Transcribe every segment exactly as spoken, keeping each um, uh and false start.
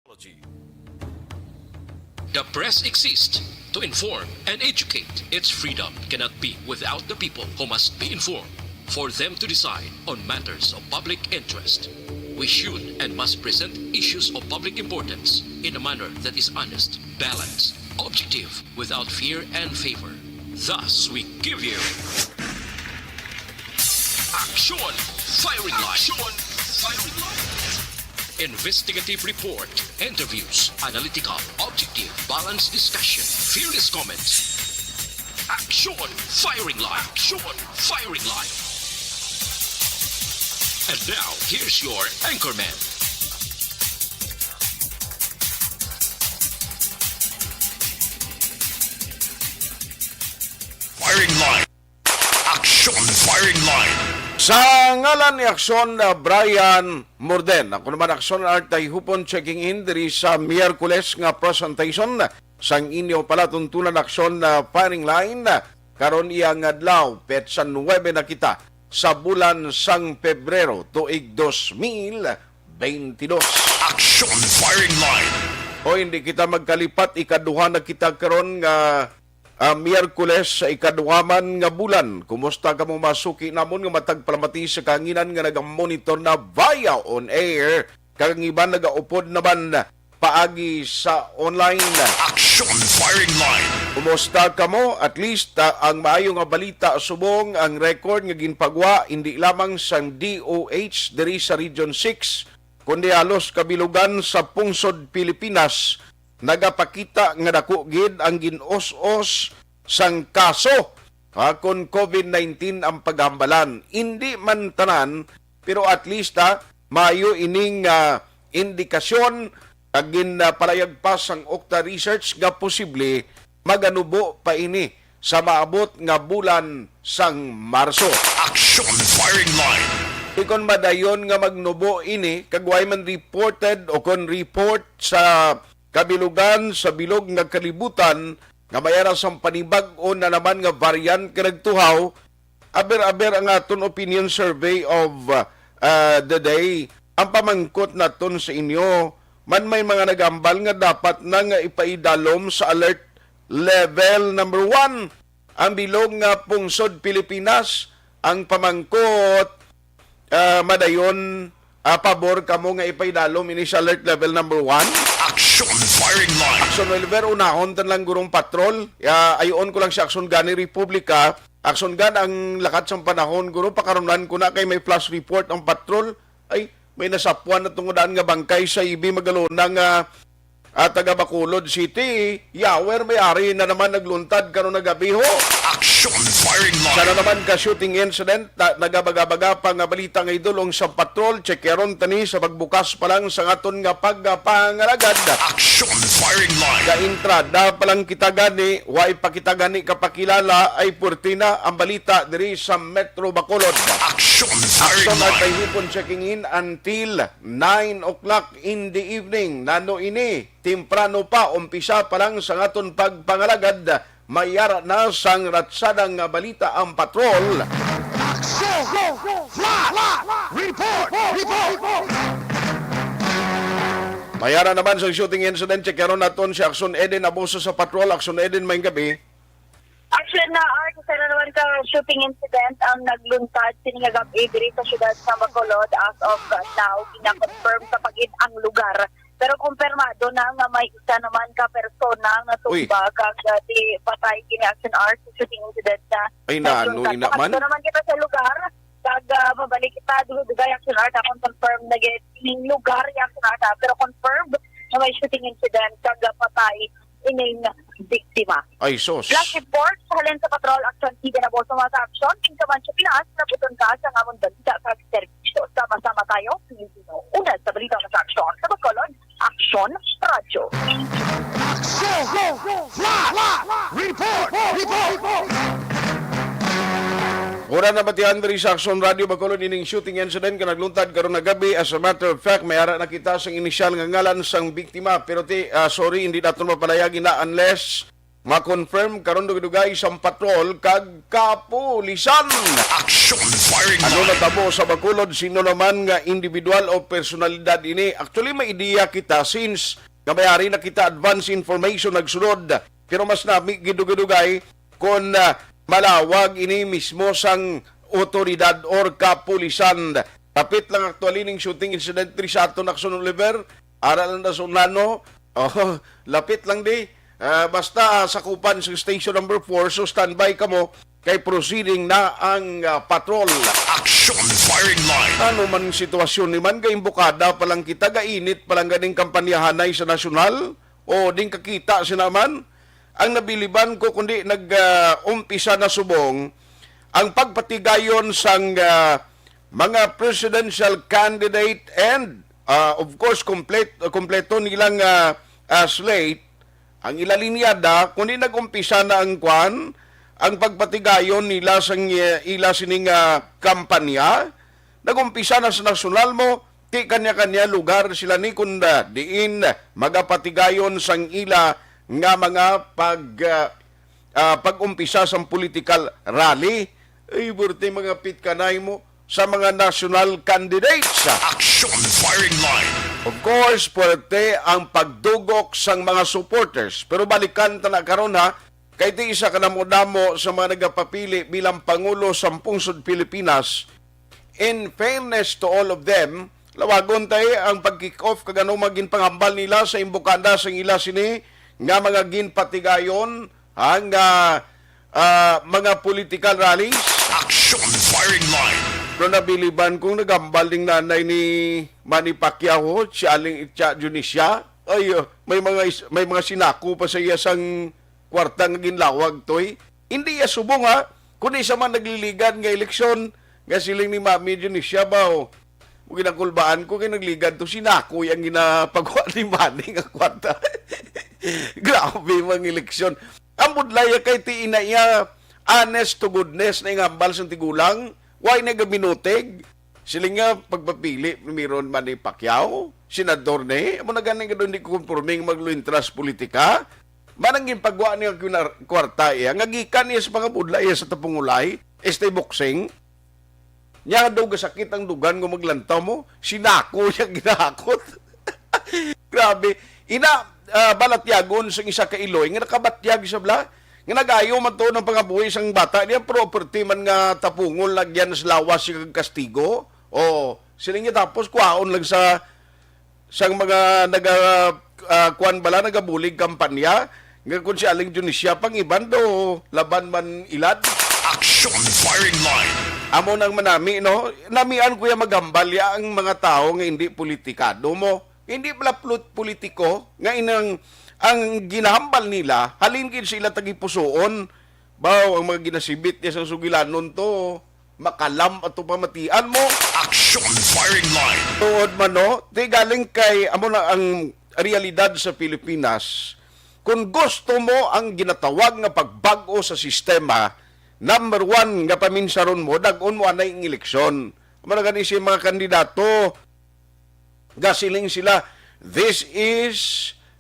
The press exists to inform and educate. Its freedom cannot be without the people, who must be informed for them to decide on matters of public interest. We should and must present issues of public importance in a manner that is honest, balanced, objective, without fear and favor. Thus, we give you Action Firing Line. Action Firing Line. Investigative report, interviews, analytical, objective, balanced discussion, fearless comments. Action Firing Line. Action Firing Line. And now, here's your anchorman. Firing Line. Action Firing Line. Sa ngalan ni Aksyon, uh, Brian Morden. Ako naman, Aksyon Art Tayhupon, checking in diri sa Miyerkules nga presentation sang inyo palatuntunan, Aksyon, uh, Firing Line. Karon iya nga adlaw, petsa nuebe na kita sa bulan sang Pebrero, tuig dos mil beintidos. Action Firing Line. O, hindi kita magkalipat, ikaduha na kita karon nga ah, Miyerkules sa ikaduha man nga bulan. Kumusta kamo, mga suki namon nga matag palamati sa kahanginan nga nagamonitor na via on air, kag ang iban nagaupod naman paagi sa online? Action Firing Line. Kumusta kamo? At least, ah, ang maayo nga balita subong ang record nga ginpagwa hindi lamang sang D O H diri sa Region six, kundi halos kabilugan sa pungsod Pilipinas nagapakita nga dako gid ang gin-us-os sang kaso, ha, kon COVID nineteen ang paghambalan. Indi man tanan, pero at least, ha, maayo ining, ah, indikasyon kag gin, ah, palayag pa sang Okta Research nga posible maganubo pa ini sa maabot nga bulan sang Marso. Action Firing Line. Ikon madayon nga magnubo ini kag way man reported o kon report sa kabilugan sa bilog nga kalibutan nga may ara sang panibag-o na naman nga variant nga nagtuhaw, aber-aber ang aton opinion survey of, uh, uh, the day. Ang pamangkot naton sa inyo, man may mga nagambal nga dapat na nga ipaidalom sa alert level number one ang bilog nga pungsod Pilipinas. Ang pamangkot, ah, madayon, ah, pabor kamo nga ipaidalom ini sa alert level number one? Action Firing Line. Action Oliver, unahon tan lang gurong patrol. Ah, ayoon ko lang si Action Gani Republika. Action Gan, ang lakat sang panahon, guro, pakarunan ko na kay may flash report ang patrol. Ay, may nasapwan na tungod daan nga bangkay sa Ibi Magalona nga, ah, taga Bacolod City. Yawer, may ari na naman nagluntad karon nga gabi, ho. Action Firing Line. Sana naman ka shooting incident, na, nagabaga-baga pa nga balita nga idol, ang sa patrol, checkeron tani sa pagbukas pa lang sa aton nga pagpangalagad. Action Firing Line. Ka entrada pa lang kita gani, way pa kita gani kapakilala, ay purti na ang balita diri sa Metro Bacolod. Action Firing Action at Line. Pahihipon checking in until nine o'clock in the evening. Nano ini? Temprano pa, umpisa pa lang sa aton pagpangalagad, mayara na sang ratsada nga balita ang patrol. Action! Flash! Report! Report! Mayara naman sa shooting incident, checkeron naton si Action Eden Abuso sa patrol. Action Eden, may gabi. Action na, Art, isa na naman ka shooting incident ang nagluntad sini nga gab-i diri sa siyudad sa Bacolod. As of now, gina-confirm sa pagid ang lugar. Pero kumpirmado na nga may isa naman ka persona nga Uy. tumba kag, ah, di patay kini, Action Art, sa shooting incident na Ay, nano, nagluntad. Ina man? Pakadto naman kita sa lugar, kag, ah, mabalik kita dugay-dugay, Action Art, akong confirm na gid ining lugar, Action Art, ah, pero confirmed na may shooting incident kag, ah, patay ining biktima. Ay, sus. Last report sa halin sa Patrol Action Team, ginabuso mga sa aksyon. King Kamancho, Pinas, nabuton ka sa ngamon balita kag serbisyo. Sama-sama tayo, Pilipino. Una sa balita mga sa aksyon. Sa Bacolod, Aksyon Radyo. Aksyon! Flash! Report! Report! Ora na batian diri sa Aksyon Radyo Bacolod ining shooting incident nga nagluntad karon nga gabi. As a matter of fact, may ara na kita sang inisyal nga ngalan sang biktima. Pero ti, ah, sorry, hindi naton mapalayagi na unless Ma-confirm karon dugay-dugay sang patrol kag kapulisan. Action firing Ano line. Natabo sa Bacolod? Sino naman nga individual o personalidad ini? Actually, may ideya kita since nga may ari na kita advance information nagsulod. Pero mas nami gidugay-dugay kung, ah, malawag ini mismo sang otoridad or kapulisan. Kapit lang actually ning shooting incident diri sa aton, Action Oliver. Ara lang na sa unano. Oh, lapit lang di. Ah, basta, ah, sakupan sa station number four, so standby kamo kay proceeding na ang, ah, patrol. Action firing line. Ano man ang sitwasyon ni man, kay imbukada pa lang kita, gainit pa lang ganing kampanyahanay sa nasyonal, o ding kakita sina man. Ang nabiliban ko, kundi nag, ah, umpisa na subong ang pagpatigayon sang, ah, mga presidential candidate and, ah, of course, komplet-, kompleto nilang, ah, ah, slate, ang ila linyada, kundi nag-umpisa na ang kwan, ang pagpatigayon nila sang, eh, ila sining, ah, kampanya. Nag-umpisa na sa nasyonal mo, ti kanya-kanya lugar sila ni kunda diin magapatigayon sang ila nga mga pag, ah, ah, pag-umpisa sang political rally. Ay, burti mga pitkanay mo sa mga national candidates. Action firing line. Of course, puwerte ang pagdugok sang mga supporters. Pero balikan ta na karon, ha, kay ti isa ka damo-damo sa mga nagapapili bilang Pangulo sa Pungsod Pilipinas. In fairness to all of them, lawagon tay ang pag-kick off kag ano mga ginpanghambal nila sa imbukada sang ila sini nga mga ginpatigayon, ha, nga, ah, mga political rallies. Action firing line. Pero nabiliban kong nagambal ning nanay ni Manny Pacquiao, si Aling Itcha Dionisia. Ay, uh, may mga is-, may mga sinako pa sa iya sang kwarta nga ginlawag, Toy. Hindi iya subong, ha? Kundi sa man nagliligan nga eleksyon, nga siling ni Mami Dionisia ba, oh, mo ginakulbaan ko kay nagligan to, sinakoy ang ginapagwa ni Manny nga kwarta. Grabe, mga eleksyon. Ang budlaya kay ti ina iya, honest to goodness na ingambal sang tigulang, way na gaminutig. Siling nga, pagpapili, primero ni Manny Pacquiao, senador ni, amo na gani nga doon di ko konforme nga maglulintras politika. Manang ginpagwa niya ang kinar-, kwarta iya, nga gikan niya sa pangabudla iya sa tapungulay, este boxing. Nya daw gasakit ang dugan nga maglantaw mo, sinako niya ginahakot. Grabe. Ina, ah, balatyagon sang isa ka iloy nga nakabatyag sa bla, nga nagayo man to ng pangabuhi sang bata niya, property man nga tapungol lagyan sa lawas siya kag kastigo. O, sila niya tapos kuhaon lang sa sang mga naga, ah, kuwan bala, nagabulig kampanya, nga kung si Aling Dionisia pang iban do, laban man ilad. Action firing line. Amo nang manami, no? Namian ko ya magambal ya ang mga tao nga hindi politikado mo. Hindi pala plut-, politiko nga inang ang ginahambal nila, halin gid sila tagipusoon. Baw, ang mga ginasibit niya sa sugilanon to, makalam ato pamatian mo. Action firing line. Tuod man, no? Di galing kay, amo na ang realidad sa Pilipinas. Kung gusto mo ang ginatawag nga pagbag-o sa sistema, number one nga paminsaron mo, dag-on mo anay ang eleksyon. Amo na gani si mga kandidato, gasiling sila, "This is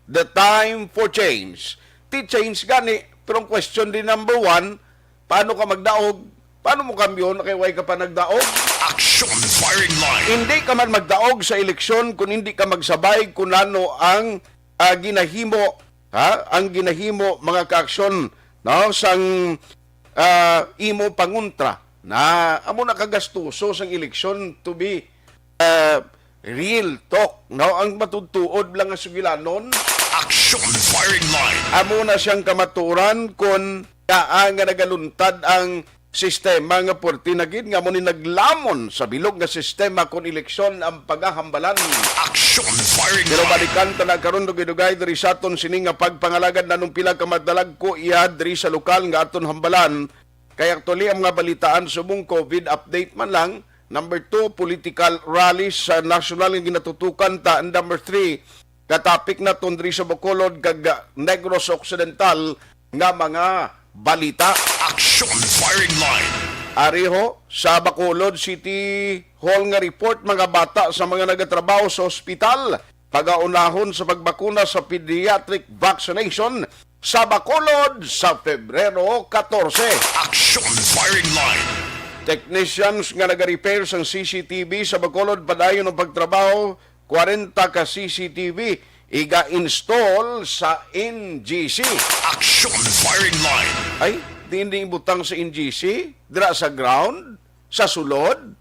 the time for change." Ti change gani, pero ang question din number one, paano ka magdaog? Paano mo kambyo na kay way ka pa nagdaog? Action firing line. Hindi ka man magdaog sa eleksyon kung hindi ka magsabay kung ano ang, ah, ginahimo, ha? Ang ginahimo, mga kaaksyon, no? Sang, ah, imo pangontra na amo na kagastuso sang eleksyon to be, ah, real talk, no? Ang matudtuod lang nga sugilanon. Action firing line. Amo na siyang kamaturan kon kaa nga nagaluntad ang sistema nga puwerte na gid nga amo ni naglamon sa bilog nga sistema kon eleksyon ang pagahambalan. Action firing line. Pero balikan ta na karon dugay-dugay diri sa aton sini nga pagpangalagad nanong pila ka madalagko iya diri sa lokal nga aton hambalan. Kay actually, ang mga balitaan subong COVID update man lang. Number two, political rallies sa national nga ginatutukan ta. And number three, katapik naton diri sa Bacolod kag Negros Occidental nga mga balita. Action firing line. Ari ho, sa Bacolod City Hall nga report, mga bata sa mga nagatrabaho sa ospital, pagaunahon sa pagbakuna sa pediatric vaccination. sa Bacolod sa Pebrero katorse. Action Firing Line. Technicians nga nag-repair sang C C T V sa Bacolod padayon ang pagtrabaho, kwarenta ka C C T V iga-install sa N G C. Action Firing Line. Ay, di, di ibutang sa N G C, dira sa ground, sa sulod.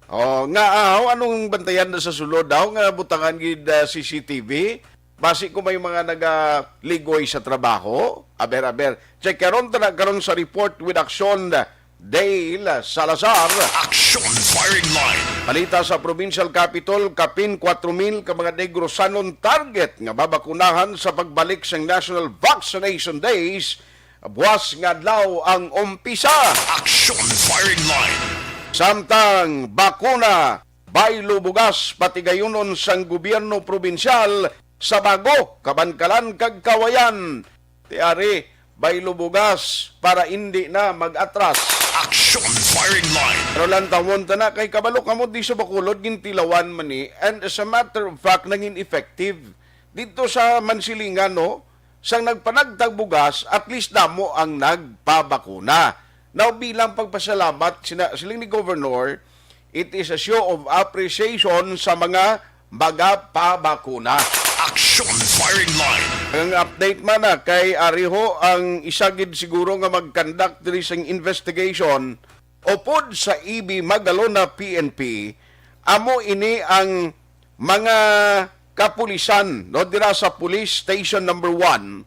Oh, nga aw, anong bantayan na sa sulod daw nga butangan gid, ah, C C T V? Basi ko may mga nagaligoy sa trabaho. Aber, aber. Check karon, tana karon sa report with Action, Dale Salazar. Action Firing Line. Balita sa Provincial Capitol, kapin kwatro mil ka mga Negrosanon target nga babakunahan sa pagbalik sang National Vaccination Days. Buwas nga adlaw ang umpisa. Action Firing Line. Samtang bakuna, baylo bugas patigayunon sang gobyerno probinsyal sa Bago, Kabankalan kag Kawayan. Ti ari, baylo bugas para indi na mag-atras. Action Firing Line. Pero lantawon ta na kay kabalo kamo di sa Bacolod gintilawan man ni. And as a matter of fact, nangin effective. Dito sa Mansilingan, no, sang nagpanagtag bugas, at least damo ang nagpabakuna. Now, bilang pagpasalamat, sina-, siling ni Governor, it is a show of appreciation sa mga magapabakuna. Action Firing Line. Ang update man na kay ariho ang isa gid siguro nga mag-conduct diri sang investigation upod sa E B Magalona P N P, amo ini ang mga kapulisan, no, dira sa Police Station Number One,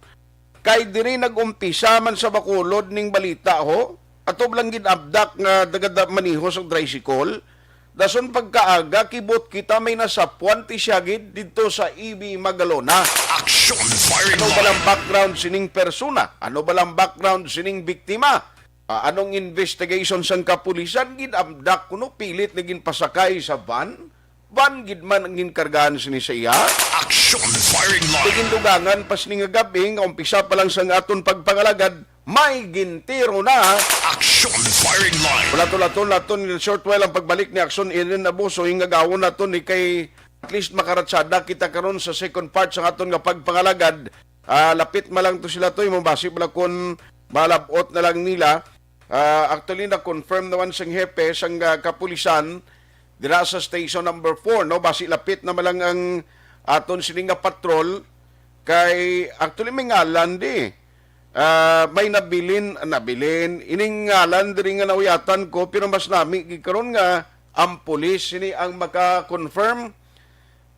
kay diri nag-umpisa man sa Bacolod ning balita, ho. Ato lang gid abdak nga nagada-, maniho sa tricycle. Dason pagkaaga, kibot kita may nasapwan ti siya gid didto sa E B Magalona. Action Firing Ano ba lang Line. Background sining persona? Ano ba lang background sining biktima? Ah, anong investigation sang kapulisan? Gid-abdak kuno, pilit na ginpasakay sa van? Van gid man ang ginkargahan sini sa iya? Action Firing Line. Igindugangan pa sini nga gab-i nga umpisa pa lang sang aton pagpangalagad, may gintiro na. Action Firing Line. Wala to, laton, laton, in a short while ang pagbalik ni Action Eden Abuso, hingagawon naton ni kay at least makaratsada kita karon sa second part sang aton nga pagpangalagad. Ah, lapit man lang to sila to, imong basi bala kun malab-ot na lang nila. Ah, actually, na-confirm naman sang hepe sang, ah, kapulisan dira sa station number four, no? Basi lapit na man lang ang aton sini nga patrol. Kay, actually, may ngalan di. Ah, may nabilin, nabilin. Ining ngalan diri nga nauyatan ko, pero mas nami gid karon nga ang pulis sini ang maka-confirm.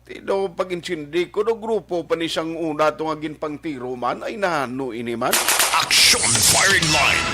Ti daw pag-intindi ko, daw grupo pa ni sang una to nga ginpangtiro man, ay nahano ini man. Action Firing Line.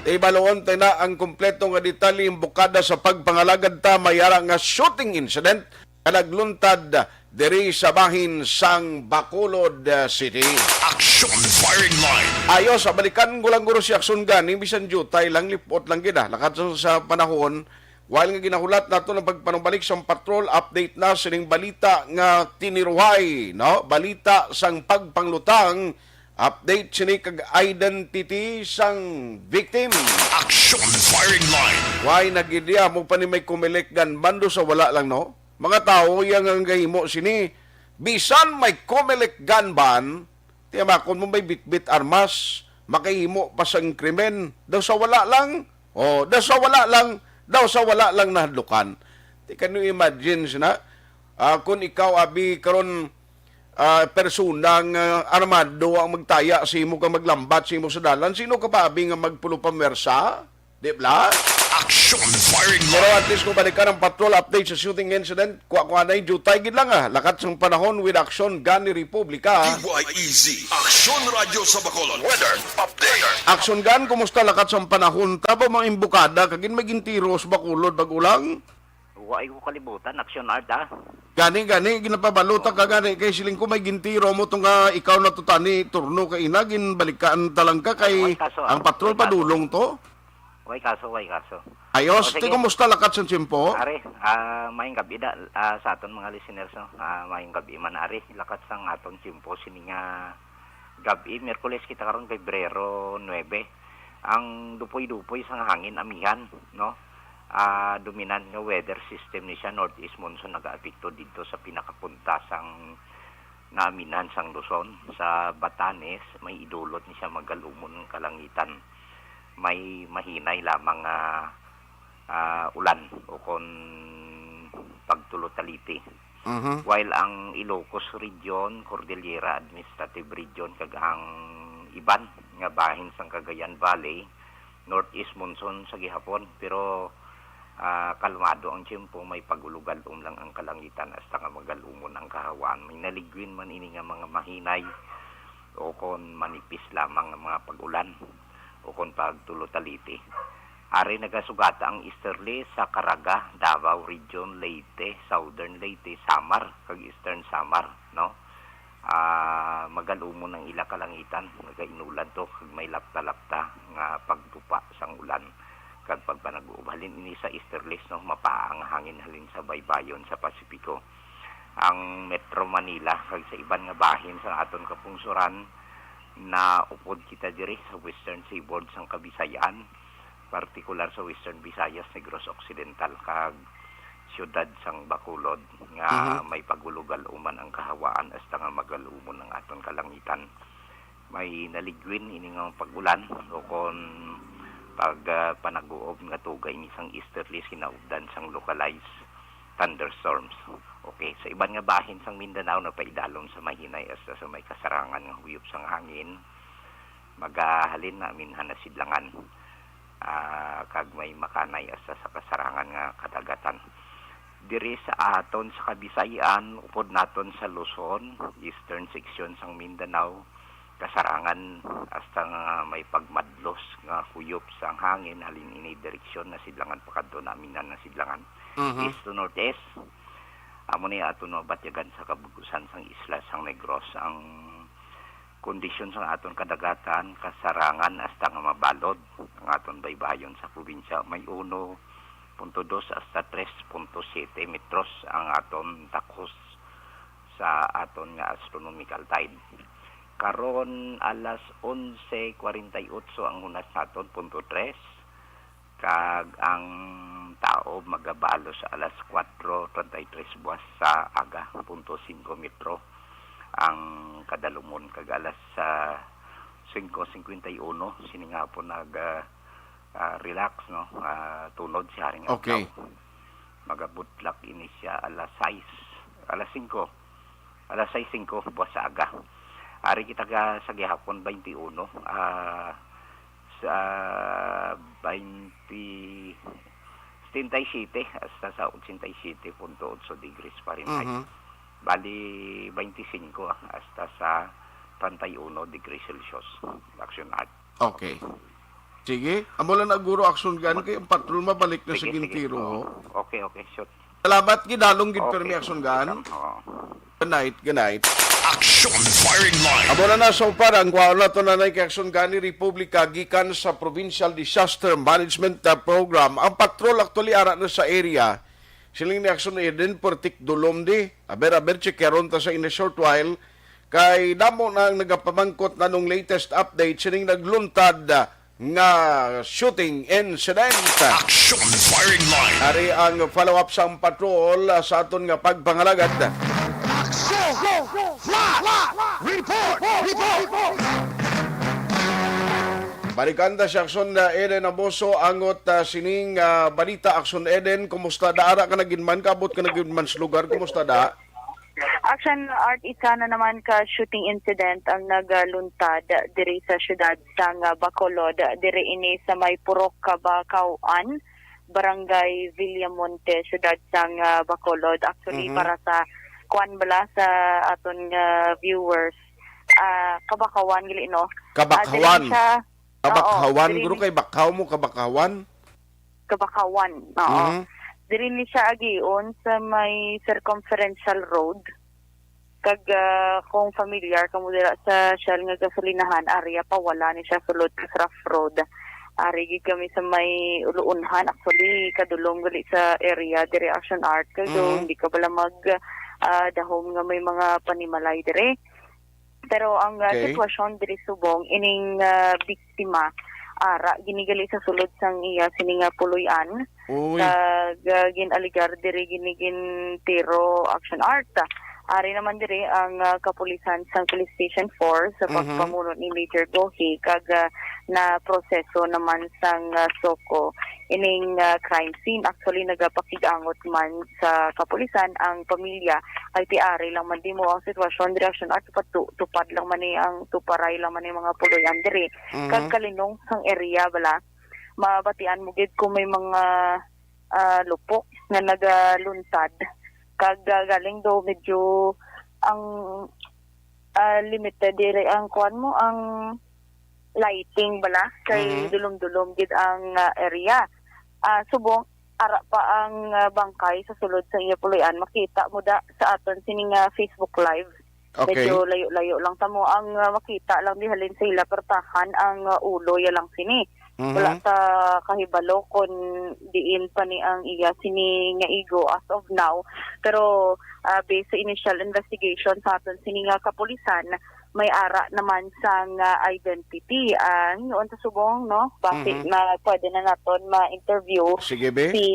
Ibaluon ta na ang kompleto nga detalye, imbukada sa pagpangalagad ta, may ara nga shooting incident nga nagluntad diri sa bahin sang Bacolod, ah, City. Action Firing Line. Ayo, sa balikan ko lang guro si Action gani, bisan jutay lang, lipot lang gid, ah. Lakat sa, sa panahon, While nga ginahulat nato ang pagpanumbalik sang patrol, update na sining balita nga tiniruhay, no? Balita sang pagpanglutang, update sini kag identity sang victim. Action Firing Line. Why nagidya mo pa ni may Comelec gun ban, daw sa wala lang, no? Mga tawo yang ang gahimo sini, bisan may Comelec gun ban, Tiyamakon mo may bitbit armas, makahimo pa sang krimen. Daw sa wala lang, oh, daw sa wala lang, daw sa wala lang nahadlukan. Ti, can you imagine sina? Ah, kung ikaw, abi, karon, ah, persona nga armado ang magtaya sa imo kag maglambat sa imo sa dalan, sino ka pa, abi, nga magpulo pamwersa? Di bala? Action Firing Pero Line. At least kung balikan ang patrol update sa shooting incident, kuha-kuha na yung jutay gid lang, ah. Lakat sang panahon with Action Gun ni Republika. D Y E Z. Action Radyo sa Bacolod. Weather update. Action Gun, kumusta lakat sang panahon? Tabo mga imbukada, kagin may gintiro sa Bacolod, bag-ulang? Wa ay ko kalibutan, Action Art, ah. Gani, gani, ginapabalota ka gani, kay siling ko may gintiro mo tong, ah, ikaw na to tani, turno ka ina, ginbalikaan talang ka, kay Ay, kaso, ah, ang patrol kaso. Padulong to. Way kaso, way kaso. Ayos, O, ti sige. Kumusta lakat sa tiyempo? Are, ah, maayong gabi da, ah, sa aton mga listeners, no? Ah, maayong gabi man, are, lakat sang aton tiyempo, sini nga gabi, Miyerkules kita karon, Pebrero nuebe. Ang dupoy-dupoy sang hangin, amihan, no? Ah, dominant nga weather system ni siya, northeast monsoon, nagaapekto didto sa pinakapunta sang naaminan sang Luzon. Sa Batanes, may idulot ni siya magalumon ang kalangitan. May mahinay lamang nga, ah, ulan o kon pagtulotaliti. Mhm. While ang Ilocos Region, Cordillera Administrative Region, kag ang iban nga bahin sang Cagayan Valley, northeast monsoon sa gihapon, pero, ah, kalmado ang tiyempo, may pag-ulugalom lang ang kalangitan hasta nga magalumon ang kahawaan. May naligwin man ini nga mga mahinay o kon manipis lamang nga mga pag-ulan o kon pagtulotaliti. Ari nagasugata ang easterly sa Caraga, Davao Region, Leyte, Southern Leyte, Samar, kag Eastern Samar, no? Ah, magalumon ang ila kalangitan, nagainulan to, kag may lapta-lapta nga pagtupa sang ulan kag pagpanag-uob. Halin ini sa easterlies, no, mapaa ang hangin halin sa baybayon sa Pasipiko. Ang Metro Manila kag sa iban nga bahin sa aton kapungsoran, naupod kita diri sa Western Seaboard sang Kabisayan, partikular sa Western Visayas, Negros Occidental, kag siyudad sang Bacolod nga Mhm. may pagulugal-uman ang kahawaan hasta nga magalumon ang aton kalangitan. May naligwin ini nga pag-ulan o kon pag, ah, panag-uob nga tuga ini sang easterly sinaubdan sang localized thunderstorms. Okay, sa iban nga bahin sang Mindanao napaidalom sa mahinay hasta sa may kasarangan nga huyop sang hangin, magahalin na minhan na sidlangan, ah, kag may makanay hasta sa kasarangan nga kadagatan. Diri sa aton sa Kabisayan, upod naton sa Luzon, eastern section sang Mindanao, kasarangan hasta nga may pagmadlos nga huyop sang hangin halin ini direksyon na sidlangan pakadto na minan na sidlangan. Mhm. East to northeast, amo ni aton mabatyagan sa kabug-usan sang isla sang Negros. Ang kondisyon sang aton kadagatan, kasarangan hasta nga mabalod ang aton baybayon sa probinsya. May uno punto dos hasta tres punto siete metros ang aton takos sa aton nga astronomical time. Karon, alas onse kuwarenta y otso ang hunas naton, punto tres, kag ang taob magabalos alas kuwatro treinta y tres buwas sa aga, punto singko metro ang kadalumon, kag alas, ah, singko singkwenta y uno, sining hapon nag, ah, ah, relax, no? Ah, tunod si Haring Okay. Adlaw. Magabutlak ini siya alas sais, alas singko. Alas sais singko buwas sa aga. Ari kita ka sa gihapon, baynte uno. Ah, sa baynte, setenta y siete hasta sa ochenta y siete punto otso degrees Fahrenheit. Mhm. Bali, baynte singko, ah, hasta sa treinta y uno degrees Celsius. Action Art. Okay. Sige. Amo lang na, guro, Action Gun, kay ang patrol mabalik na sa Sige, sige. Gintiro, Oo. ho. Okay, okay, shoot. Salamat, gidalong gid Okay. permi, Action Gun. Oo. Good night, good night. Action Firing Line. Amo na na, so far, ang kwaon nato, Nanay, kay Action Gun ni Republika gikan sa Provincial Disaster Management, uh, Program. Ang patrol actually ara na sa area. Siling ni Action Eden, pertik dulom di. Aber, aber, checkeron ta sa in a short while. Kay damo na ang nagapamangkot nanong latest update sining nagluntad, ah, nga shooting incident. Action Firing Line. Ari ang follow-up sang patrol, ah, sa aton nga pagpangalagad. Action! Flash! Report! Report! Balikan ta si Action, ah, Eden Abuso, angot, ah, sining, ah, balita. Action Eden, kumusta da? Ara ka na gid man, kaabot ka na gid man sa lugar, kumusta da? Action Art, isa na naman ka shooting incident ang nagaluntad diri sa siyudad sang Bacolod, diri ini sa may Purok Kabacawan, Barangay Villamonte, siyudad sang, ah, Bacolod. Actually, Mhm. para sa kuan bala sa aton nga viewers, ah, Kabacawan gali, no? Ah, diri Kabacawan. siya, Kabacawan, oo, diri guro, ni- kay Bakaw mo, Kabacawan? Kabacawan, oo. Mhm. Diri ni siya agion sa may circumferential road. Kag, ah, kung familiar kamo dira sa Shell nga gasolinahan area pa, wala ni siya sulod sa rough road. Ari gid kami sa may Uluunhan, actually, kadulom gali sa area diri, Action Art. Kag Mhm. hindi ka bala mag, ah, dahom nga may mga panimalay diri. Pero ang, ah, Okay. sitwasyon diri subong, ining, ah, biktima, ara, ginigali sa sulod sang iya sini nga puloy-an. Uy. Kag, ah, gin-aligar diri gini gintiro, Action Art. Ari naman diri ang, ah, kapulisan sang Police Station four sa Mhm. pagpamuno ni Major Gohi, kag, ah, na proseso naman sang, ah, SOCO ining, ah, crime scene. Actually, nagapakig-angot man sa kapulisan ang pamilya, kay ti ari lang man di mo ang sitwasyon, reaksyon at patu-, tupad lang man ni ang tuparay lang man ni mga puloy-an diri. Mhm. Kag kalinong sang area bala, mabatian mo gid kung may mga, ah, lupok nga nagaluntad. Kag, ah, galing do medyo ang, ah, limited diri ang kuan mo, ang lighting bala kay Mhm. dulom-dulom gid ang, ah, area. Ah, subong ara pa ang, ah, bangkay sa sulod sa iya puloy-an, makita mo da sa aton sining, ah, Facebook Live. Okay. Medyo layo-layo lang ta mo ang, ah, makita lang di halin sa ila pertahan ang, ah, ulo ya lang sini. Mhm. Wala ta kahibalo kon diin pa ni ang iya sini nga igo as of now. Pero, ah, based sa initial investigation sa aton sini nga kapulisan, may ara naman sang, ah, identity. Ah, hinuon ta subong, no? Basi Mhm. na pwede na naton ma-interview Sige, be. si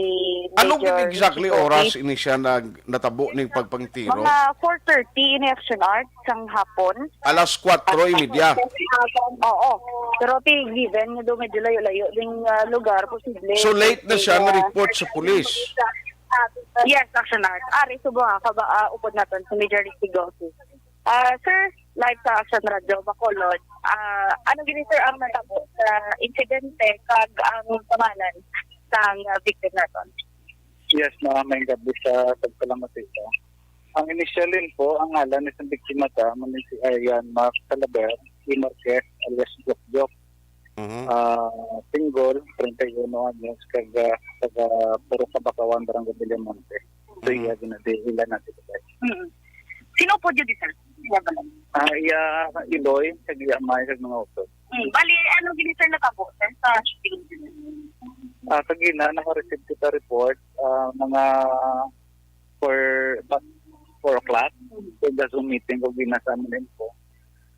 Ano gid Major exactly Richie oras Gomez. ini siya nag-, natabo ning pagpangtiro? Mga four thirty ini, Action Art, sang hapon. Alas kwatro y media. Oo. Pero ti given nga do medyo layo-layo ding, ah, lugar, posible. So, late na siya Ah, na-report sa pulis? Yes, Action Art. Ari, subo nga, kaba, ah, upod naton si Major Richie Gomez. Ah, sir, live sa Action Radio, Bacolod. Ah, ano gini, sir, ang natabo sa insidente kag ang pangalan sang, ah, victim naton? Yes, ma'am, may gabi sa pagpalamat ito. Ang initial info, ang ngalan ni sa biktima ta, amo ni si Arian Mark Salaber, si Marquez, alias Jokjok. Mhm. Ah, single, treinta y uno anyos, kag, ah, taga Purok Kabacawan, Barangay Villamonte. So, Mhm. iya ginadihila natin. Mm. Sino po dyan, sir? Iya ba lang? Ah, iya, Iloy, kag iya, May, kag mga utod. Hmm. Bali, ano gini, sir, natabo, sir, sa shooting? Ah, kagina, naka-receive kita report, ah, mga four, pa-, four o'clock. Hmm. Kay ga-Zoom meeting ko gina sa amin info.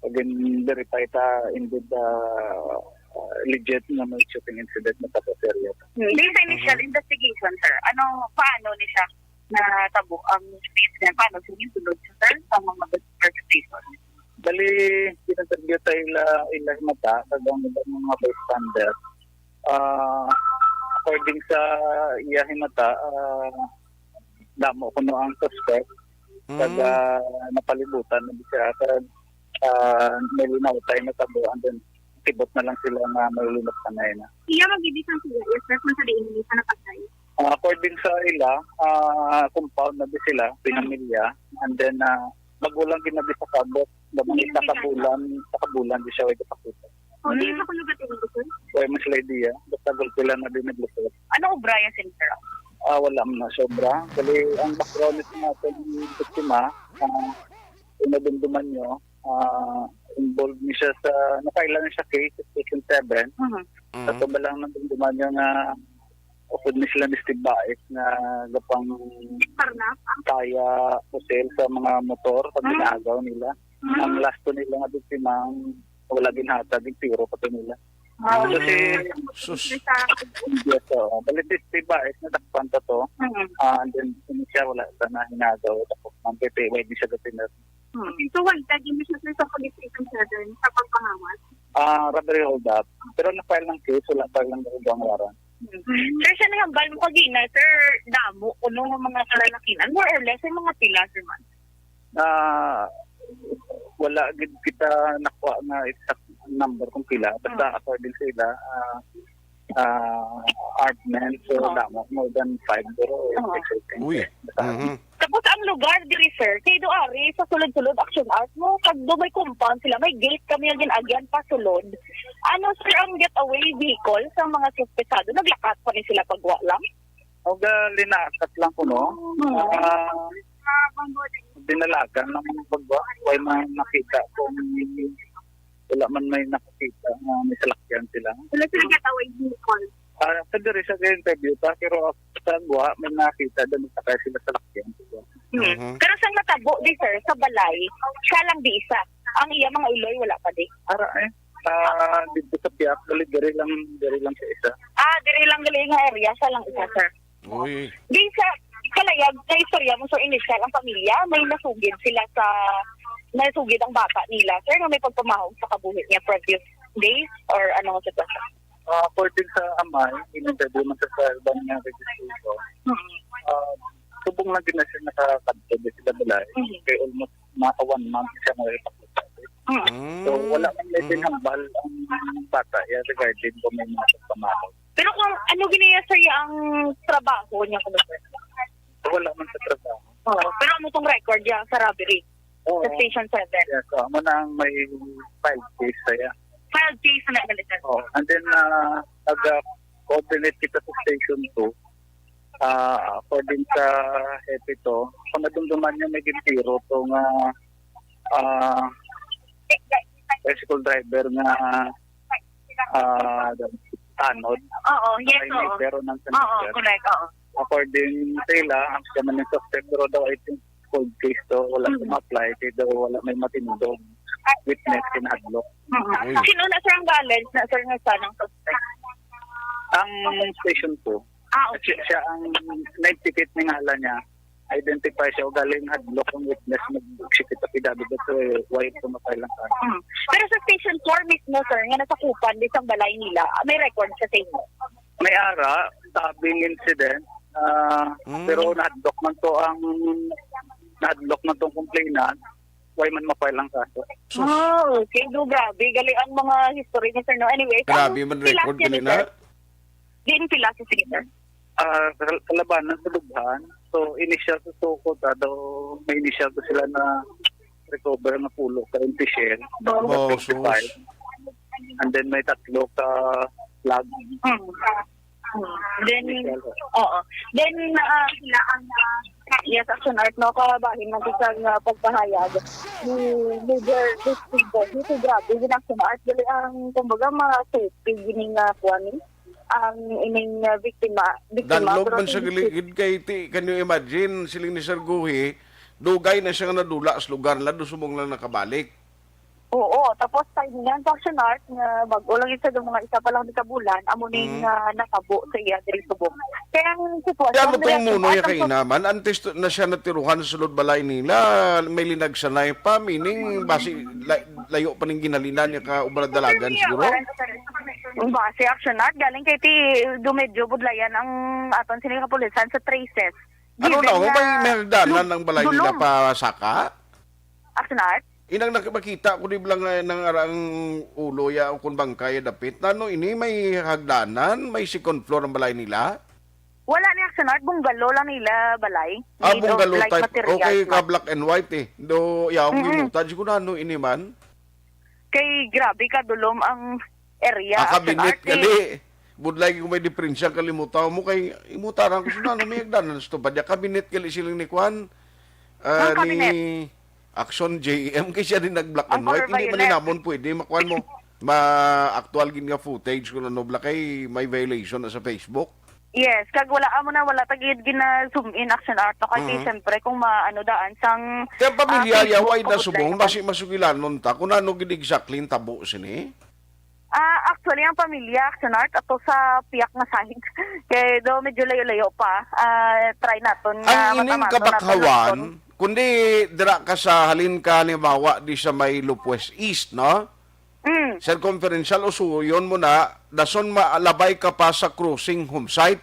Pag-verify ta, indeed, ah, ah, legit nga may shooting incident na sa area. Hmm. Based sa initial Mhm. investigation, sir, ano, paano ni siya natabo ang space niya? Paano siya yung sulod, sir, sa mga investigation? Bali, in-interview ta ila, ila himata, kag ang ilang mga bystander. Ah, according sa iya himata, ah, damo kuno ang suspect. Kag, Mm. ah, napalibutan na siya. Kag, ah, may linaw tayo natabo, and then tibot na lang sila nga may linot na ngayon na. Iya, mag-ibig ang sila, yes, sir, kung sa diin nila sa napatay. Ah, according sa ila, ah, compound na di sila, Mm. pinamilya, and then, ah, magulang ginabi sa kabot, na mga Hindi isa ka naman bulan, isa ka bulan, di siya way kapakita. O, di Mm. sa kuno gating ko, sir? Wala man sila idea, basta gulpi lang na di naglusot. Ano obra ya, sir? Ah, wala man na siya obra. Bali, ang background nito nga itong biktima, ah, kung nadumduman nyo, ah, involved ni siya sa, nakailan na siya case sa Station seven. Mhm. Mhm. Sa tuba lang nadumduman niya nga upod ni sila ni Steve Baez nga gapang Karnap? Kaya pusil sa mga motor pag Ah. ginaagaw nila. Ah. Ang last to nila nga biktima, ang wala ginhatag, yung tiro pa to nila. Ah. Kasi, Sus. Yes, oo. Bali, si Steve Baez, nadakpan pa to. Mhm. Ah, and then, yun siya, wala pa na hinagaw. Tapos, ang P P Y, di siya gatinat. Hmm. So, wanted, hindi siya, sir, sa police station seven sa pagpangawas? Ah, robbery hold up. Pero na-file ng case, wala pa lang hold ang warrant. Hmm. Sir, siya nahambal mo kagina, sir, damo, kuno nga mga kalalakinan, more or less, yung mga pila, sir, man? Ah, wala gid kita nakuha nga exact number kung pila. Basta Hmm. according sa ila, ah, ah, armed men, so Oo. damo, more than five, pero Oo. it's okay. Uy. Basta Mhm. Tapos ang lugar diri, sir, kay do ari sa sulod-sulod Action Art mo, kag do may compound sila, may gate kami ang gin-agyan pa sulod. Ano, sir, ang getaway vehicle sa mga suspetsado? Naglakat pa ni sila pagwa lang? O, ga, linakat lang ko, no? Hmm. Ah, dinalagan lang ang pagwa. Way man nakita kung wala man may nakakita nga may salakyan sila. Wala sila getaway vehicle. Ah, sa diri sa interview ta, pero sa gwa, may nakita din, sakay sila sa lakyan. Hmm. Mhm. Pero sa natabo di, sir, sa balay, siya lang di isa. Ang iya mga iloy, wala pa di. Ara, eh. Ah, dito sa Piak, bali, diri lang, diri lang sa isa. Ah, diri lang gali nga area, siya lang isa, sir. Uy. Di sa, Kalayag, sa istorya mo, sir, initial, ang pamilya, may nasugid sila sa, nasugid ang bata nila, sir, nga may pagpamahog sa kabuhi niya previous days or ano nga sitwasyon? Ah, according sa amay, in-interview man sa, sa urban nga registration, Mm. ah, subong lang gid na siya nakakadto di sila balay. Mhm. Kay almost na one month siya nga ipakita. Mm. So, wala man may Mm. pinambal ang bata, ya, regarding kung may mga pagpamahog. Pero kung ano gini, sir, ya ang trabaho niya, kung sir? Wala man sa trabaho. Oo. Pero ano tong record ya sa robbery? Oo. Sa Station seven? Yeah, so, amo na ang may five case sa iya. Five case na nagalitan. Oo. And then, ah, nag-coordinate kita sa Station two. Ah, according sa hepe to, kung nadumduman niya may gintiro to nga, ah, tricycle driver nga, ah, tanod. Oo, yes, May oo. meter o nang Oo, sanister. correct, oo. According sa ila, ang siya man yung suspect, pero daw, I think, cold case to, wala Mm. to ma-apply, kay daw wala may matindog witness kinahadlok. Mm. Uy. Sino na, sir, ang balance na, sir, nga sa nang suspect? Ang Station two, Ah, okay. siya, siya ang nag-ticket ni ngalan niya. Identify siya, ugaling hadlok ang witness, mag-execute affidavit, so, why ito ma-file lang ka? Mm. Pero sa Station four mismo, sir, nga nasakupan di sang balay nila, may record sa sa inyo? May ara, stabbing incident, ah, Mm. pero nahadlok man to ang, nahadlok man tong complainant, why man ma-file ang kaso? Sus. Ah, okay. Do, grabe. Gali ang mga history ni sir, no? Anyway, Grabe ang man record last year, gali na. sir. Diin pila sa sir? Ah, kal-, kalabanan sa dughan. So, initial sa suko, ta, daw may initial to sila na recover nga pulo ka empty shell. Oh. Oh, sus. Fifty-five. And then may tatlo ka flag. Mm. Mm. Then, Initial. oo. Then, ah, sila ang, ah, yes, Action Art, no? Kabahin man sa, ah, pagpahayag ni Major Crispin Bonifacio. Grabe, yun, Action Art. Dali ang, kumbaga, mga safety, gini nga, kuwan, eh. Ang ining, ah, biktima, biktima, Danlog pero man sa hindi gili-, gid kay ti-, can you imagine, siling ni Sir Guhi, dugay na siya nga nadula sa lugar, lalo subong lang nakabalik. Oo, tapos sa inyo, Action Art, nga bag-o lang isa, mga isa pa lang di ka bulan, amo ning, Mm. ah, natabo sa iya diri subong. Kaya ang sitwasyon Kaya mo to diri, yung muno Action niya Art, ang kaina man, antes to, na siya natiruhan sa sulod balay nila, may linagsanay pa, meaning basi la-, layo pa ning ginhalinan niya ka ubra dalagan siguro? Base, Action Art, galing kay ti, do medyo budlayan ang aton sini kapulisan sa traces. Ano Given na, ho, may, na may hagdanan lu-, ang balay nila dulom. pa saka? Action Art? Inang nak-, makita ko di ba lang, eh, nang arang ulo ya o kung bangkay ya dapit. Nano ini, may hagdanan, may second floor ang balay nila? Wala ni Action Art, bungalow lang nila balay. Ah, Made of bungalow light type. material Okay, ka lang. black and white eh. Do, ya, ako Mm-mm. gimutan, siguro ano ini man? Kay grabe ka dulom ang area, Ah, Action cabinet Art, eh. gali. Budlay ko may diferensya ang kalimutan mo kay imutaran ko sila, ano, may hagdanan sa tupad niya. Cabinet gali siling ni Kwan, ah, Ang ni cabinet. Action J M kay siya din nag-black and Ang white. color Hindi violet. malinamon pwede, makuan mo. Ma-actual gid nga footage kung ano, black kay may violation na sa Facebook. Yes, kag wala amo na, wala ta gid gina-zoom in, Action Art, no? Kasi Mhm. siyempre kung maano daan sang, Kaya pamilya, ah, Facebook, yaway na pabudlay subong, na basi masugilanon ta kung ano gid exactly ang tabo sini? Ah, actually, ang pamilya, Action Art, ato sa piyak nga side. Kay do medyo layo-layo pa. Ah, try naton nga Ang ining mata-mato naton kabakhawan, naton. kundi dira ka sa halin ka, halimbawa, di sa may Lupwes East, no? Mm. Circumferential, usuyon mo na, dason malabay ka pa sa crossing home site.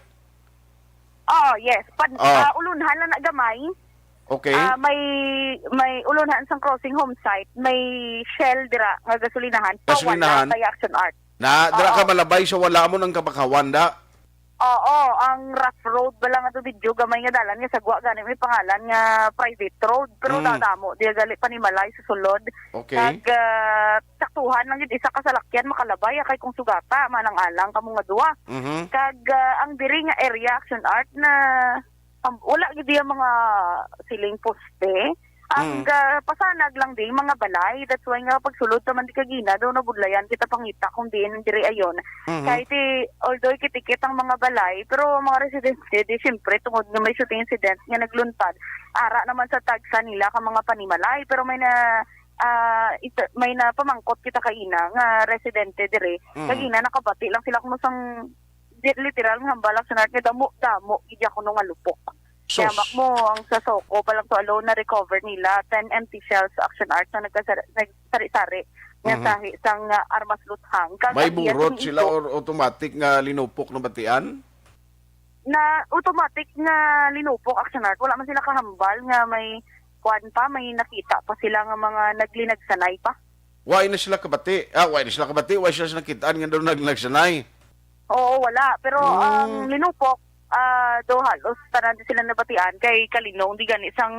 Oh, yes. Pad-, Ah. ah, ulunhan lang na gamay. Okay. Ah, may, may ulunhan sang crossing home site, may Shell dira nga gasolinahan. Pawala Gasolinahan. kay Action Art. Na, dira ka Oo. malabay sa wala mo ng kabakhawan, da? Oo, ang rough road ba lang ato video, gamay nga dalan nga sagwa gani may pangalan nga private road, pero Mm. nadamo, di gali panimalay sa sulod. Okay. Kag, ah, saktuhan lang gid isa ka salakyan makalabay, ah, kay kung sugata, manang-alang kamo nga duwa. Mhm. Kag, ah, ang diri nga area, Action Art, na, um, wala gid diya mga siling poste. Ang, Mm. ah, pasanag lang di, mga balay. That's why nga pagsulod ta man di kagina, daw nabudlayan kita pangita kung diin diri ayon. Mhm. Kay ti, although ikitikit ang mga balay, pero ang mga residente, di siyempre, tungod nga may shooting incident nga nagluntad, ara naman sa tagsa nila ka mga panimalay, pero may na, ah, ita-, may napamangkot kita kaina nga residente dire. Mhm. Kagina nakabati lang sila kuno sang di-, literal nga hambal, Action Art, nga damo-damo gid kuno nga lupok. Sus. Yamak mo, ang sa Soco pa lang to alone, na-recover nila ten empty shells, Action Art, na nagkasari-, nagsari-sari nga Mhm. sahi sang, ah, armas luthang. Kag May ang iya burot sining sila ito, or automatic nga linupok na batian? Na automatic nga linupok, Action Art. Wala man sila kahambal nga may kuwan pa, may nakita pa sila nga mga naglinagsanay pa. Why na sila kabati? Ah, why na sila kabati? Why sila nakit-an nga daw nag-, nagsanay? Oo, wala. Pero Mm. ang linupok, ah, daw halos tanan sila nabatian kay kalinong di gani sang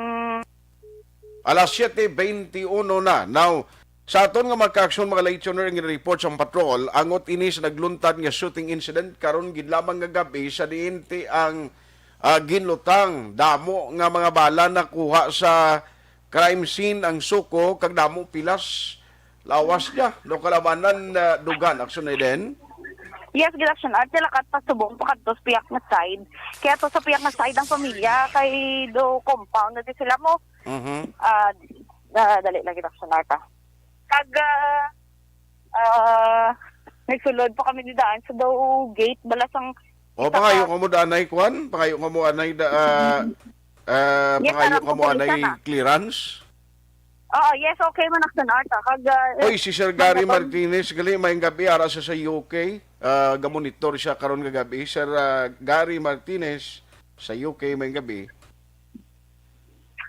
Alas siete veintiuno na. Now, sa aton nga mga kaaksyon, mga late tuner, nga report sang patrol, angot ini sa nagluntad nga shooting incident karon gid lamang nga gab-i sa diin ti ang, ah, ginlutang. Damo nga mga bala nakuha sa crime scene ang Soco, kag damo pilas lawas niya. No, kalabanan, ah, dugan, Action Eden. Yes, gid, Action Art, nila kat pasubong pa kadto sa piyak nga side. Kaya to sa piyak nga side ang pamilya kay do compound na di sila mo. Mhm. Ah, ah, dali lang kita sa nata. Kag, ah, ah, nagsulod pa kami ni daan sa daw gate, bala sang O, isa pangayo ka ka mo da anay, kwan? Pangayo ka mo anay da, ah, ah, Yes, pangayo aram ka ko, mo police anay na. clearance? Oo, yes, okay man, Action Art, ah. Kag, ah, Oy, si Sir Gary nagkatong- Martinez, gali, maayong gabi, ara sa, sa U K. Ah, gamonitor siya karon nga gabi. Sir, ah, Gary Martinez, sa U K, maayong gabi.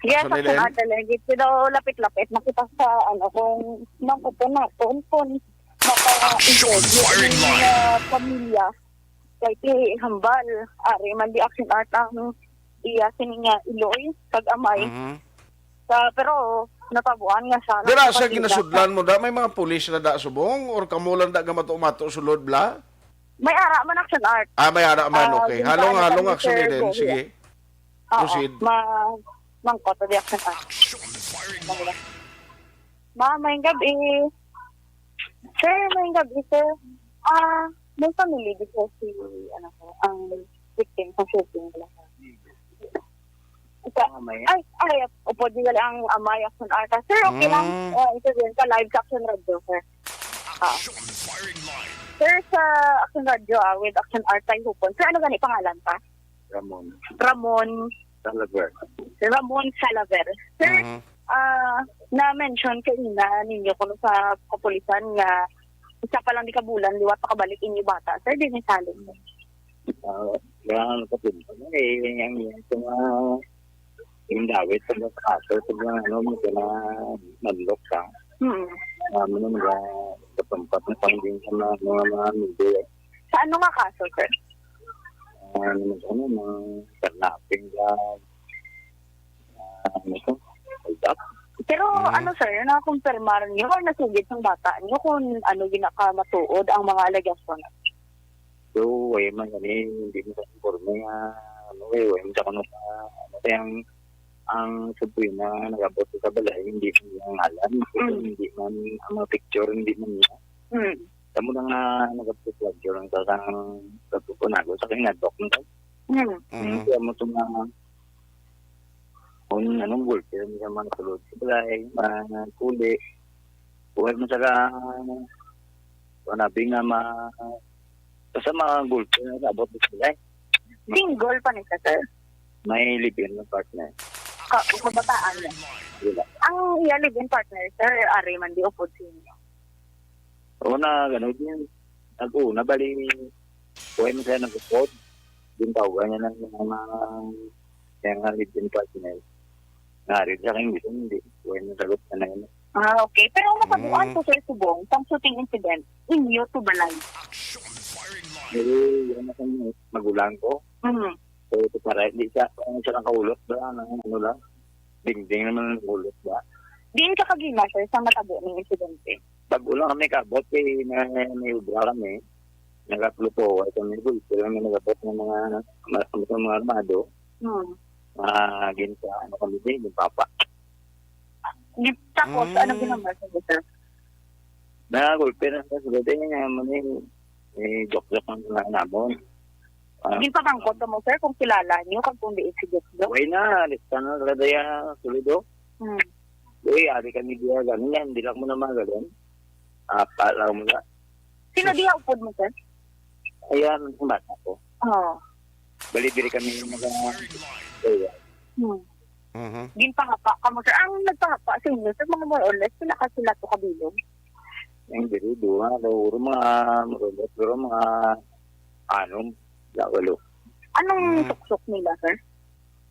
Yes, Action Action Eden? Art, lagi. Pero lapit-lapit na kita sa, ano, kung nang kupo naton, kung maka-, Action interview firing ang, line. ah, pamilya. Kay ti hambal, ari man di, Action Art, ang iya sini nga iloy, kag amay. Mhm. Sa, pero natabuan nga siya Dira sa nagpakita. ginasudlan mo da, may mga pulis na da subong, or kamo lang da gamato-mato sulod bla? May ara man, Action Art. Ah, may ara man, Ah, okay. yung Halong, paanak halong, ni Action Sir Eden, Gohia. Sige. Oo, Proceed. ma-, mangkot, di, Action Art. Action firing line. Ma, maayong gabi. Sir, maayong gabi, sir. Ah, may family di, sir, si, ano, sir, ang victim sa shooting. Sa, Ang amay? Ay, ay, opo, di wala ang amay, Action Art. Sir, okay lang. Mm. Ah, interview ka live sa Action Radio, sir. Ah. Action firing line. Sir, sa Action Radio, ah, with Action Art, kay Hupon. Sir, ano gani pangalan pa? Ramon. Ramon. Salaver. Ramon Salaver. Sir, Mhm. ah, na-mention kanina ninyo kuno sa kapulisan nga isa pa lang di ka bulan, liwat pa kabalik inyo bata. Sir, di ni saling. Ah, kaya ano pa din, eh, ang, ang, ang, yung dawit sa mga kaso, sa mga ano, mga na madlock ka. Hmm. Ah, ano, mga katumpat na pang din sa mga, mga media. Sa ano nga kaso, sir? Ah, ano, ano, mga kidnapping ka, ah, ano to, hold up. Pero, Mm. ano, sir, na-confirmar niyo or nasugid sang bata niyo kung ano ginakamatuod ang mga alegasyon? So, way man gani, hindi mo sa informe nga, ano, eh, way man sa kuno sa, ano, kaya ang, ang sugpo na nag-abot sa balay, hindi mo yung ngalan, Mm. hindi man ang mga picture, hindi man niya. Mm. Tamo lang na nag-abot sa picture, ang sa, sa, sa, sa, sa, sa, sa, Mm. Mhm. Kaya mo itong mga, kung anong gulpi, yung mga tulog sa balay, mga kuli. Buhay mo sa ka, panabi nga ma-, basta mga gulpi na naabot sa balay. Single pa ni siya, sir? May live-in na partner. Ka-, kabataan niya. Wala. Ang iya live-in partner, sir, ari man di upod sa inyo? Oo na, ganun din. Nag-una, bali, kuha mo siya nag-upod. Gintawagan niya ng mga, kaya nga, live-in partner. Nga rin sa akin, gusto, hindi. Kuha mo sagot na na yun. Ah, okay. Pero ang nakabuan Mm. ko, sir, subong, sa shooting incident, inyo to balay? Pero, yun na sa magulang ko. Mm. So, ito para, hindi siya, ano siya nakaulot ba? Ano, ano lang? Dingding naman ang ulot ba? Diin ka kagina, sir, sa matabo ng insidente? Pag ulang kami kabot, eh, na, may obra kami. Nagaplupo, ay kami, pero may nagabot ng mga, ma-, mga armado. Hmm. Ah, ginsa, ano kami din, yung papa. Gin-, tapos, Mm. ano ginawa sa sir? Na, gulpi na sa sulod, eh, nga, man, eh, eh, joke-joke ang mga namon. Ah. Ginpamangkot ka mo, sir, kung kilala niyo, kag kung diin si Joke-Joke? Way na, lista na, talaga ya, sulod, oh. Hmm. Uy, ari kami diya, ganun yan, hindi lang mo na magaling. Ah, pa lang mo na. Sino diya upod mo, sir? Ayan, ang bata ko. Oo. Bali, diri kami yung mga, ayan. Hmm. Mhm. Ginpahapa ka mo, sir. Ang nagpahapa sa inyo, sir, mga more or less, pila ka sila to kabilog? Ang diri, duha, siguro mga, more or less, siguro mga anom, ya, walo. Anong Mm. tuktok nila, sir?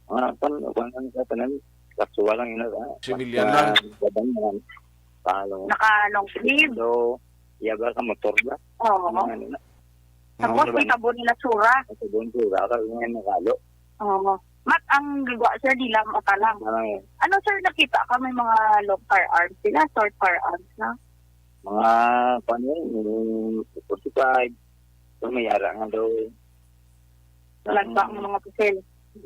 Ah, pan-, pan-, ang sa tanan, kasuwa lang yun, ah. Civilian Basta lang. Laban lang. Paano? Naka long sleeve? So, iya ba ka motor ba? Oo. Ano, ano na? Tapos, Ano ba? May tabo nila sura. Ang sabon sura, kasi nga nakalo. Oo. Mat, ang gagwa, sir, dila mata lang. Ah. Ano, sir, nakita ka may mga long firearms sila, short firearms na? Mga, paano yun? Yung forty-five. So, may ara nga daw. Lagba ang mga pusil.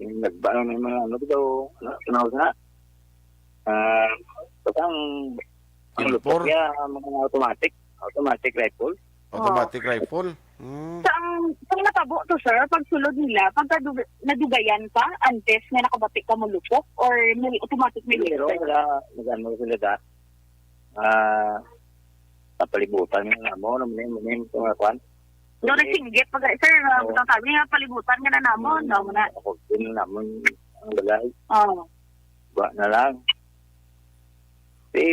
Yung lagba ang mga ano daw, ano, ano na? Ah, basta ang, ang Impor? Lupok niya, mga automatic, automatic rifle. Automatic Oo. Rifle? Hmm. Sa ang, sa natabo to, sir, pagsulod nila, pagka dug-, nadugayan pa, antes nga nakabati ka mo lupok, or may automatic may Pero laser? Wala, nag-ano sila da, ah, sa palibutan nga namo, ano man yun, ano yun, mga kwan? No, nagsinggit pag, sir, ah, Oo. Butang kami nga palibutan nga na namon, Mm, no, muna. Ako din namon ang balay. Oo. Ba na lang. Si,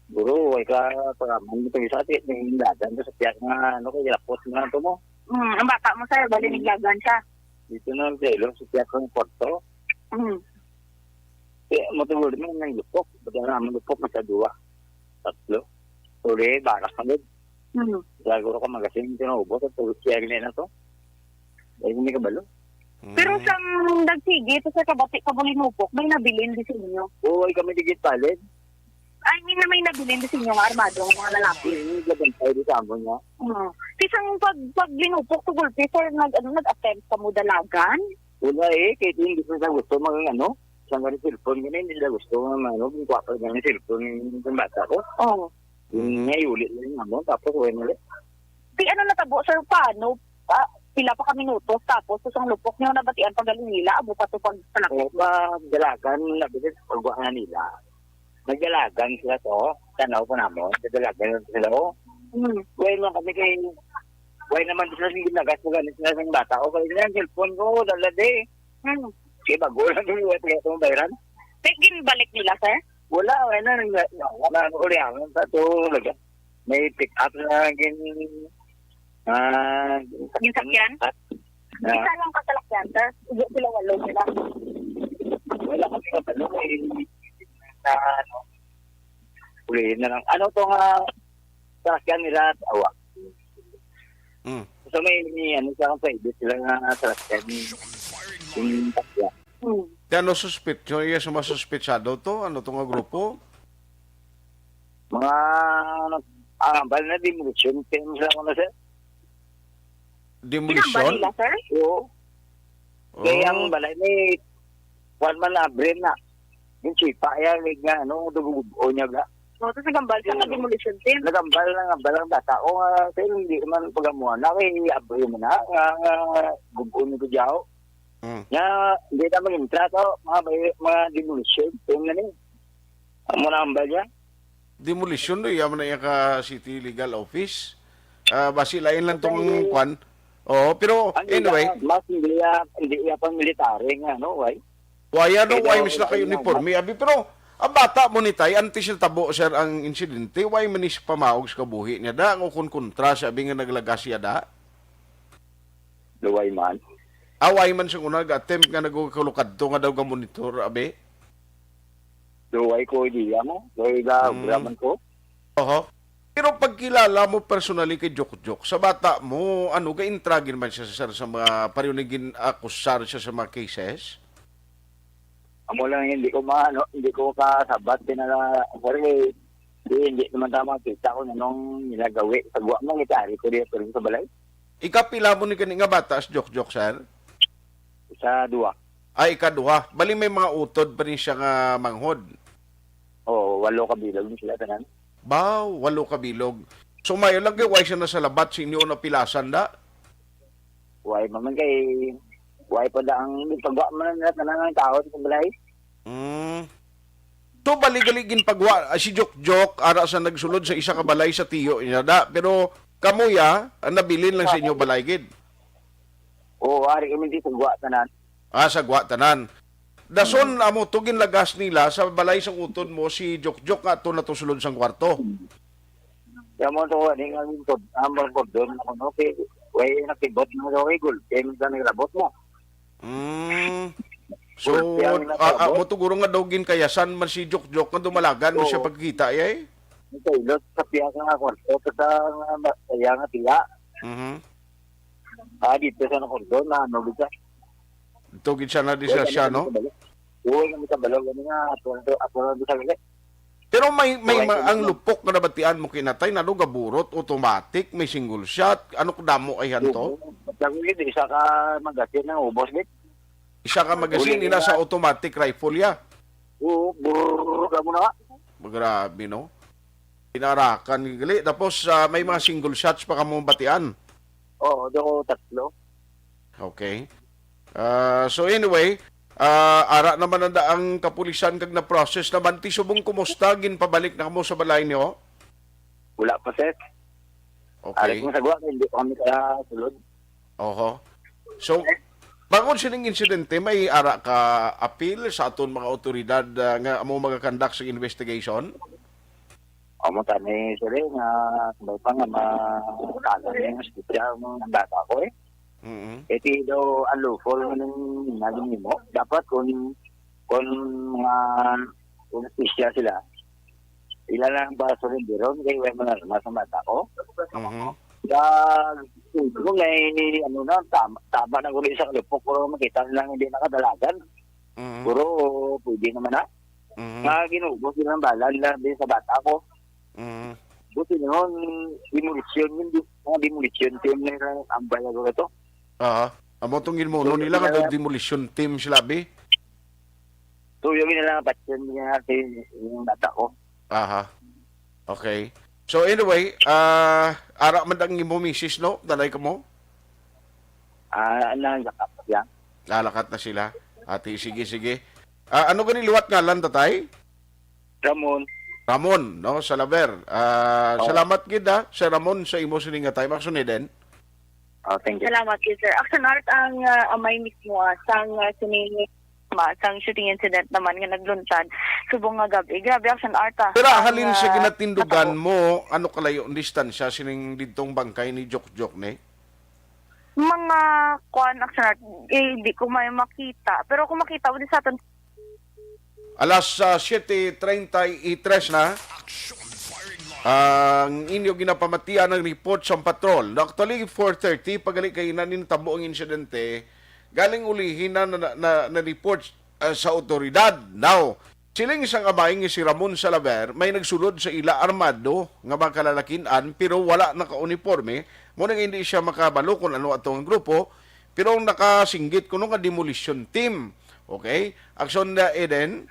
guro, ay ka, pag-aman mo tayo sa atin, may hindagan ko sa tiyak nga, ano, kaya lapot na to mo. Mm, ang bata mo, sir, bali Mm. naglagan siya. Dito na lang sa ilong, sa tiyak ng kwarto. Mm. Kaya mo ito, guro, may nang lupok. Ba't ang naman lupok, nasa duwa? Tatlo. Uli, barak na gud. Mm. Siguro ka magasin, tinaubos, at siya na to. Dahil hindi kabalo. Pero Mm. sang nagsige, ito sa kabati ka mo linupok, may nabilin di sa inyo? Oo, ay kami digit palid. I mean, na may nabilin di sa inyo nga armado nga mga lalaki. Hindi, hindi, gabantay di sa amon nga. Mm. Ti sang pag, pag linupok to gulpi, sir, nag, ano, nag-attempt ka mo dalagan? Wala eh, kahit hindi ko sa gusto mag, ano, sa nga cellphone, ganun, hindi sila gusto nga, ano, yung kwapa nga ng cellphone ng bata ko. Oo. Yung Mhm. nga, iuli lang yung amon, tapos wala na ulit. Ti ano natabo, sir, paano? Pa, pila pa ka minutos, tapos usang lupok niyo nabatian pag nila, abo pa to pag palapit. Oo, pag dalagan, nabilis, pagwa nga nila. Nagdalagan sila to, tanaw po namon, nagdalagan sila, oh. Hmm. Well, man kami kay, why naman sila sing ginagas mo ganit sila sing bata ko, kaya yung cellphone ko, dala di. Hmm. Kaya bago lang yung wala talaga itong bayran. Ti ginbalik nila, sir? Wala, wala na, wala na, wala na, wala na, sa to, laga. May pick up na gin, ah, Yung sakyan? Ah. Isa lang ka salakyan, sir. Hindi sila walo sila. Wala kami kabalo, eh. Na, ano, uli na lang. Ano to nga, salakyan nila, tawa. Mm. So, may, may, ano, sa akong private sila nga salakyan. Yung sakyan. Hmm. Ti ano suspect nyo? Iya sa mga suspetsado to? Ano to nga grupo? Mga, ah, bal na demolition team sila ko na, sir. Demolition? Pinambal nila, sir? Oo. Kaya Oh. ang balay ni Juan man na, Bren na. Yung sipa, yan, yung nga, ano, dugugubo niya ga. So, tapos nagambal siya sa Hmm. demolition team? Nagambal, nagambal ang bata ko nga, sir, hindi man pagamuhan na, kay abri mo na, nga, nga, gubuon ni Kuyaw. Mm. Nga, hindi na mag-intra to, mga bay-, mga demolition, yung nga ni. Ang muna ang balya. Demolition do, yaman na iya ka city legal office. Ah, basi lain lang tong Ang kwan. Oo, pero ang anyway. Ila, mas hindi iya, hindi iya pang military nga, no, why? Why, ano, Pero why, mas wala laki yung uniforme? Abi, pero, ang bata mo ni Tay, antes na tabo, sir, ang insidente, why man is pamaog sa kabuhi niya, da, ang ukon kontra, sabi nga naglagas siya, da? Luway man. Away man sing una, nag-attempt nga nagkulukadto nga daw ga-monitor, abi? Luway ko idea mo. Luway ga Mm. obra man ko. Oho. Pero pagkilala mo personally kay Jokjok, sa bata mo, ano, ga-intragin man siya, sir, sa mga pareho ni gin-akusar siya sa mga cases? Amo lang, hindi ko maano, hindi ko kasabat, pinala-, sorry, di, hindi naman tama kita kung anong nilagawi. Pagwa mo, gitari ko diya, pero sa balay. Ikapila mo ni kani nga bata, si Jokjok, sir? Sa duwa. Ay, ikaduha. Bali, may mga utod pa rin siya nga manghod. Oo, walo ka bilog ni sila tanan. Baw, walo ka bilog. So, mayo lang kay why siya nasalabat sa inyo na pilasan, da? Why pa man kay, why pa da ang pagwa man na tanan ang tao sa balay? Mm. So, bali gali ginpagwa, ah, si Jokjok, ara sa nagsulod sa isa ka balay sa tiyo niya, da. Pero kamo ya, ang nabilin lang sa inyo balay gid. Oo, ari kami di pagwa tanan. Ah, sa gwa tanan. Dason, amo to ginlagas nila sa balay sang utod mo si Jokjok nga ato na to sulod sang kwarto. Kaya mo to, ani nga yung kod-, ang mga kordon, ano, okay, way nakibot mo daw, eh, gulpi, minsan naglabot mo. Mm. So, Gulpi ang ah, ah, nakabot. Mo to guro nga daw ginkayasan man si Jokjok nga dumalagan mo siya Oo. Pagkita, eh? Ang kailot sa piya nga kwarto, sa, sa, sa, sa, sa, Mhm. Ah, dito sa nakordon, na ano, bisa. Ito gid siya na Wala disgrasya, na no? Kabalo. Wala na kabalo, gani nga, ato na to, ato na to sa gali. Pero may, may Wala ma-, na ang to. Lupok nga nabatian mo kinatay, nano gaburot, automatic, may single shot, ano ko damo ay hanto? Oo. Sabi ko, isa ka magazine ang ubos, gid. Isa ka magazine, Wala ina na. Sa automatic rifle, ya? Oo, brrrr, kamo na. Grabe, no? Pinarakan, gali. Tapos, ah, may mga single shots pa kamo batian? Oo, do tatlo. Okay. Ah, so anyway, ah, ara naman ang, ang kapulisan kag na-process naman. Ti subong kumusta? Ginpabalik na mo sa balay niyo? Wala pa, sir. Okay. Alis mo sa guwa, hindi pa kami kasulod. Oho. So, bangod sining insidente, may ara ka apil sa aton mga awtoridad, ah, nga amo magakandak sa investigation? Amo tani, sir, eh, nga may pa nga ma-, ano, yung espesya mo, ang bata ko, eh. Mm-hmm. Iti daw unlawful nga nang naging nimo. Dapat kung, kung mga, kung espesya sila, ila lang ba surrenderon kay way mga armas ang bata ko? Mhm. Sa, kung may, ano na, tama, tama na guro sa kalupok, pero makita nilang hindi nakadalagan. Mhm. Pero pwede naman na. Mhm. Nga ginugos nila ang bala nila din sa bata ko. Mhm. Buti noon, demolition yun, di, mga demolition team na yung ang bayan ko ito. Aha. Amo tong ginmuno So, nila nga sila daw demolition team sila, bi? Tuyo yun nila ang patyon niya si yung bata ko. Aha. Okay. So anyway, ah, ara man ang imo misis, no? Dalay ka mo? Ah, nalakat siya. Nalakat na sila. Ati, sige, sige. Ah, ano gani liwat ngalan, tatay? Ramon. Ramon, no? Salaver. Ah, Oo. Salamat gid, ah, Sir Ramon, sa imo sining nga time. Action ni Den. Oh, thank you. Salamat gid, sir. Action Art ang, ah, amay mismo, ah, sang, ah, sining ma-, sang shooting incident naman nga nagluntad subong nga gab-i. Grabe, Action Art, ah. Pero ang, halin sa ah, ginatindugan nakabo- mo, ano kalayo ang distansya sining didtong bangkay ni Jokjok, ne? Mga kuan, Action Art, eh, di ko may makita. Pero kung makita mo din sa aton Alas, ah, siete treinta y tres na. Ang inyo ginapamatian ang report sa patrol. No, actually, four thirty, pagali kay na nitabo ang insidente. Galing ulihin na, na, na, na report, ah, sa otoridad. Now, siling sang amay nga si Ramon Salaver, may nagsulod sa ila armado nga mga kalalakin-an, pero wala naka-uniforme. Mo nang hindi siya makabalo kung ano atong grupo, pero ang nakasinggit kuno nga demolition team. Okay? Action na, Eden?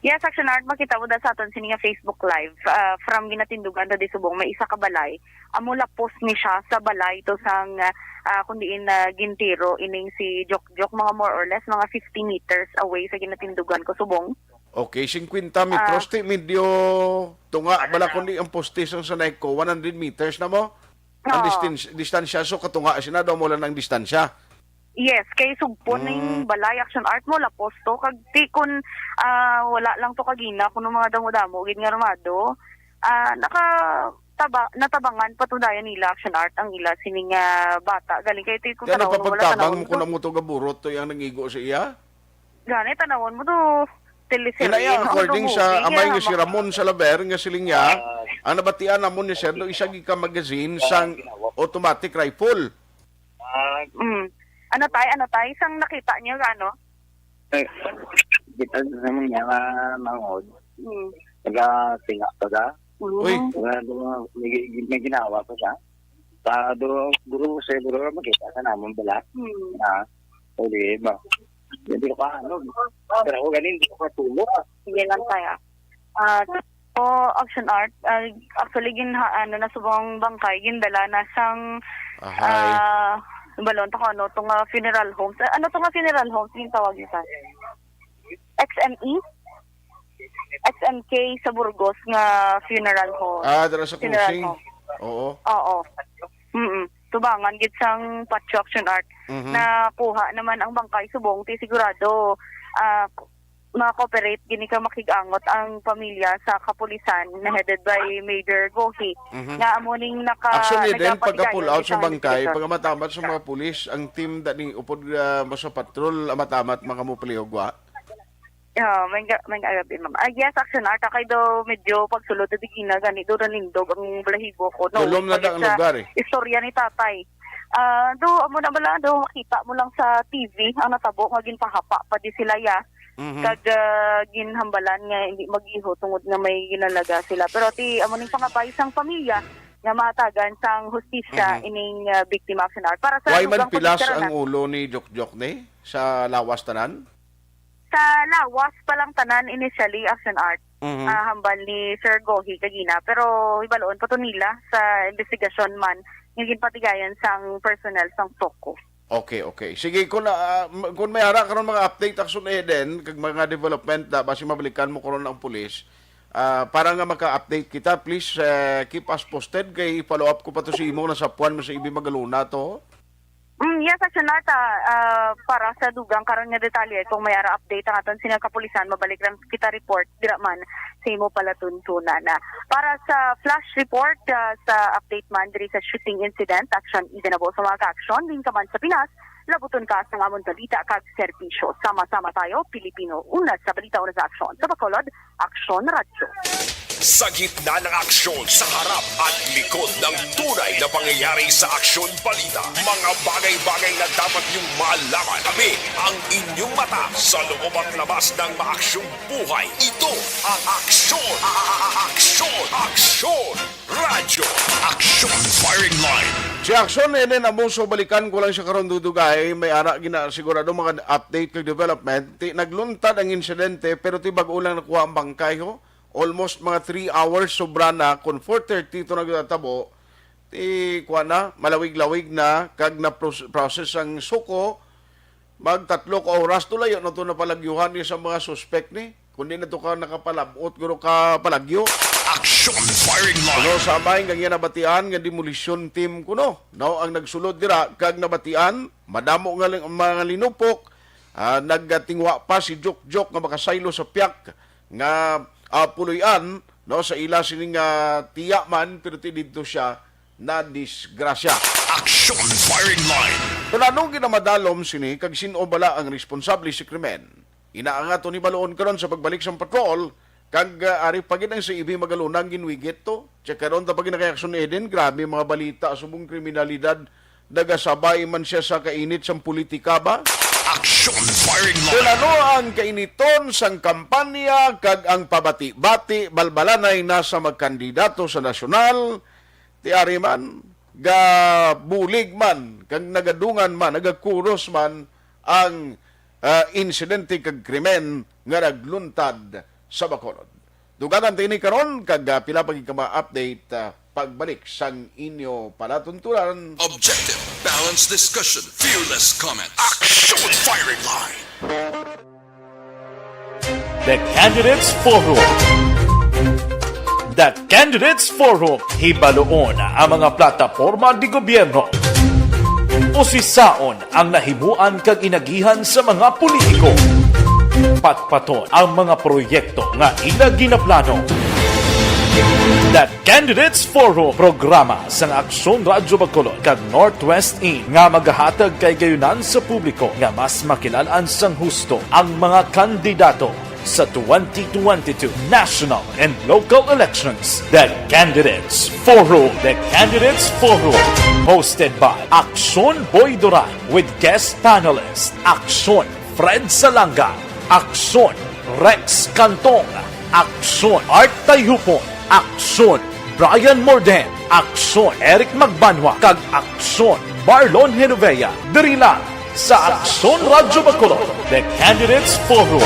Yes, Action Art, makita mo da sa aton sini nga Facebook Live, ah, from Ginatindugan to di subong, may isa ka balay. Amo lapos ni siya sa balay to sang, ah, ah, kung diin na gintiro ining si Jokjok, mga more or less, mga fifty meters away sa Ginatindugan ko subong. Okay, fifty metros, Ah. Ti medyo tunga bala kundi ang poste sang sanay ko, one hundred meters na mo? Ang Oo. distance, distansya, so katunga sina daw mo lang ang distansya. Yes, kay sugpon Mm. ning balay, Action Art, mo lapos to, kag ti kun, ah, wala lang to kagina kuno mga damo-damo gid nga armado, ah, naka-, taba-, natabangan pa to dayon nila, Action Art, ang ila sining, ah, bata. Galing kay ti kun Kaya tanawon mo, wala nagpapagtabang tanawon mo ko. Kung amo to gaburot to yung nangigo sa iya? Gani, tanawon mo to, teleserye, Inaya, no? According Itong sa movie, amay kaya nga si ma- Ramon Salaver nga siling niya, Ah. ang nabatian namon ni Sir, no, isa gid ka magazine sang automatic rifle. Ah. Mm. Ano, tay? Ano, tay? Sang nakita niyo, ano? Eh, kita naman niya nga mangod. Mm. Taga tinga, taga. Uy. Mm. Taga, may, may ginawa pa siya. Sa do, guro, sa guro, makita sa namon bala. Mm. Ah, o, di ba? Hindi ko pa, ano, pero ako ganin, hindi ko pa tulog. Sige lang, tay, ah. Ah, O, Action Art, ah, actually, ginha-, ano, na subong bangkay, gindala na sang, Ahay. ah, balon ta ko, ano, to nga funeral homes. Ah, ano to nga funeral homes, yung tawag nito? X M E? X M K sa Burgos nga funeral home. Ah, dala sa Funeral crossing. Home. Oo. Oo. Mm-mm. Tubangan gid sang Patio, Action Art. Mhm. Nakuha naman ang bangkay subong, ti sigurado, ah, ma-cooperate gini ka makig-angot ang pamilya sa kapulisan na headed by Major Gohi, Mhm. nga amo ning naka-, Action ni din nagapatigayon pagka-pull out sa isang bangkay, investigation. Pagkamatamat sa mga pulis, ang team da ni upod, ah, mo sa patrol, amatamat, mga mupalihog, wa? Ah, may ga-, may gabi, ma'am. Ah, yes, Action Art, kay daw medyo pagsulod na di gina, gani daw nanindog ang balahibo ko, no? Tulom na da ang Pagit sa lugar, eh. Istorya ni tatay. Ah, do, amo na bala, do, makita mo lang sa T V ang natabo nga ginpahapa pa di sila, ya. Mhm. Kag, ah, ginhambalan nga hindi mag-iho tungod nga may ginalaga sila. Pero ti, amo ning pangabay sang pamilya nga matagan sang hustisya Mhm. ining, ah, biktima, Action Art. Para sa Why man dugang pilas pagkikaranan ang ulo ni Jokjok ni sa lawas tanan? Sa lawas pa lang tanan initially, Action Art, Mhm. ah, hambal ni Sir Gohi kagina, pero hibaloon pa to nila sa investigasyon man nga ginpatigayon sang personnel sang SOCO. Okay, okay. Sige, kung, ah, m-, kung may ara karon mga update, Action Eden, kag mga development na, basi mabalikan mo karon ang pulis, ah, para nga maka-update kita, please, eh, keep us posted. Kay follow up ko pa to si imo, nasapuan mo sa ibi magaluna to. Mm, yes, Action Art, ah, ah, para sa dugang karon nga detalye, kung may ara update ang aton sini nga kapulisan, mabalik lang kita report dira man sa imo palatuntunan. Ah, para sa flash report, ah, sa update man diri sa shooting incident, Action Eden abo sa mga ka-action, din ka man sa Pinas, labuton ka sa amon balita kag serbisyo. Sama-sama tayo, Pilipino, una sa balita, una sa aksyon. Sa Bacolod, Aksyon Radyo. Sa gitna ng aksyon, sa harap at likod ng tunay na pangyayari sa Aksyon Balita, mga bagay-bagay na dapat niyong malaman. Kami ang inyong mata sa loob at labas ng maaksyong buhay. Ito ang Aksyon, a-, a-, a-, Aksyon, Aksyon Radyo, Aksyon Firing Line. Si Aksyon, inin amo, so balikan ko lang siya karon, Dudugay. May ara gina-, sigurado mga update kag development. Ti, nagluntad ang insidente, pero ti bag-o lang nakuha ang bangkay, ho. Almost mga three hours, sobra na. Kung four thirty ito nagtabo, ti, kuha na, malawig-lawig na, kag na-process ang SOCO, magtatlo ka oras to, layo na to napalagyuhan ni sa mga suspek ni. Kundi na to ka nakapalabot, guro, ka palagyo. Action Firing Line. Ano, sa amay nga iya nabatian nga demolition team kuno, no, ang nagsulod dira, kag nabatian madamo nga ling-, mga linupok, ah, nagtingwa pa si Jokjok nga makasaylo sa piyak nga, ah, puloy-an, no, sa ila sining, ah, tiya man, pero ti didto siya na disgrasya. Action Firing Line. Kon ano ginamadalom sini kag sin-o bala ang responsable sa krimen? Ina ang aton hibaluon karon sa pagbalik sang patrol, kag, ah, ari pa gid ang sa ibi magalunang ginwigit to. Check karon ta pa gid na kay Action Eden, grabe mga balita subong kriminalidad. Nagasabay man siya sa kainit sang politika ba? Action Firing Line. Kung ano ang kainiton sang kampanya kag ang pabati-bati, balbalanay na sa magkandidato sa nasyonal, ti ari man, gabulig man, kag nagadungan man, nagakuros man ang, ah, insidente kag krimen nga nagluntad sa Bacolod. Dugangan ta ini karon kag, ah, pila pa gid ka mga update, ah, pagbalik sang inyo palatuntunan. Objective, balanced discussion, fearless comments. Action Firing Line. The Candidates Forum. The Candidates Forum. Hibaluon ang mga plataporma de gobyerno. Usisaon ang nahimuan kag inagihan sa mga politiko. Patpaton ang mga proyekto nga ila ginaplano. The Candidates Forum, programa sang Aksyon Radyo Bacolod kag Northwest In nga magahatag kay gayunan sa publiko nga mas makilal-an sang husto ang mga kandidato sa twenty twenty-two national and local elections. The Candidates Forum. The Candidates Forum. Hosted by Aksyon Boy Duran with guest panelist Aksyon Fred Salanga, Aksyon Rex Cantong, Aksyon Art Tayhupon, Aksyon Brian Morden, Aksyon Eric Magbanwa, kag Aksyon Marlon Genovea. Diri lang sa Aksyon Radyo Bacolod, The Candidates Forum.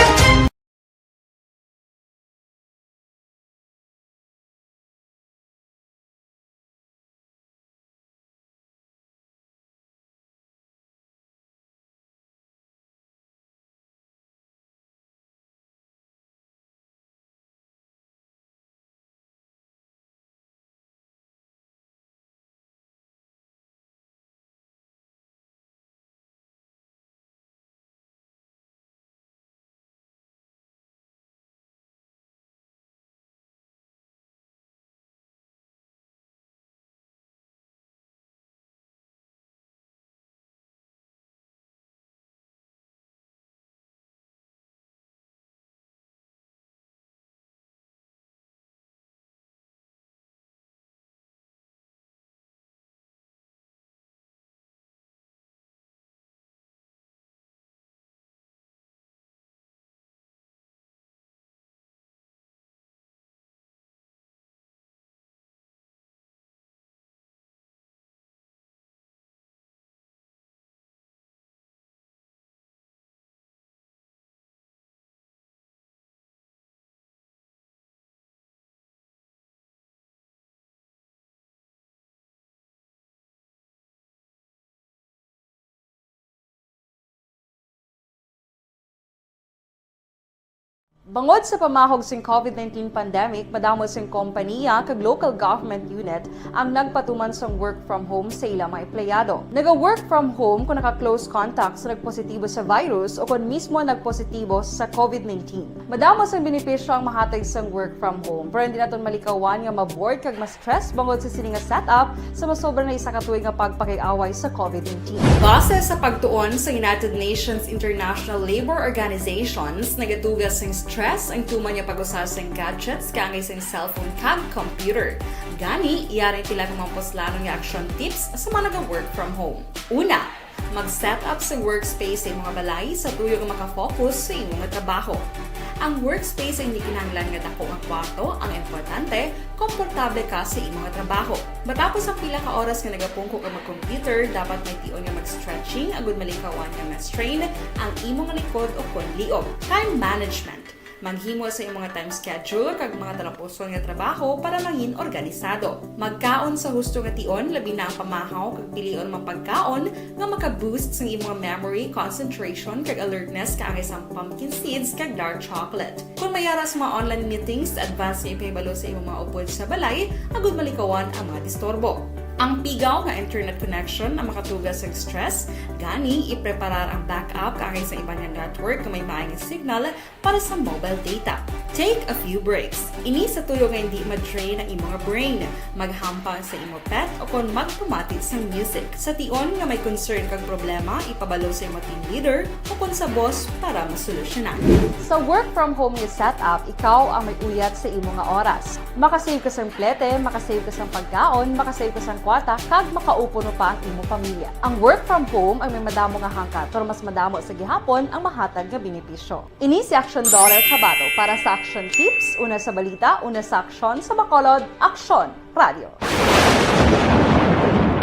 Bangod sa pamahog sing COVID nineteen pandemic, madamo sing kompaniya kag local government unit ang nagpatuman sang work from home sa ila mga empleyado. Naga-work from home kung naka-close contact sa nagpositibo sa virus o kon mismo nagpositibo sa COVID nineteen. Madamo sang benepisyo ang mahatag sang work from home, pero hindi naton malikawan nga ma-bored kag ma-stress bangod sa sini nga setup sa masobra na isa ka tuig nga pagpakig-away sa COVID nineteen. Base sa pagtuon sa United Nations International Labour Organizations, nagatugas sang stress ang tuman nga pag-usa sang gadgets kaangay sang cellphone kag computer. Gani, yari ang pila ka mga puslanon nga action tips sa mga naga-work from home. Una, mag-set up sa workspace sa imong balay sa tuyo nga makafocus sa imong trabaho. Ang workspace ay hindi kinahanglan nga dako nga kwarto, ang importante, komportable ka sa imong trabaho. Matapos ang pila ka oras nga nagapungko ka mag-computer, dapat may tion nga mag-stretching agud malikawan nga ma-strain ang imong likod o kon liog. Time management. Maghimo sa imong mga time schedule kag mga talapuson nga trabaho para mangin organisado. Magkaon sa husto nga tion, labi na ang pamahaw kag pilion mga pagkaon nga maka-boost sa imong memory, concentration, kag alertness kaangay sang pumpkin seeds kag dark chocolate. Kung may ara sa mga online meetings, advance nga ipahibalo sa imong mga upod sa balay agud malikawan ang mga disturbo. Ang pigaw nga internet connection ang makatugas sa stress, gani ipreparar ang backup kaangay sa iban nga network nga may maayong signal para sa mobile data. Take a few breaks. Ini sa tuyo nga hindi ma-drain ang imo nga brain. Maghampang sa imo pet o kon magpamati sang music. Sa tion nga may concern kag problema, ipabalo sa imo team leader o kon sa boss para masolusyonan. Sa work from home nga setup, ikaw ang may uyat sa imo nga oras. Makasave ka sang plete, makasave ka sang pagkaon, makasave ka sang kwarta, kag makaupod pa ang imo pamilya. Ang work from home ang may madamo nga hangkat, pero mas madamo sa gihapon ang mahatag nga benepisyo. Ini si Action Daughter Kabato para sa Action Tips, una sa balita, una sa aksyon, sa Bacolod, Aksyon Radio.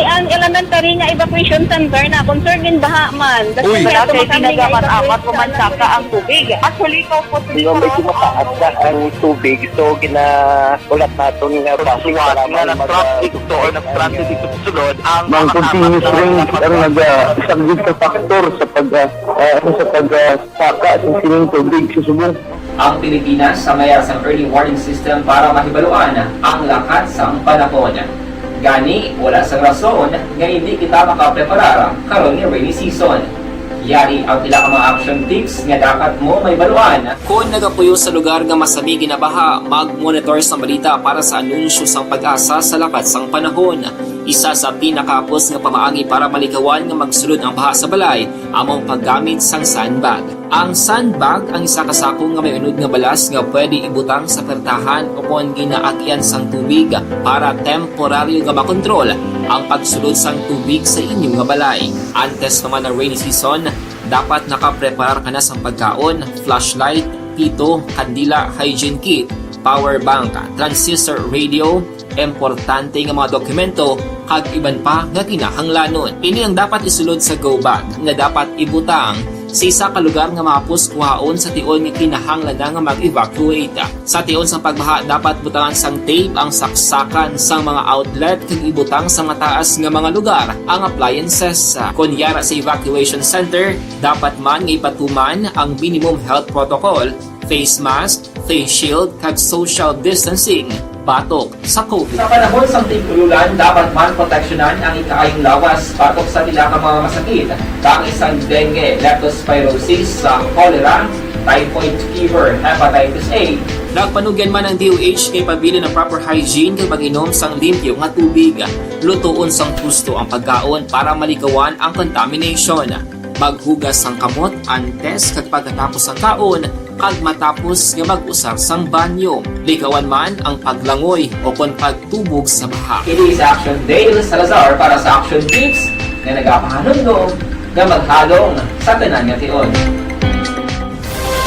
Ang elementary nga evacuation center na concerned in baha man. Uy. Barangay Tinaga man, amat ko man saka ang tubig. Actually, ito po, di ba, medyo mataas na ang tubig, so ginaulat naton nga na-traffic ito or na-stranded ito sa sulod ang mga continuous rain ang nag-, ah, isa gid sa factor sa pag, ah, ah, ano, sa pag, ah, saka sa sining tubig sa subong. Ang Pilipinas sa mayar sang early warning system para mahibaluan ang lakat sang panahon. Gani, wala sang rason nga hindi kita makapreparar karon nga rainy season. Yari ang pila ka mga action tips nga dapat mo mahibaluan. Kon nagapuyo sa lugar nga masami ginabaha, mag-monitor sa balita para sa anunsyo sang PAGASA sa lakat sang panahon. Isa sa pinakahapos nga pamaagi para malikawan nga magsulod ang baha sa balay amo ang paggamit sang sandbag. Ang sandbag ang isa ka sako nga may unod nga balas nga pwede ibutang sa pertahan o kon ginaagyan sang tubig para temporaryo nga makontrol ang pagsulod sang tubig sa inyo nga balay. Antes pa man ang rainy season, dapat nakapreparar ka na sang pagkaon, flashlight, pito, kandila, hygiene kit, power bank, transistor radio, importante nga mga dokumento, kag iban pa nga kinahanglanon. Ini ang dapat isulod sa go bag nga dapat ibutang sa isa ka lugar nga mahapos kuhaon sa tion nga kinahanglan na nga mag-evacuate. Sa tion sang pagbaha, dapat butangan sang tape ang saksakan sang mga outlet kag ibutang sa mataas nga mga lugar ang appliances. Kon yara sa evacuation center, dapat man nga ipatuman ang minimum health protocol, face mask, face shield, kag social distancing batok sa COVID. Sa panahon sang tig-ululan, dapat man proteksyonan ang ikaayong lawas batok sa pila ka mga masakit, kaangay sang dengue, leptospirosis, sa cholera, typhoid fever, hepatitis A. Nagpanugyan man ang D O H nga ipabilin ang proper hygiene kag pag-inom sang limpyo nga tubig. Lutoon sang husto ang pagkaon para malikawan ang contamination. Maghugas sang kamot antes kag pagkatapos sang kaon, kag matapos nga mag-usar sang banyo. Likawan man ang paglangoy o kon pagtubog sa baha. Kini si Action Dale Salazar para sa Action Tips nga nagapahanumdom nga maghalong sa tanan nga tion.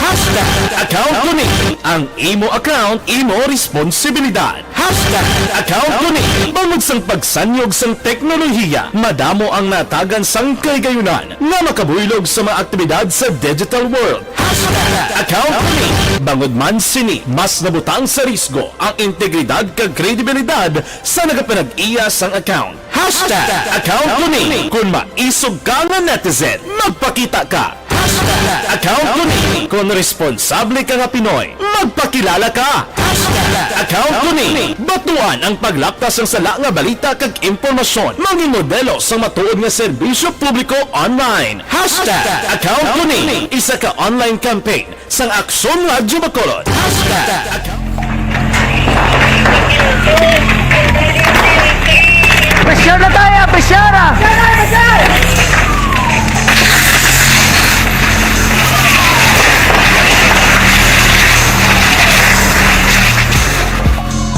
Hashtag account ko ni. Ang imo account, imo responsibilidad. Hashtag account ko ni. Bangod sang pagsanyog sang teknolohiya, madamo ang natagan sang kahigayunan nga makabuylog sa mga aktibidad sa digital world. Hashtag account ko ni. Bangod man sini, mas nabutang sa risgo ang integridad kag kredibilidad sa nagapanag-iya sang account. Hashtag account ko ni. Kung maisog ka nga netizen, magpakita ka. Hashtag Account ko ni. Kon responsable ka nga Pinoy, magpakilala ka. Account ko ni. Batuan ang paglaptas sang sala nga balita kag impormasyon. Maging modelo sang matuod nga serbisyo publiko online. Hashtag Account ko ni. Isa ka online campaign sang Aksyon Radyo Bacolod. Hashtag Account. Pressure na tayo! Pressure na!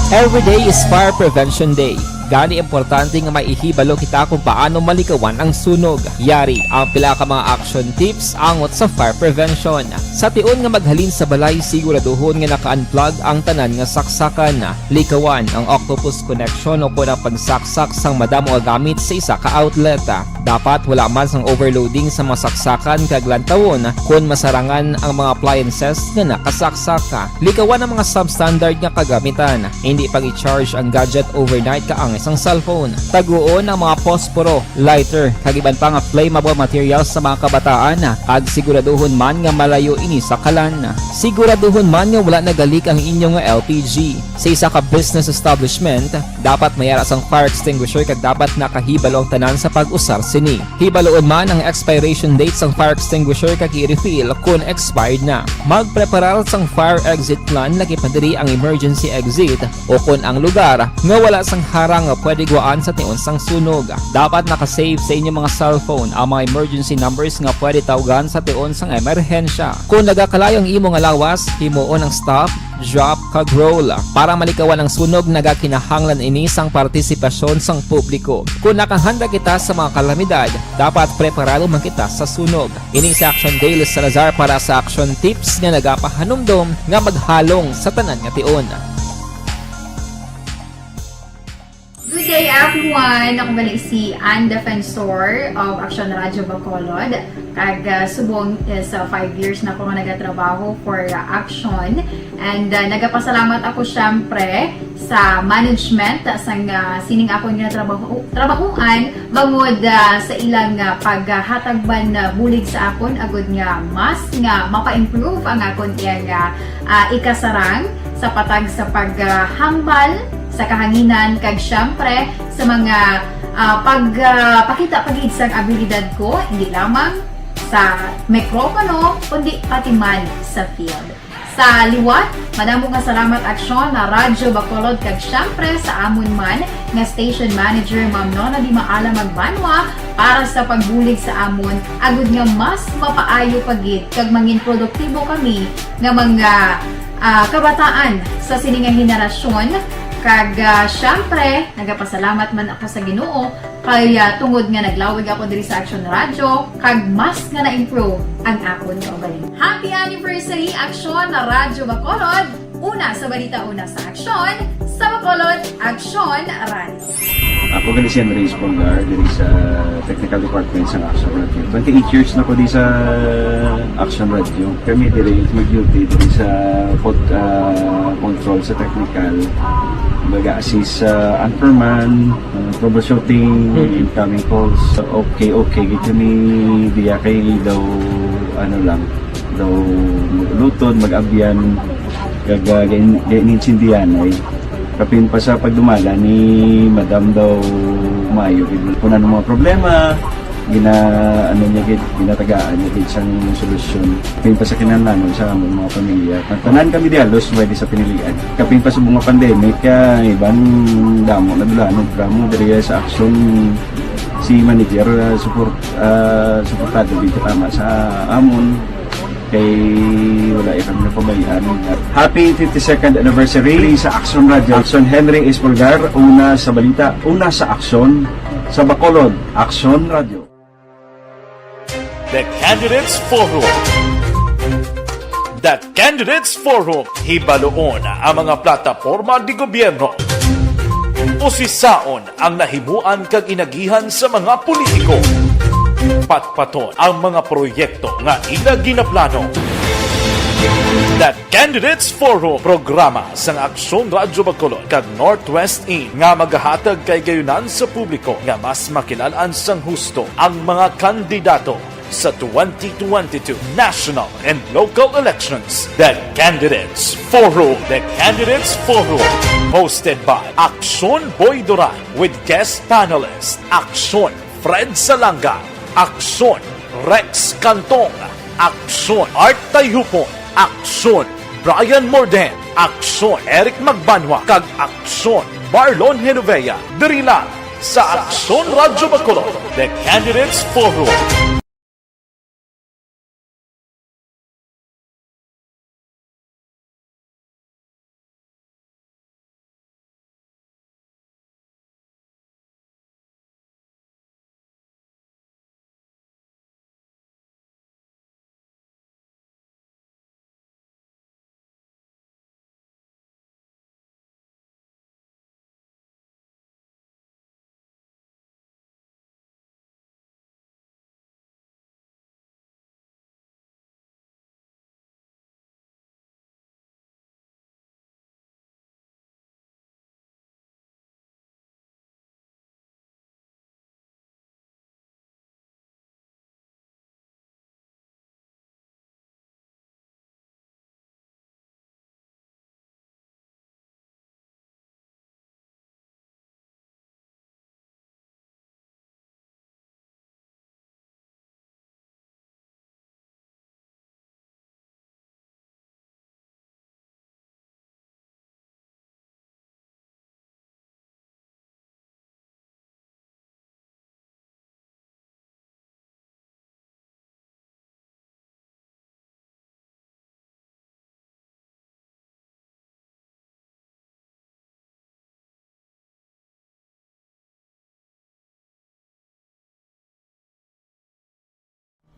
Every day is Fire Prevention Day. Gani importante nga maihibalo kita kung paano malikawan ang sunog. Yari ang pila ka mga action tips angot sa fire prevention. Sa tion nga maghalin sa balay, siguraduhon nga naka-unplug ang tanan nga saksakan. Likawan ang octopus connection o kon ang pagsaksak sang madamo nga gamit sa isa ka outlet. Dapat wala man sang overloading sa mga saksakan kag lantawon kon masarangan ang mga appliances nga nakasaksak. Likawan ang mga substandard nga kagamitan. Hindi pag-i-charge ang gadget overnight kaangay sang cellphone. Taguon ang mga posporo, lighter, kag iban pa nga flammable materials sa mga kabataan, kag siguraduhon man nga malayo ini sa kalan. Siguraduhon man nga wala nagalik ang inyo nga L P G. Sa isa ka business establishment, dapat may ara sang fire extinguisher kag dapat nakahibalo ang tanan sa pag-usar sini. Hibaluon man ang expiration date sang fire extinguisher kag i-refill kon expired na. Magpreparar sang fire exit plan, laki pa diri ang emergency exit o kon ang lugar nga wala sang harang nga pwede gwaan sa tion sang sunog. Dapat naka-save sa inyo mga cellphone ang mga emergency numbers nga pwede tawgan sa tion sang emerhensya. Kon nagakalayo ang imo nga lawas, himuon ang stop, drop, kag roll. Para malikawan ang sunog, nagakinahanglan ini sang partisipasyon sang publiko. Kon nakahanda kita sa mga kalamidad, dapat preparado man kita sa sunog. Ini si Action Dale Salazar para sa Action Tips nga nagapahanumdom nga maghalong sa tanan nga tion. Good day, everyone! Ako gali si Ann Defensor of Action Radyo Bacolod. Kag, ah, subong is, ah, five years na ako nga nagatrabaho for, ah, Action. And, ah, nagapasalamat ako, syempre, sa management, ah, sang, ah, sining akon nga trabaho, trabahuan, bangod, ah, sa ilang, ah, paghatag man, ah, bulig sa akon, agud nga mas nga mapa-improve ang akon iyang, ah, ah, ikasarang sa patag sa paghambal sa kahanginan, kag siyempre sa mga, ah, pag, ah, pakita pa gid sang abilidad ko, hindi lamang sa mikropono, kundi pati man sa field. Sa liwat, madamo nga salamat, Aksyon na Radyo Bacolod, kag siyempre sa amon man nga station manager, Ma'am Nona Di Maala Magbanwa, para sa pagbulig sa amon, agud nga mas mapaayo pa gid kag mangin produktibo kami nga mga, ah, kabataan sa sini nga henerasyon. Kag, ah, siyempre, nagapasalamat man ako sa Ginoo kay, ah, tungod nga naglawig ako diri sa Action Radyo, kag mas nga na-improve ang akon kaugalingon. Happy anniversary, Action na Radyo Bacolod! Una sa balita, una sa aksyon, sa Bacolod, Aksyon Radyo. Ako gali si Andres Polgar, diri sa Technical Department sa Action Radyo. Twenty-eight years na ko di sa Action Radyo. Kami diri mag-duty diri sa pod-, ah, control sa technical. Mag-assist sa anchorman, ah, troubleshooting, incoming calls. Okay, okay, gid kami diya kay daw, ano lang, daw mag-ulutod, mag-abyan, kag, ah, gain-, gain-, intindihan ay. Kapin pa sa pagdumala ni Madam daw maayo gid. Kung ano mga problema, gina-, ano niya gid, ginatagaan niya gid sang solusyon. Kapin pa sa kinahanglanon sa among mga pamilya. Tanan kami di halos pwede sa pinilian. Kapin pa sa mga pandemic, ah, iban damo na dula, ano, damo diri sa Action si manager, ah, support, ah, suportado gid tama sa amon. Kay wala ya kami napabayaan. Happy fifty-second anniversary sa Action Radio. Action Henry Espolgar, una sa balita, una sa aksyon, sa Bacolod, Action Radio. The Candidates Forum. The Candidates Forum, hibaluon ang mga plataporma de gobyerno. Usisaon ang nahimuan kag inagihan sa mga politiko. Patpaton ang mga proyekto nga ila ginaplano. The Candidates Forum, programa sang Aksyon Radyo Bacolod kag Northwest In nga magahatag kay gayunan sa publiko nga mas makilal-an sang husto ang mga kandidato. Sa twenty twenty-two national and local elections, The Candidates Forum. The Candidates Forum, hosted by Aksyon Boy Duran with guest panelist Aksyon Fred Salanga, Aksyon Rex Cantong, Aksyon Art Tayhupon, Aksyon Brian Morden, Aksyon Eric Magbanwa, kag Aksyon Marlon Genovea. Diri lang sa Aksyon Radyo Bacolod, The Candidates Forum.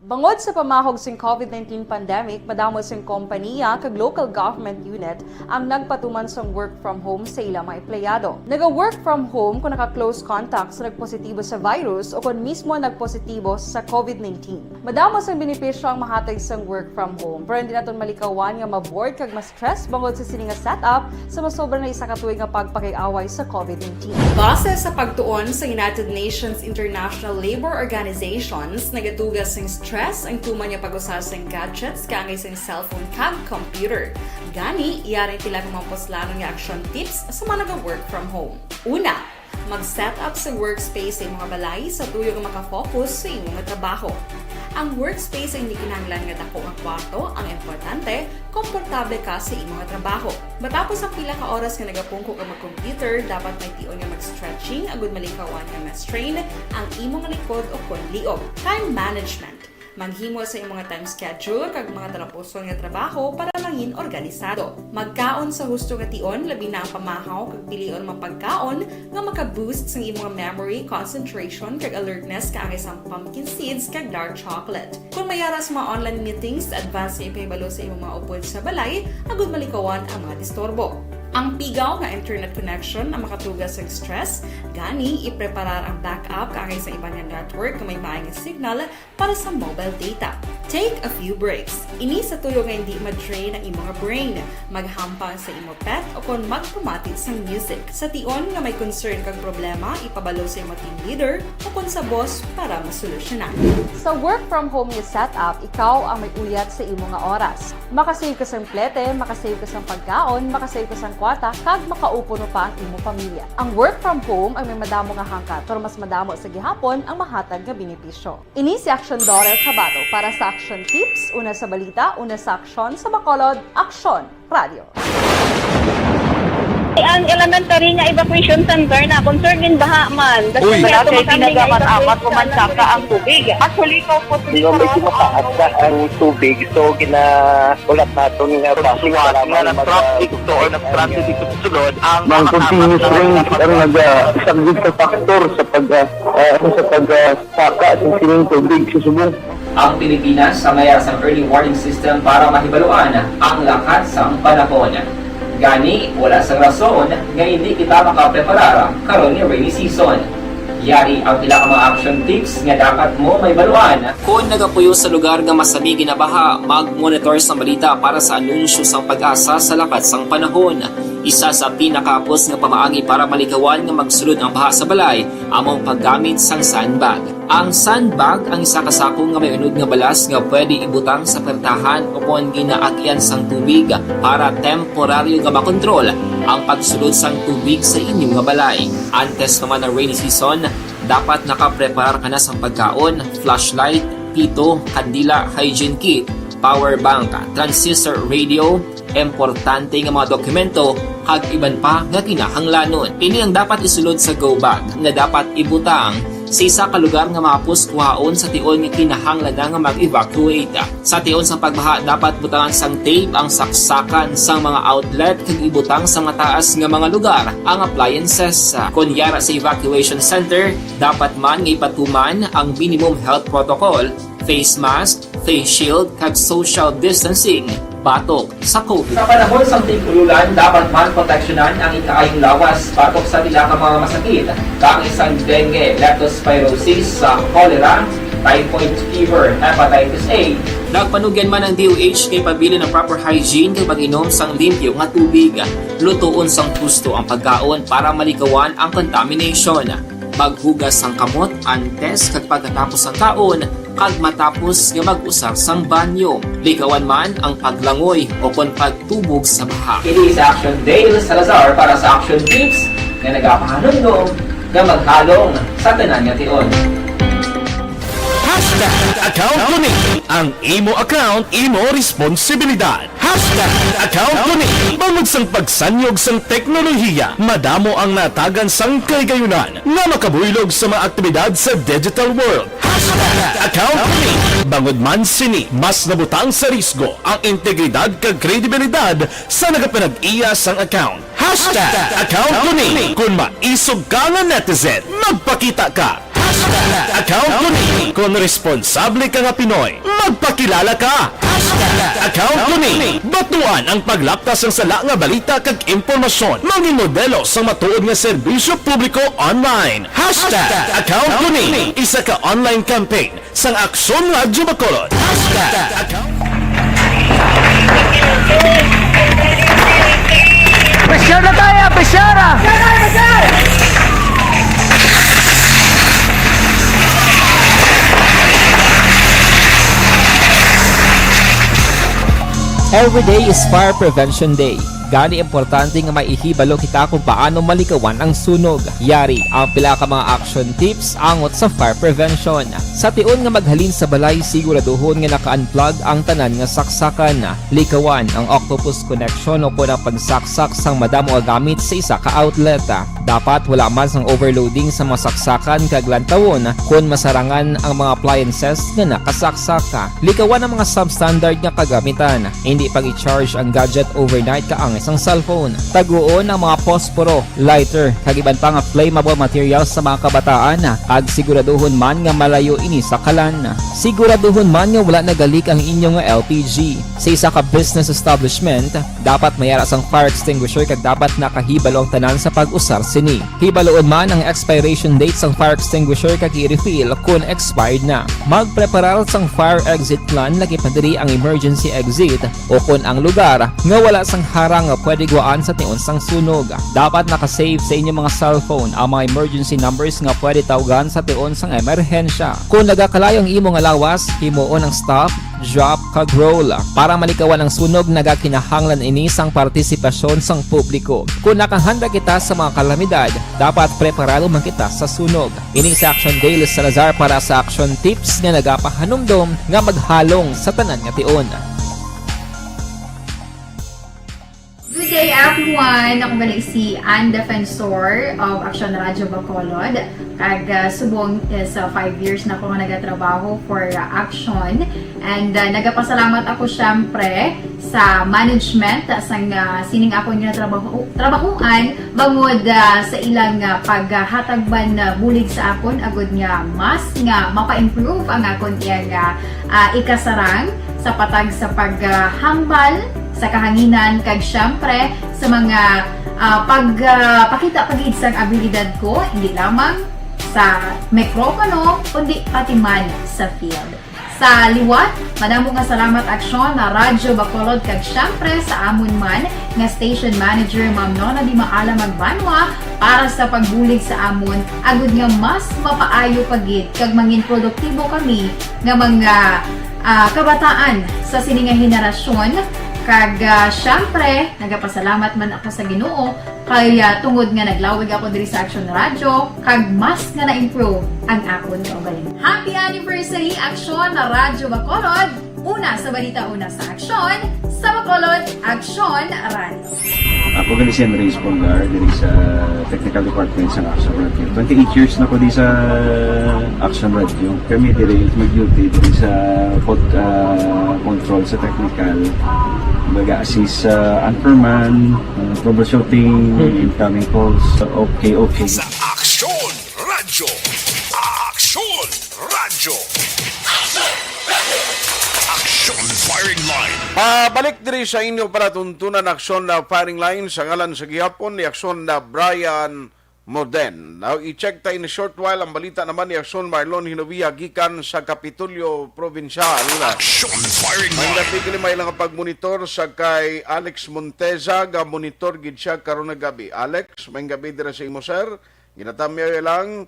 Bangod sa pamahog sing COVID nineteen pandemic, madamo sing kompaniya kag local government unit ang nagpatuman sang work from home sa ila mga empleyado. Naga-work from home kon naka-close contact sa nagpositibo sa virus o kon mismo nagpositibo sa COVID nineteen. Madamo sang benepisyo ang mahatag sang work from home, pero hindi naton malikawan nga ma-bored kag ma-stress bangod sa sini nga setup sa masobra na isa ka tuig nga pagpakig-away sa COVID nineteen. Base sa pagtuon sa United Nations International Labour Organizations, nagatuga sing stress ang tuman nga pag-usa sing gadgets kaangay sing cellphone kag computer. Gani, yari ang pila ka mga puslanon nga action tips sa mga naga-work from home. Una, mag-set up sa workspace sa imong balay sa tuyo nga makafocus sa imong trabaho. Ang workspace ay hindi kinahanglan nga dako nga kwarto, ang importante, komportable ka sa imong trabaho. Matapos ang pila ka oras nga nagapungko ka mag-computer, dapat may tion nga mag-stretching agud malikawan nga ma-strain ang imong likod o kon liog. Time management. Maghimo sa imong time schedule kag mga talapuson nga trabaho para mangin organisado. Magkaon sa husto nga tion, labi na ang pamahaw kag pilion mga pagkaon nga maka-boost sang imong memory, concentration, kag alertness kaangay sang pumpkin seeds kag dark chocolate. Kon may ara sa mga online meetings, advance nga ipahibalo sa imong mga upod sa balay agud malikawan ang mga disturbo. Ang pigaw nga internet connection ang makatuga sang stress, gani ipreparar ang backup kaangay sa iban nga network nga may maayo nga signal para sa mobile data. Take a few breaks. Ini sa tuyo nga hindi ma-drain ang imong brain. Maghampang sa imo pet o kon magpamati sang music. Sa tion nga may concern kag problema, ipabalo sa imo team leader o kon sa boss para masolusyonan. Sa work from home nga setup, ikaw ang may uyat sa imo nga oras. Makasave ka sang plete, makasave ka sang pagkaon, makasave ka sang kwarta, kag makaupuno pa ang imo pamilya. Ang work from home ang may madamo nga hangkat, pero mas madamo sa gihapon ang mahatag nga benepisyo. Ini si Action Daughter Kabato para sa Action Tips, una sa balita, una sa aksyon, sa Bacolod, Aksyon Radio. Ang elementary nga evacuation center na concern in baha man. Uy. Wala kay tinaga man amat ko man saka ang tubig. Actually, ikaw po, di ba, medyo mataas na ang tubig, so ginahulat naton nga nga na-traffic to or na-stranded dito sa sulod ang mga continuous rain ang nagasaglit sa factor sa pag, ah, ah, sa pag, ah, saka sa sining tubig sa subong. Ang Pilipinas ang naya sang early warning system para mahibaluan ang lakat sang panahon. Gani, wala sang rason nga hindi kita makapreparar karon nga rainy season. Yari ang pila ka mga action tips nga dapat mo mahibaluan. Kon nagapuyo sa lugar nga masami ginabaha, mag-monitor sa balita para sa anunsyo sang PAGASA sa lakat sang panahon. Isa sa pinakahapos nga pamaagi para malikawan nga magsulod ang baha sa balay amo ang paggamit sang sandbag. Ang sandbag ang isa ka sako nga may unod nga balas nga pwede ibutang sa pertahan o kon ginaagian sang tubig para temporaryo nga makontrol ang pagsulod sang tubig sa inyo nga balay. Antes pa man ang rainy season, dapat nakapreparar ka na sang pagkaon, flashlight, pito, kandila, hygiene kit, power bank, transistor radio, importante nga mga dokumento, kag iban pa nga kinahanglanon. Ini ang dapat isulod sa go bag nga dapat ibutang sa isa ka lugar nga mahapos kuhaon sa tion nga kinahanglan na nga mag-evacuate. Sa tion sang pagbaha, dapat butangan sang tape ang saksakan sang mga outlet kag ibutang sa mataas nga mga lugar ang appliances. Kon yara sa evacuation center, dapat man nga ipatuman ang minimum health protocol, face mask, face shield, kag social distancing batok sa COVID. Sa panahon sang tig-ululan, dapat man proteksyonan ang ikaayong lawas batok sa pila ka mga masakit, kaangay sang dengue, leptospirosis, sa cholera, typhoid fever, hepatitis A. Nagpanugyan man ang D O H nga ipabilin ang proper hygiene kag pag-inom sang limpyo nga tubig. Lutoon sang husto ang pagkaon para malikawan ang contamination. Maghugas sang kamot antes kag pagkatapos sang kaon, kag matapos nga mag-usar sang banyo. Likawan man ang paglangoy o kon pagtubog sa baha. Kini si Action Dale Salazar para sa Action Tips nga nagapahanumdom nga maghalong sa tanan nga tion. Hashtag account ko ni. Ang imo account, imo responsibilidad. Hashtag account ko ni. Bangod sang pagsanyog sang teknolohiya, madamo ang natagan sang kahigayunan nga makabuylog sa mga aktibidad sa digital world. Hashtag account ko ni. Bangod man sini, mas nabutang sa risgo ang integridad kag kredibilidad sa nagapanag-iya sang account. Hashtag account ko ni. Kon maisog ka nga netizen, magpakita ka. Hashtag account ko ni. Kon responsable ka nga Pinoy, magpakilala ka. Hashtag account ko ni. Batuan ang paglaptas sang sala nga balita kag impormasyon. Mangin modelo sang matuod nga serbisyo publiko online. Hashtag account ko ni. Isa ka online campaign sang Aksyon Radyo Bacolod. Hashtag account. Pressure na tayo! Pressure na! Every day is Fire Prevention Day. Gani importante nga may ihibalo kita kung paano malikawan ang sunog. Yari ang pila ka mga action tips angot sa fire prevention. Sa tion nga maghalin sa balay, siguraduhon nga naka-unplug ang tanan nga saksakan. Likawan ang octopus connection o kon ang pagsaksak sang madamo nga gamit sa isa ka outlet. Dapat wala man sang overloading sa mga saksakan kag lantawon kon masarangan ang mga appliances nga nakasaksak. Likawan ang mga substandard nga kagamitan. Indi pag-i-charge ang gadget overnight kaangay sang cellphone. Taguon ang mga posporo, lighter, kag iban pa nga flammable materials sa mga kabataan, kag siguraduhon man nga malayo ini sa kalan. Siguraduhon man nga wala nagalik ang inyo nga L P G. Sa isa ka business establishment, dapat may ara sang fire extinguisher kag dapat nakahibalo ang tanan sa pag-usar sini. Hibaloon man ang expiration date sang fire extinguisher kag i-refill kon expired na. Magpreparar sang fire exit plan, lagi pa diri ang emergency exit o kon ang lugar nga wala sang harang nga pwede gwaan sa tion sang sunog. Dapat naka-save sa inyo mga cellphone ang mga emergency numbers nga pwede tawgan sa tion sang emerhensya. Kon nagakalayo ang imo nga lawas, himuon ang stop, drop, kag roll para malikawan ang sunog. Nagakinahanglan ini sang partisipasyon sang publiko. Kon nakahanda kita sa mga kalamidad, dapat preparado man kita sa sunog. Ini si Action Dale Salazar para sa Action Tips nga nagapahanumdom nga maghalong sa tanan nga tion. Good day, everyone! Ako gali si Ann Defensor of Action Radyo Bacolod. Kag ah, subong is ah, five years na ako nga nagatrabaho for ah, Action. And ah, nagapasalamat ako syempre sa management ah, sang ah, sining akon nga trabaho, trabahoan bangod ah, sa ilang ah, paghatag man ah, bulig sa akon agud nga mas nga mapa-improve ang akon iya nga ah, ikasarang sa patag sa paghambal sa kahanginan kag syempre sa mga ah, pagpakita pa gid sang abilidad ko, hindi lamang sa mikropono kundi pati man sa field. Sa liwat, madamo nga salamat, Aksyon na Radyo Bacolod, kag siyempre sa amon man nga station manager, Ma'am Nona Di Maala Magbanwa, para sa pagbulig sa amon, agud nga mas mapaayo pa gid kag mangin produktibo kami nga mga, ah, kabataan sa sini nga henerasyon. Kag, ah, siyempre, nagapasalamat man ako sa Ginoo kay, ah, tungod nga naglawig ako diri sa Aksyon Radyo, kag mas nga na-improve ang akon kaugalingon. Happy anniversary, Aksyon na Radyo Bacolod! Una sa balita, una sa aksyon, sa Bacolod, Aksyon Radyo. Ako gani si Andres Polgar, diri sa Technical Department sa Aksyon Radyo. Twenty-eight years na ko di sa Aksyon Radyo. Kami diri mag-duty diri sa pod, ah, control sa technical. Mag-assist sa anchorman, ah, troubleshooting, incoming calls. Okay, okay. Sa Aksyon Radyo. Aksyon Radyo. Aksyon Firing Line. Pabalik diri sa inyo palatuntunan, Aksyon na Firing Line, sa ngalan sa gihapon ni Aksyon na Brian Moden. Now, i-check tayo in a short while ang balita naman ni Aksyon Marlon Hinovia gikan sa Kapitolyo Provincial. Aksyon Firing Line. Ang napigil may lang pagmonitor sa kay Alex Monteza, ga monitor gid siya karon nga gabi. Alex, may gabi dira sa imo, sir. Ginatamyaw lang,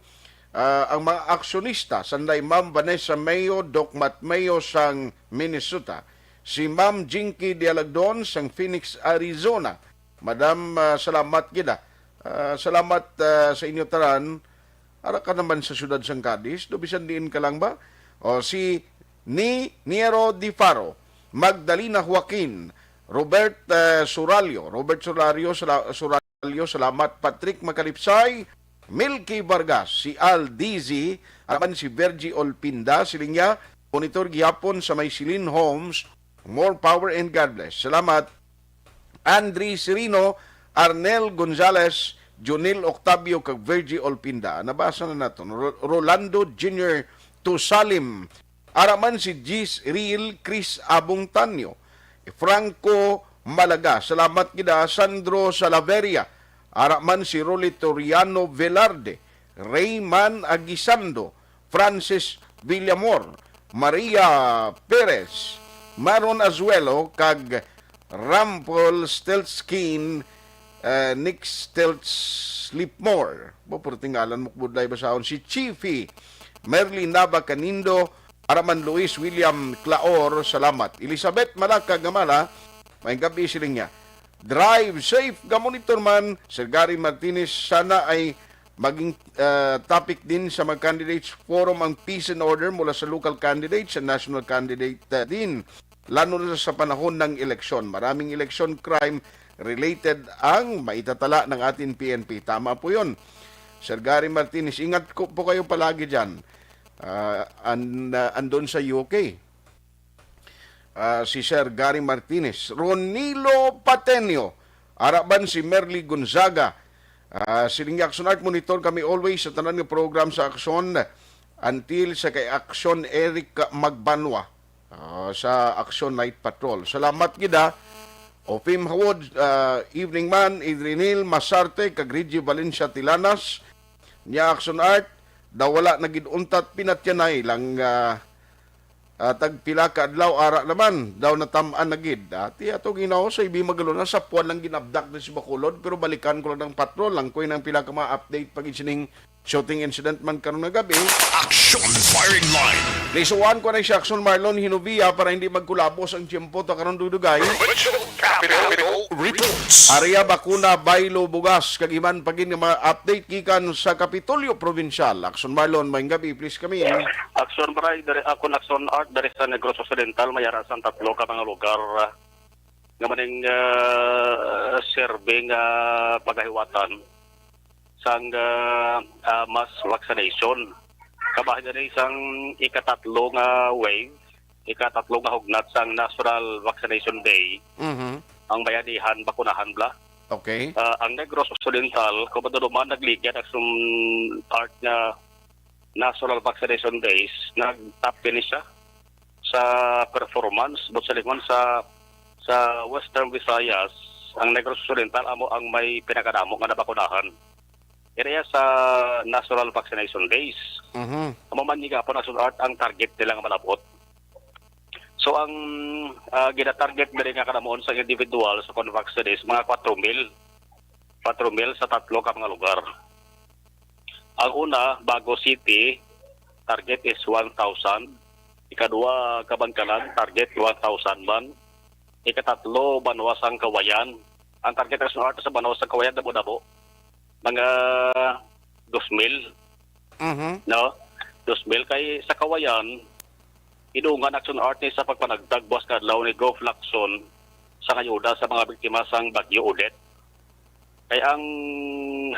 ah, ang mga aksyonista, sanday Ma'am Vanessa Mayo, Doc Matt Mayo sang Minnesota, si Ma'am Jinky Dialagdon sang Phoenix, Arizona. Madam, ah, salamat gid, ah. Ah, salamat, ah, sa inyo tanan. Ara ka naman sa siyudad sang Cadiz, do bisan diin ka lang ba? O si ni Niero Di Faro, Magdalena Joaquin, Robert, ah, Suralio, Robert Surario, Sura-, Surario, salamat. Patrick Makalipsay, Milky Vargas, si Al Dizzy, aman si Virgie Olpinda, siling niya, monitor gihapon sa may Silin Homes, more power and God bless. Salamat. Andre Serino, Arnel Gonzalez, Junil Octavio, kag Virgie Olpinda. Nabasa na naton. Ro-, Rolando Junior Tusalim, ara man si Jis Real, Chris Abong Tanyo, Franco Malaga, salamat gid, ah, Sandro Salaveria, ara man si Rolly Toriano Velarde, Rayman Aguisando, Francis Villamor, Maria Perez, Maron Azuelo, kag Rampol Stelzkin, eh, Nick Stelz Lipmore. Bo, puro tingalan mo, budlay basahon. Si Chiefy, Merly Nava Canindo, Araman Luis William Claor, salamat. Elizabeth Malaka Gamala, may gabi siling niya. Drive safe, ga monitor man, Sir Gary Martinez, sana ay maging, ah, topic din sa mga candidates forum ang peace and order mula sa local candidates sa national candidate, ah, din. Lalo na sa panahon ng eleksyon. Maraming election crime related ang maitatala ng ating P N P. Tama po yun. Sir Gary Martinez, ingat ko po kayo palagi dyan. Ah, an-, ah, andun sa U K. Ah, si Sir Gary Martinez. Ronilo Patenio, araban si Merly Gonzaga. Ah, siling niya, Aksyon Art, monitor kami always sa tanan nga program sa Aksyon, until sa kay Aksyon Eric Magbanwa, ah, sa Aksyon Night Patrol. Salamat gid, ah. Ofim Hawod, ah, evening man, Adrianil Masarte, kag Reggie Valencia Tilanas. Nya Aksyon Art, daw wala na gid untat pinatyanay lang, ah, ah, tag pila ka adlaw ara naman daw natam-an na gid. Ah, ti ato ginaw sa ibi magalo na sa puwan lang ginabdak din si Bacolod, pero balikan ko lang ng patrol lang ko nang pila ka mga update pag sining shooting incident man karon nga gabi. Action Firing Line. Lisuan ko na si Aksyon Marlon Hinovia para hindi magkulabos ang tiyempo ta karon dugdugay. Provincial Capital Reports. Area Bakuna, Baylo, Bugas, kag iban pa gid nga mga update gikan sa Kapitolyo Provincial. Aksyon Marlon, maayong gabi, please kami. Aksyon Bray, diri ako, Aksyon Art, diri sa Negros Occidental, may ara sang tatlo ka mga lugar, ah, nga maning, ah, serbing, ah, pagahiwatan sang, ah, ah, mass vaccination. Kabahin na isang ikatatlo nga wave, ikatatlo nga hugnat sang National Vaccination Day, Mhm. ang bayanihan bakunahan bala. Okay. Ah, ang Negros Occidental, kung maduduman, nagligad ang sum-, Art nga National Vaccination Days, nag-top finish siya sa performance, but sa lingon sa, sa Western Visayas, ang Negros Occidental amo ang may pinakadamo nga nabakunahan. Area sa National Vaccination Days. Mhm. Amo man ni gapon, Aksyon Art, ang target nila nga malabot. So ang, ah, ginatarget diri nga kanamuon sa individual sa Convax diri is mga kwatro mil. Kwatro mil sa tatlo ka mga lugar. Ang una, Bago City, target is one thousand. Ikadua, Kabankalan, target one thousand man. Ikatatlo, Banwa sang Kawayan. Ang target Action Art sa Banwa sang Kawayan, damo-damo. Mga dos mil, Mhm. no? Dos mil kay sa Kawayan, gidungan Action Art ni sa pagpanagtag buwas nga adlaw ni Gov Lacson sang ayuda sa mga biktima sang Bagyo Odette. Kay ang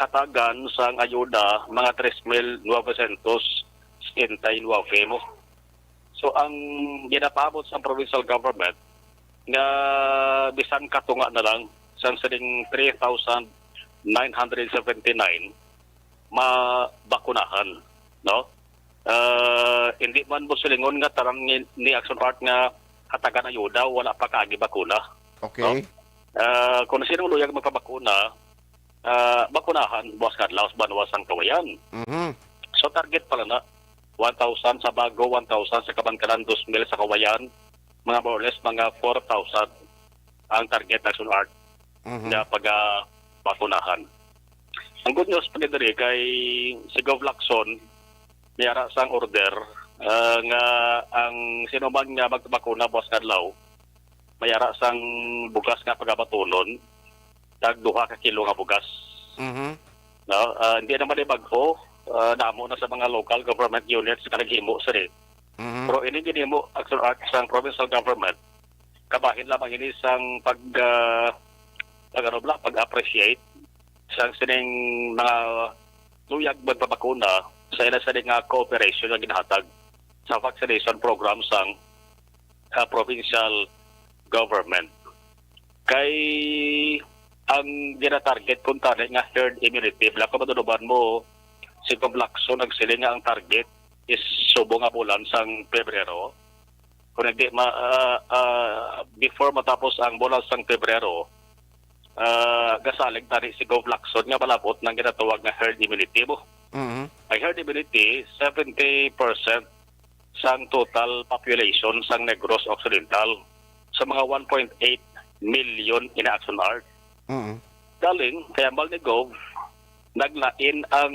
hatagan sang ayuda, mga tres mil novecientos setenta y nueve mo. So, ang ginapaabot sa provincial government nga bisan katunga na lang sang sining three thousand nine hundred seventy-nine mabakunahan, no? Ah, hindi man mo silingon nga tanan ni, ni Action Art nga hatagan ayuda, wala pa kaagi bakuna. Okay. Ah, kung sino luyag magpabakuna, ah, bakunahan, buwas nga adlaw sa Banwa sang Kawayan. Mhm. So, target pala na, one thousand sa Bago, one thousand sa Kabankalan, dos mil sa Kawayan, mga more or less, mga four thousand ang target Action Art Mhm. nga pagabakunahan. Ang good news pa diri kay si Gov Lacson, may ara sang order, ah, nga ang sino man nga magbakuna buwas nga adlaw, may ara sang bugas nga pagabatunon, tag duha ka kilo nga bugas. Mhm. No? Ah, hindi naman ni bag-o, ah, damo na sa mga local government units nga naghimo sini. Mhm. Pero ini ginhimo, Action Art, sang provincial government, kabahin lamang ini sang pag, ah, pag, ano bala, pag-appreciate sang sining mga luyag magpabakuna sa ila sini nga cooperation nga ginahatag sa vaccination program sang, ah, provincial government. Kay ang ginatarget kuntani nga herd immunity, bala ko maduduman mo, si Gov Lacson nagsiling nga ang target is subong nga bulan sang Pebrero. Kung hindi ma-, ah, ah, before matapos ang bulan sang Pebrero, ah, gasalig tani si Gov Lacson nga malabot nang ginatawag nga herd immunity mo. Mhm. Ang herd immunity, seventy percent sang total population sang Negros Occidental, sa mga one point eight million ina, Action Art. Mhm. Galing, kay hambal ni Gov, naglain ang,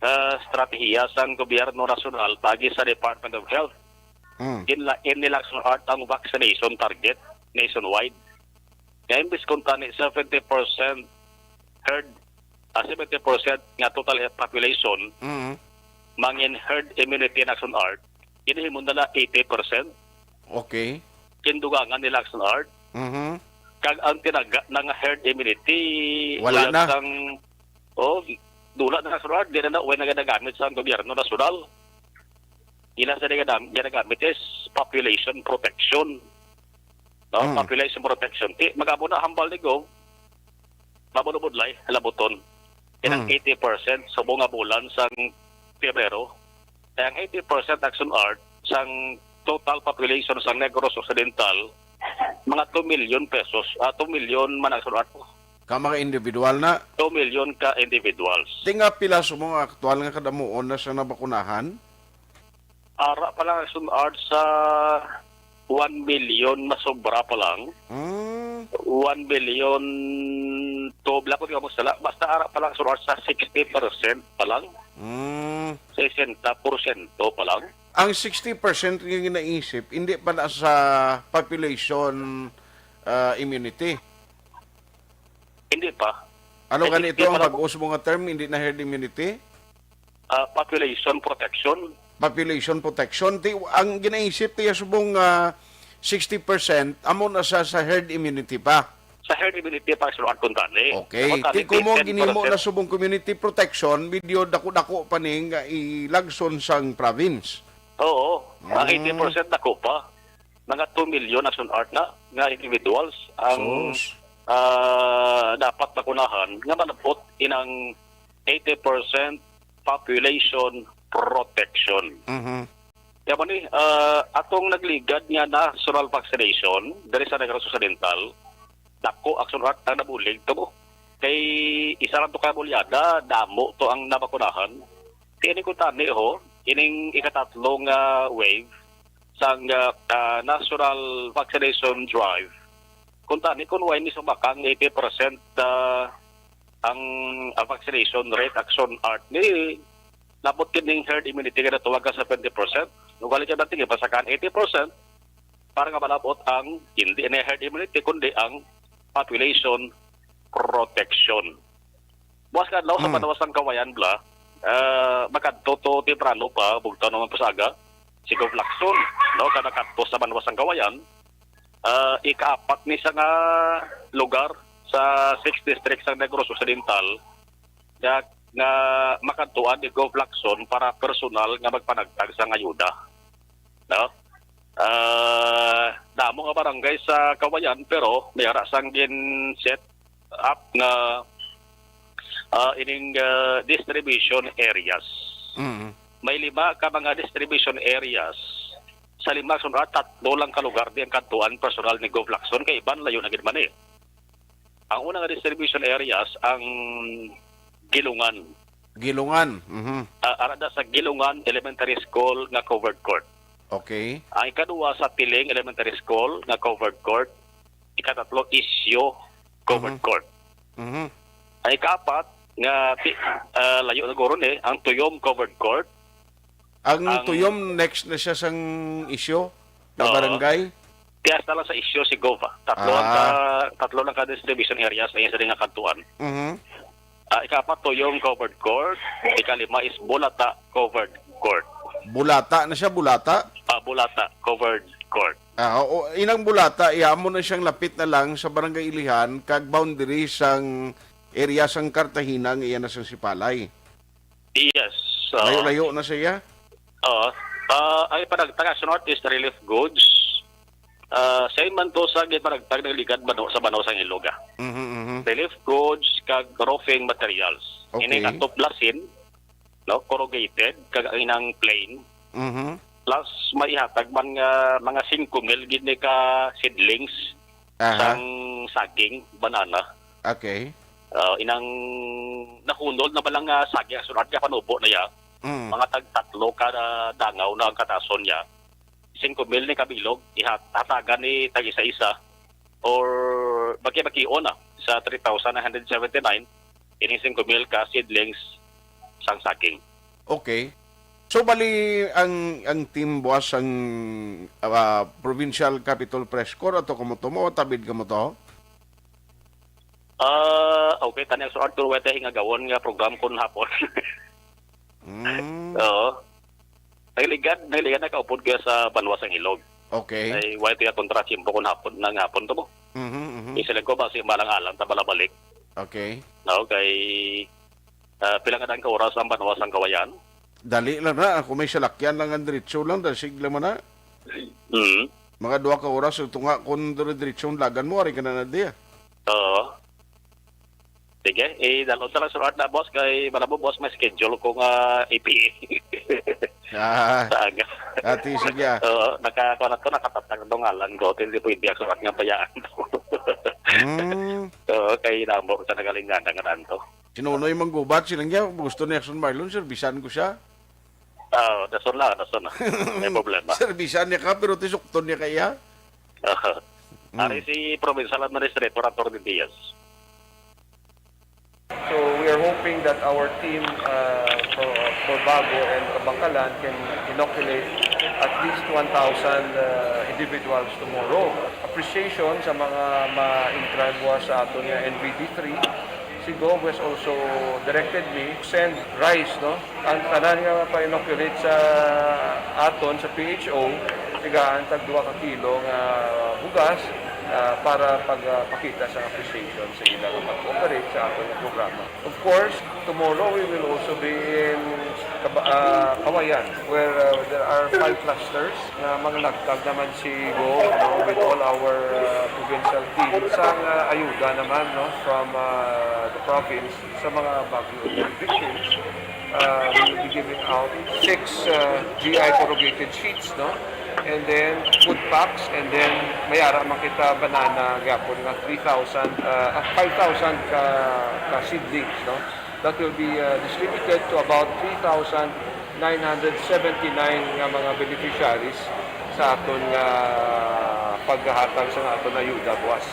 ah, estratehiya sang gobyerno nasyonal paagi sa Department of Health. Mm. Ginlain nila, Action Art, ang vaccination target nationwide. Nga imbis kuntani seventy percent herd, ah, seventy percent nga total population, Mm. mangin herd immunity na, Action Art, ginahimo nila eighty percent. Okay. Kindugangan nila, Action Art. Mhm. Kag ang tinaga na nga herd immunity, Wala uyab na. sang, oh, dula na, Action Art, di na na, way na ginagamit sa gobyerno nasyonal. Ila sa ginagamit, ginagamit is population protection. No? Mm. Population protection. Ti, magamo na hambal ni Gov, mabulubudlay, labuton. Yan ang Mm. eighty percent sa mga bulan sang Pebrero. Kaya ang eighty percent, Action Art, sang total population sang Negros Occidental, mga two million pesos, ah, two million man, Action Art. Ka mga individual na? Two million ka individuals. Ti nga pila sa mga aktual nga kadamuon na sa nabakunahan? Ara pa lang, Action Art, sa one million, masobra pa lang. Mm. One million to, bala ko di ka magsala. Basta ara pa lang, Action Art, sa sixty percent pa lang. Mm. Sesenta porsyento pa lang. Ang sixty percent nga ginaisip, hindi pa na sa population, ah, immunity? Hindi pa. Ano Hindi, gani ito hindi ang pa lang. bag-o sa mga term, hindi na herd immunity? Ah, population protection. Population protection. Ti, ang ginaisip tiya subong, ah, sixty percent, amo na sa, sa herd immunity pa. Sa herd immunity pa, Action Art, kuntani. Okay. Kuntani, Ti kumo ten ginimo percent. na subong community protection, medyo dako-dako pa ni nga ilagson sang province. Oo. Ang Mm. eighty percent dako pa. Mga two million, Action Art, na nga individuals ang, Sus. ah, dapat bakunahan nga malabot inang eighty percent population protection. Mhm. Kaya mo ni, ah, atong nagligad nga national vaccination diri sa Negros Occidental, dako, Action Art, ang nabulig to mo. Kay isa lang to ka bulyada, damo to ang nabakunahan. Kaya ni kuntani, ho, ining ikatatlo nga wave, sang, ah, ah, National Vaccination Drive. Kung tani, kung wala ni sumakang eighty percent, ah, ang, ah, vaccination rate, action art ni labot kining herd immunity nga natawag nga seventy percent. Ugali ka natin, ipasakan eighty percent para nga malabot ang hindi na herd immunity, kundi ang population protection. Buwas ka adlaw sa Mm. Banwa sang Kawayan, Bla, ah, makadto to temprano pa, bugtaw naman pa sa aga, si Gov Lacson, no, kada kadto sa Banwa sang Kawayan, ah, ikaapat ni sa nga lugar sa six districts sang Negros Occidental nga, nga makadtuan ni Gov Lacson para personal nga magpanagtag sang ayuda. No? Ah, damo nga barangay sa Kawayan, pero may ara sang gin-set up nga, ah, ining, ah, distribution areas. Mm. May lima ka mga distribution areas. Sa lima, sun-, ah, tatlo lang ka lugar di ang kadtuan personal ni Gov Lacson, kay iban layo na gid man eh. Ang una nga distribution areas, ang Gilungan. Gilungan. Mhm. Ah, ara da sa Gilungan Elementary School nga covered court. Okay. Ang ikaduha sa Tiling Elementary School nga covered court. Ikatatlo, Isyo covered Mhm. court. Mhm. Ang ikaapat, nga ti-, ah, layo na guro ni, ang Tuyom covered court. Ang Ang Tuyom, next na siya sang Isyo na Oo. barangay? Piyas na lang sa Isyo si Gov, ah. Tatlo ang Ah. ka-, tatlo lang ka distribution areas ang isa din nga kadtuan. Mhm. Ah, ikaapat, Tuyom covered court. Ikalima is Bulata covered court. Bulata na siya, Bulata? Ah, Bulata covered court. Ah, oo, inang Bulata, iya mo na siyang lapit na lang sa Barangay Ilihan, kag boundary sang area sang Cartagena nga iya na sang Sipalay. Yes, oo. Layo-layo na siya? Oo. Ah, ang ipanagtag sa North is relief goods. Ah, same man to sa gipanagtag ng ligad bano-, sa Banwa sang Ilog, ah. Mhm, mhm. Relief goods kag roofing materials. Okay. Ining atop lasin, no, corrugated, kag ang inang plain. Mhm. Plus, may ihatag man nga mga singko mil gid ni ka seedlings Aha. sang saging, banana. Okay. Ah, inang nahunol na ba lang nga saging, ang sunod nga panubo na ya, Mm. mga tag tatlo ka, ah, dangaw na ang katason niya. Singko mil ni kabilog, ihat-, hatagan ni tag isa-isa. Or baki-bakion na sa three thousand nine hundred seventy-nine, ining singko mil ka seedlings sang saging. Okay. So, bali, ang, ang team, boss, ang, ah, Provincial Capitol Press Corps, ato kamo to, matabid kamo to? Ah, okay, tani ang surat ko, wala tayo hingagawon nga program kun hapon. Mm. Oo. Nagligad, nagligad na kaupod ko sa Banwa sang Ilog. Okay. Ay, wala tayo kontra, tiyempo kun hapon, nang hapon to mo. Mhm, mhm. Isa lang ko, basi malang-alang, ta balabalik. Okay. No, kay, ah, pila nga daan ka oras ang Banwa sang Kawayan? Dali lang na. Kung may salakyan lang ang diretso lang, dasig lang man na. Mm. Mga duha ka oras, ug tunga, kung dire-diretso ang lagan mo, ari ka na na diya. Oo. Sige, idalon sa lang surat na, boss, kay malabo, boss, may schedule ko nga A P A. Ah, Sa aga. Ati, sige, ah. Oo, nakakuha na to, nakatatag ang ngalan ko. Hindi pwede ang surat nga bayaan to. Hmm. Oo, kay damo sa nagalingana nga tanto. Si Nonoy Manggubat, silang niya, gusto ni Action Marlon, serbisan ko siya. Ah, dason na, dason na. May problema. Serbisan niya ka, pero tisukton niya kaya? Ah. Mm. Ari si Provincial Administrator Attorney Diaz. So we are hoping that our team, uh, for, for Bago and Kabankalan can inoculate at least one thousand, uh, individuals tomorrow. Appreciation sa mga ma-inscribe sa aton nga N V D three. Si Gov has also directed me to send rice, no? Ang tanan nga pa-inoculate sa aton sa P H O, tigaan tag duha ka kilo nga bugas, ah, para pagpakita sa appreciation sa ila nga pag-cooperate sa aton nga programa. Of course, tomorrow we will also be in Kaba-, ah, Kawayan, where, ah, there are five clusters nga manglagtag naman si Gov, no, with all our, ah, provincial team. Sang, ah, ayuda naman, no, from, ah, the province sa mga Baguio victims. Ah, we will be giving out six, ah, G I corrugated sheets, no? And then food packs, and then may ara man kita banana gyapon nga three thousand, ah, ah, five thousand ka, ka seedlings, no? That will be, ah, distributed to about three thousand nine hundred seventy-nine nga mga beneficiaries Sa aton nga paghatag sa nga aton ayuda buwas.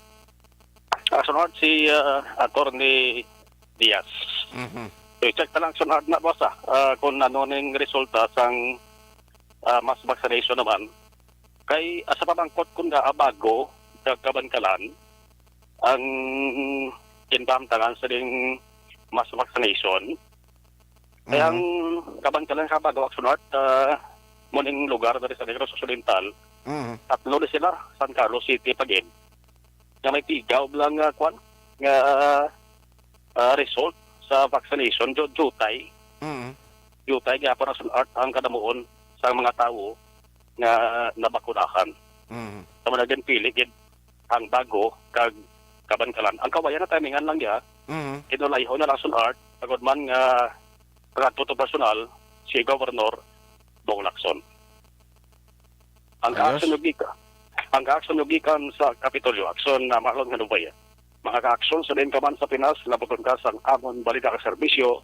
Ah, sunod si, ah, Attorney Diaz. Mhm. So, i-check na lang, sunod na, boss, ah, ah, kung ano ning resulta sang, ah, mass vaccination naman. Kay, ah, sa pamangkot kung nga, ah, bago, ka-, kabankalan, ang ginpahamtangan sa ding mass vaccination. Kaya ang Mhm. kabankalan sa bago, Action Art, ah, muning lugar diri sa Negros Occidental, Mhm. tatlo na sila, San Carlos City, Taguig, nga may pigaw lang nga, kwan, nga, ah, result sa vaccination, du-, dutay. Mhm. Dutay gyapon, Action Art, ang kadamuon sa mga tawo nga nabakunahan. Mhm. Sa mga ginpili gid ang bago kag kabankalan. Ang kawayan na timingan lang niya, Mhm. kinulayho na lang sun art, agod man nga pag-adto to personal si Governor Bong Lacson. Ang Ayos. kaaksyon nga gika-, ang kaaksyon nga gikan sa Kapitolyo, aksyon na Marlon Hanubay. Mga kaaksyon, sa diin ka man sa Pinas, labuton ka sang amon balita kag serbisyo,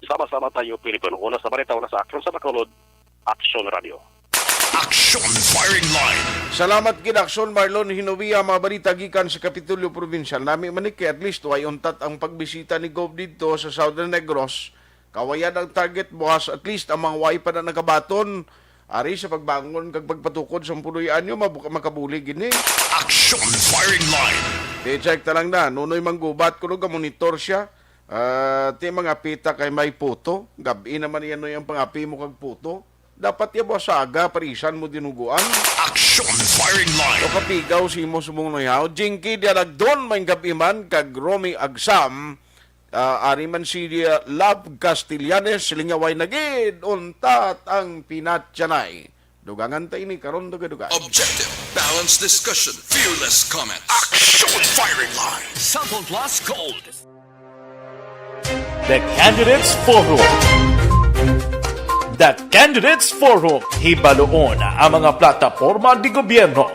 sama-sama tayo, Pilipino. Una sa balita, una sa aksyon sa Bacolod, Aksyon Radio. Action Firing Line. Salamat gid, Aksyon Marlon Hinovia. Mga balita gikan sa Kapitolyo Provincial. Nami man ni kay at least way untat ang pagbisita ni Gov didto sa Southern Negros. Kawayan ang target buwas, at least ang mga way pa na nagabaton ari sa pagbangon kag pagpatukod sa puloy-an nyo, mabuka-, makabuli gini. Action Firing Line. I-check ta lang na, Nunoy Manggubat, kuno ga monitor siya. Ah, ti mga pita kay may puto. Gabi naman yan, no, yung pangapi mo kag puto. Dapat ya buwas sa aga, parisan mo dinuguan. Action Firing Line. O kapigaw si mo sumong noyaw. Jinky Dialagdon, may gabi man, kag Romy Agsam. Ah, ari man si, ah, Love Castellanes, lingaway na gid, untat ang pinatyanay. Dugangan ta ini karon, dugadugan. Objective, balanced discussion, fearless comments. Action Firing Line. Sample Plus Gold. The Candidates Forum. The Candidates Forum. Hibaluon ang mga plataporma di gobyerno.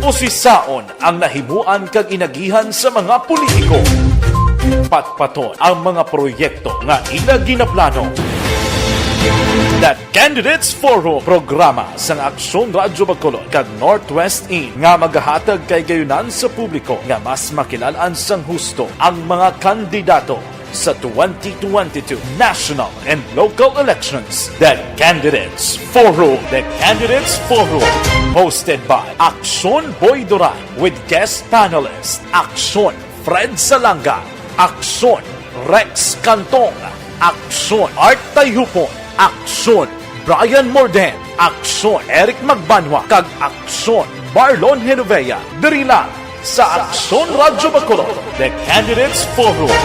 Usisaon ang nahimuan kag inagihan sa mga politiko. Patpaton ang mga proyekto nga ila ginaplano. The Candidates Forum, programa sang Aksyon Radyo Bacolod kag Northwest In nga magahatag kay gayunan sa publiko nga mas makilalan sang husto ang mga kandidato sa twenty twenty-two national and local elections. The Candidates Forum. The Candidates Forum, hosted by Aksyon Boy Duran with guest panelist Aksyon Fred Salanga, Aksyon Rex Cantong, Aksyon Art Tayhupon, Aksyon Brian Morden, Aksyon Eric Magbanwa, kag Aksyon Marlon Genovea, diri lang sa Aksyon Radyo Bacolod, The Candidates Forum.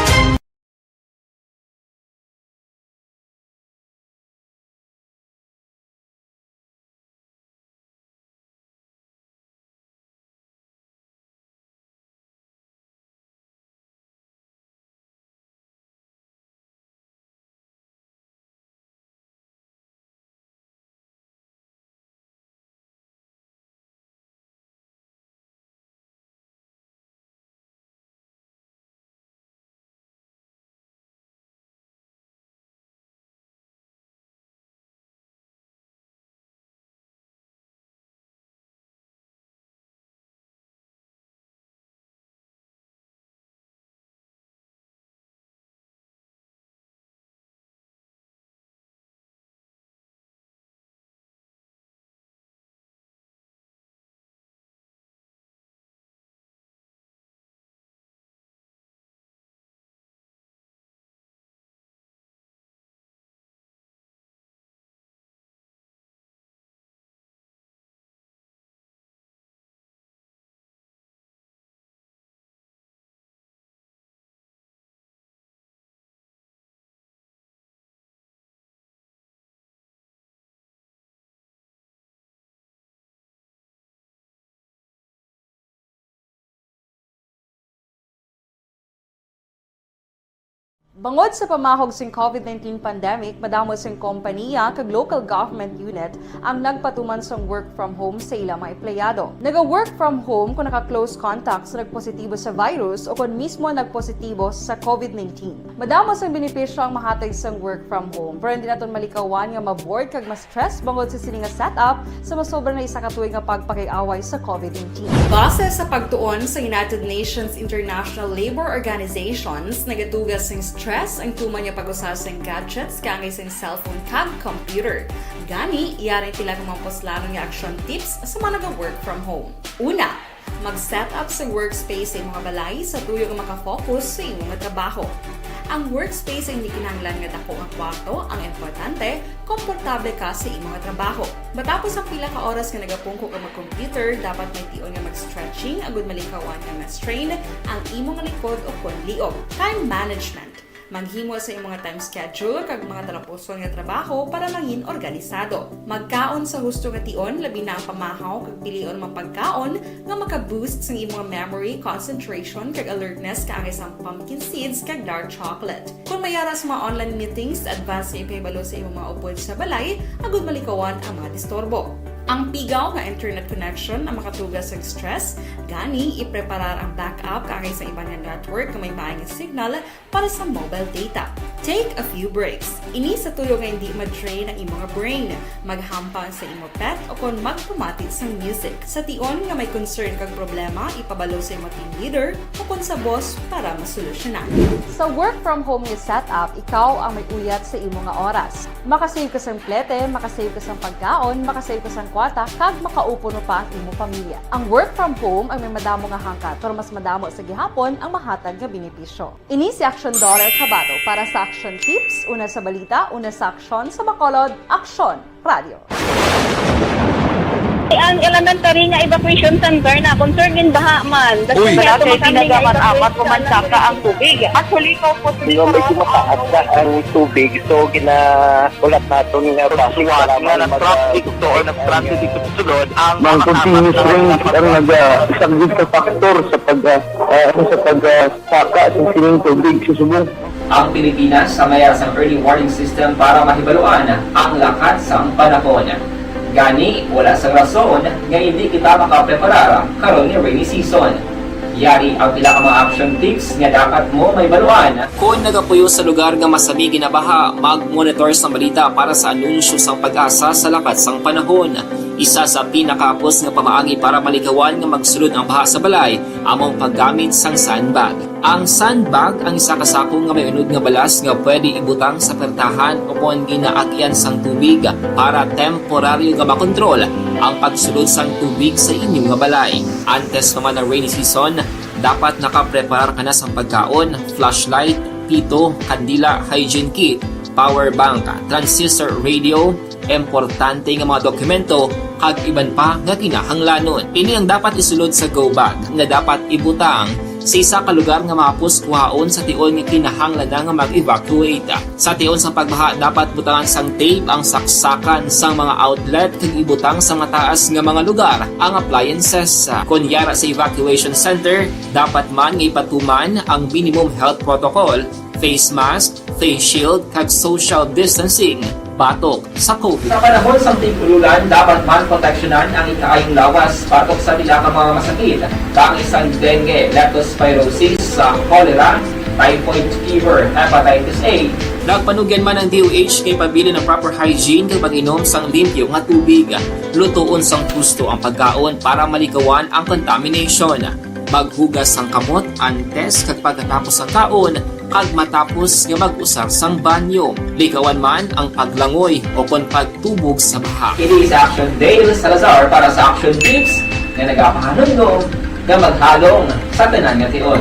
Bangod sa pamahog sing COVID nineteen pandemic, madamo sing kompaniya kag local government unit ang nagpatuman sang work from home sa ilang mga empleyado. Naga-work from home kung naka-close contact sa nagpositibo sa virus o kon mismo nagpositibo sa COVID nineteen. Madamo sang benepisyo ang mahatag sang work from home, pero hindi naton malikawan nga ma-bored kag ma-stress bangod sa sini nga setup sa masobra na isa ka tuig nga pagpakig-away sa COVID nineteen. Base sa pagtuon sa United Nations International Labour Organizations, nagatuga sing stress ang tuman nga pag-usa sing gadgets kaangay sing cellphone kag computer. Gani, yari ang pila ka mga puslanon nga action tips sa mga naga-work from home. Una, mag-set up sa workspace sa imong balay sa tuyo nga makafocus sa imong trabaho. Ang workspace ay hindi kinahanglan nga dako nga kwarto, ang importante, komportable ka sa imong trabaho. Matapos ang pila ka oras nga nagapungko ka mag-computer, dapat may tion nga mag-stretching agud malikawan nga ma-strain ang imong likod o kon liog. Time management. Maghimo sa imong mga time schedule kag mga talapuson nga trabaho para mangin organisado. Magkaon sa husto nga tion, labi na ang pamahaw kag pilion mga pagkaon nga maka-boost sang imong memory, concentration, kag alertness kaangay sang pumpkin seeds kag dark chocolate. Kung may ara sa mga online meetings, advance nga ipahibalo sa imong mga upod sa balay agud malikawan ang mga disturbo. Ang pigaw nga internet connection ang makatuga sa stress, gani ipreparar ang backup kaangay sa iban nga network nga may maayong signal para sa mobile data. Take a few breaks. Ini sa tuyo nga hindi ma-drain ang imong brain. Maghampang sa imo pet o kon magpamati sang music. Sa tion nga may concern kag problema, ipabalo sa imo team leader o kon sa boss para masolusyonan. Sa work from home nga setup, ikaw ang may uyat sa imo nga oras. Makasave ka sang plete, makasave ka sang pagkaon, makasave ka sang kwarta, kag makaupod pa ang imo pamilya. Ang work from home ang may madamo nga hangkat, pero mas madamo sa gihapon ang mahatag nga benepisyo. Ini si Action Daughter Chavado para sa Action Tips, una sa balita, una sa aksyon, sa Bacolod, Aksyon Radio. Ang elementary nga evacuation center na concern din baha man. Uy. Wala kay tinaga man apat o man saka ang tubig. Actually, ko po. Di ba, medyo mataas na ang tubig, so ginaulat naton nga traffic. Suwat nga nag-traffic to or nag-transit dito sa sulod ang mga continuous rain ang nagasaglit sa factor sa pag, ah, ah, sa pag, ah, saka sa sining tubig sa subong. Ang Pilipinas ang may sang early warning system para mahibaluan ang lakat sang panahon. Gani, wala sang rason nga hindi kita makapreparar karon nga rainy season. Yari ang pila ka mga action tips nga dapat mo mahibaluan. Kon nagapuyo sa lugar nga masami ginabaha, mag-monitor sang balita para sa anunsyo sang PAGASA sa lakat sang panahon. Isa sa pinakahapos nga pamaagi para malikawan nga magsulod ang baha sa balay amo ang paggamit sang sandbag. Ang sandbag ang isa ka sako nga may unod nga balas nga pwede ibutang sa pertahan o kon ginaagian sang tubig para temporaryo nga makontrol ang pagsulod sang tubig sa inyo nga balay. Antes pa man ang rainy season, dapat nakapreparar ka na sang pagkaon, flashlight, pito, kandila, hygiene kit, power bank, transistor radio, importante nga mga dokumento, kag iban pa nga kinahanglanon. Ini ang dapat isulod sa go bag nga dapat ibutang sa isa ka lugar nga mahapos kuhaon sa tion nga kinahanglan na nga mag-evacuate. Sa tion sa pagbaha, dapat butangan sang tape ang saksakan sang mga outlet kag ibutang sa mataas nga mga lugar ang appliances. Kon yara sa evacuation center, dapat man nga ipatuman ang minimum health protocol, face mask, face shield, kag social distancing batok sa COVID. Sa panahon sang tig-ululan, dapat man proteksyonan ang ikaayong lawas batok sa pila ka mga masakit, kaangay sang dengue, leptospirosis, sa cholera, typhoid fever, hepatitis A. Nagpanugyan man ang D O H kay pabilin ang proper hygiene kag pag-inom sang limpyo nga tubig. Lutoon sang husto ang pagkaon para malikawan ang contamination. Maghugas sang kamot antes kag pagkatapos sang kaon, kag matapos nga mag-usar sang banyo. Likawan man ang paglangoy o kon pagtubog sa baha. Kini si Action Dale Salazar para sa Action Tips nga nagapahanumdom nga maghalong sa tanan nga tion.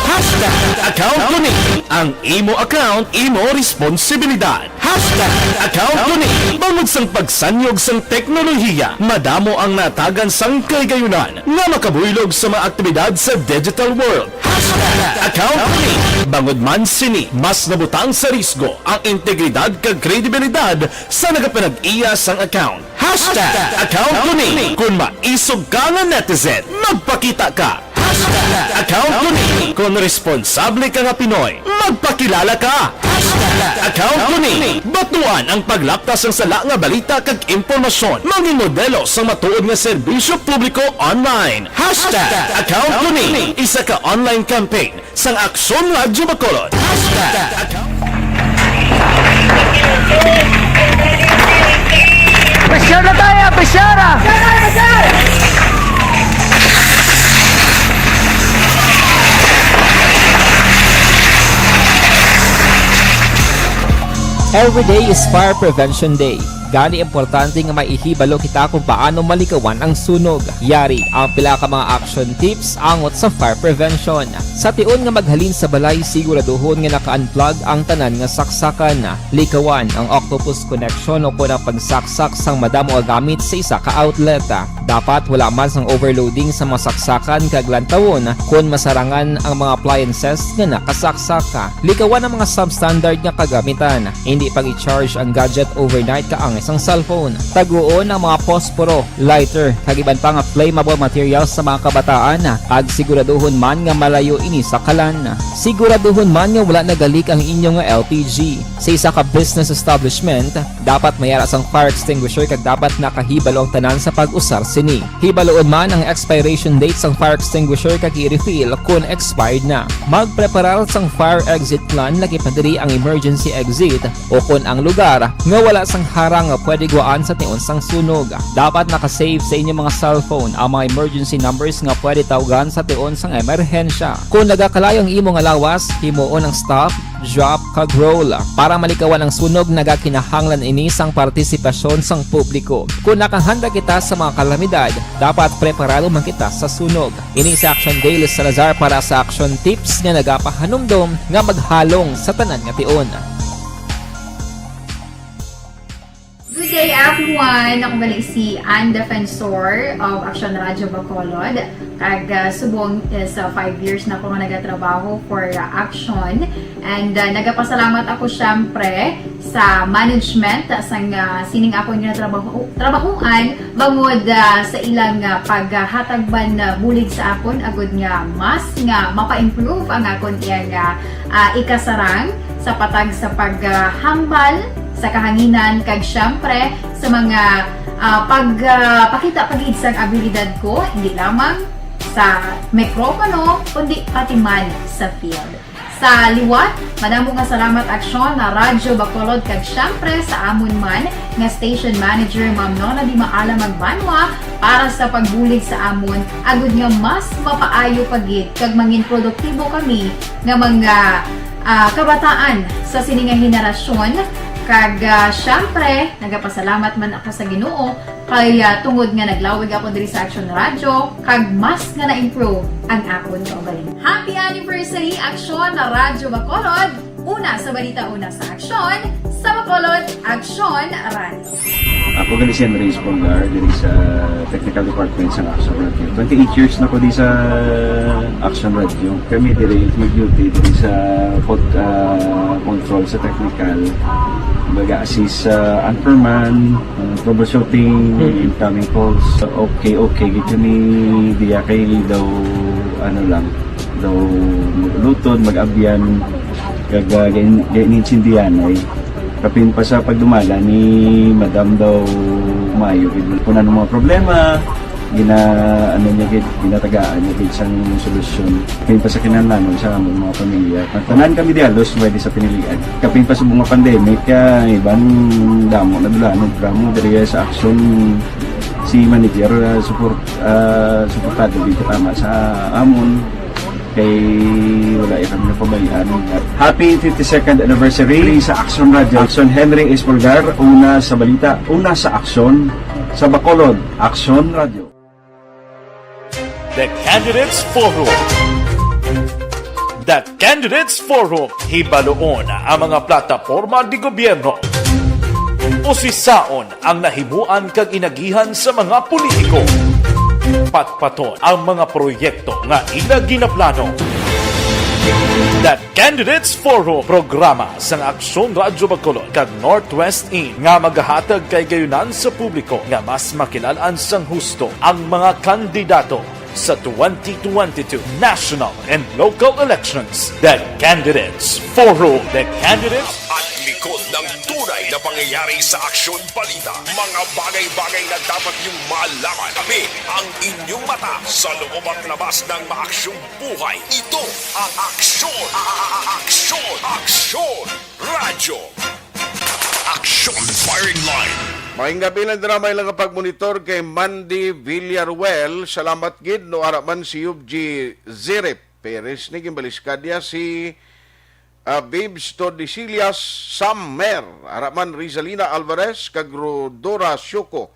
Hashtag account ko ni. Ang imo account, imo responsibilidad. Hashtag account ko ni. Bangod sang pagsanyog sang teknolohiya, madamo ang natagan sang kaligayunan nga makabuylog sa mga aktibidad sa digital world. Hashtag account ko ni. Bangod man sini, mas nabutang sa risgo ang integridad kag kredibilidad sa nagapanag-iya sang account. Hashtag account ko ni. Kung maisog ka nga netizen, magpakita ka. Account ko ni. Kon responsable ka nga Pinoy, magpakilala ka. Account ko ni. Batuan ang paglapta sang sala nga balita kag impormasyon. Mangin modelo sang matuod nga serbisyo publiko online. Hashtag Account ko ni. Isa ka online campaign sang Aksyon Radyo Bacolod. Hashtag Account. Pressure na tayo, pressure! Every day is Fire Prevention Day. Gani importante nga maihibalo kita kung paano malikawan ang sunog. Yari ang pila ka mga action tips angot sa fire prevention. Sa tion nga maghalin sa balay, siguraduhon nga naka-unplug ang tanan nga saksakan. Likawan ang octopus connection o kon ang pagsaksak sang madamo nga gamit sa isa ka outlet. Dapat wala man sang overloading sa mga saksakan kag lantawon kon masarangan ang mga appliances nga nakasaksak. Likawan ang mga substandard nga kagamitan. Hindi pag-i-charge ang gadget overnight kaangay sang cellphone. Taguon ang mga posporo, lighter, kag iban pa nga flammable materials sa mga kabataan, kag siguraduhon man nga malayo ini sa kalan. Siguraduhon man nga wala nagalik ang inyo nga L P G. Sa isa ka business establishment, dapat may ara sang fire extinguisher kag dapat nakahibalo ang tanan sa pag-usar sini. Hibaloon man ang expiration date sang fire extinguisher kag i-refill kon expired na. Magpreparar sang fire exit plan, lagi pa diri ang emergency exit o kon ang lugar nga wala sang harang nga pwede guwaan sa tion sang sunog. Dapat naka-save sa inyo mga cellphone ang mga emergency numbers nga pwede tawgan sa tion sang emerhensya. Kon nagakalayo ang imo nga lawas, himuon ang stop, drop, kag roll. Para malikawan ang sunog, nagakinahanglan ini sang partisipasyon sang publiko. Kon nakahanda kita sa mga kalamidad, dapat preparado man kita sa sunog. Ini si Action Dale Salazar para sa Action Tips nga nagapahanumdom nga maghalong sa tanan nga tion. Good day, everyone! Ako gali si Ann Defensor of Action Radyo Bacolod. Kag, ah, subong is, ah, five years na ko nga nagatrabaho for, ah, Action. And, ah, nagapasalamat ako, syempre, sa management sang, ah, sining akon nga trabaho, trabahuan bangod, ah, sa ilang, ah, paghatag man, ah, bulig sa akon agud nga mas nga mapa-improve ang akon iya nga, ah, ikasarang sa patag sa paghambal sa kahanginan, kag siyempre sa mga, ah, pag, ah, pakita pa gid sang abilidad ko, hindi lamang sa mikropono, kundi pati man sa field. Sa liwat, madamo nga salamat, Aksyon na Radyo Bacolod, kag siyempre sa amon man nga station manager, Ma'am Nona Di Maala Magbanwa, para sa pagbulig sa amon, agud nga mas mapaayo pa gid kag mangin produktibo kami nga mga, ah, kabataan sa sini nga henerasyon. Kag, ah, siyempre, nagapasalamat man ako sa Ginoo kay, ah, tungod nga naglawig ako diri sa Action Radio, kag mas nga na-improve ang akon kaugalingon. Happy anniversary, Action na Radyo Bacolod! Una sa balita, una sa aksyon, sa Bacolod, Action Radio. Ako gali si Henry Espolgar, diri sa Technical Department sa Action Radio. Twenty-eight years na ko di sa Action Radio. Kami diri mag-duty diri sa pod-, ah, control sa technical. Baga assist sa anchorman, ah, troubleshooting, Mm. incoming calls. Okay, okay, gid kami diya kay daw, ano lang, daw mag-ulutod, mag-abyan, kag, ah, gain-, gain-, gain-, intindihan ay. Kapin pa sa pagdumala ni Madam daw maayo gid. Kung ano mga problema, gina-, ano niya gid, ginatagaan niya gid sang solusyon. Kapin pa sa kinahanglanon sa among mga pamilya. Tanan kami di halos pwede sa pinilian. Kapin pa sa mga pandemic, ah, iban damo na dula, no, drama diri sa Action si manager, ah, support, ah, suportado gid katama sa amon. Kay wala ya kami napabayaan. Happy fifty-second anniversary sa Action Radio. Action Henry Espolgar, una sa balita, una sa aksyon, sa Bacolod, Action Radio. The Candidates Forum. The Candidates Forum, hibaloon ang mga plataporma de gobyerno. Usisaon ang nahimuan kag inagihan sa mga politiko. Patpaton ang mga proyekto nga ila ginaplano. The Candidates Forum, programa sang Aksyon Radyo Bacolod kag Northwest In nga magahatag kahigayonan sa publiko nga mas makilal-an sang husto ang mga kandidato. Sa twenty twenty-two national and local elections, the candidates forum, the candidates At likod ng tunay na pangyayari sa aksyon balita, mga bagay-bagay na dapat niyong malaman. Kami ang inyong mata sa loob at labas ng maaksyong buhay. Ito ang aksyon, a- a- a- aksyon, aksyon, radyo. Aksyon firing line. Maayong gabi lang, drama ilang pagmonitor kay Mandy Villaruel. Salamat gid, no, ara man si Yub G Zirip Perez ni gimbaliskad niya si ah, Babes Tordesillas Summer, ara man Rizalina Alvarez kag Rodora Sioko.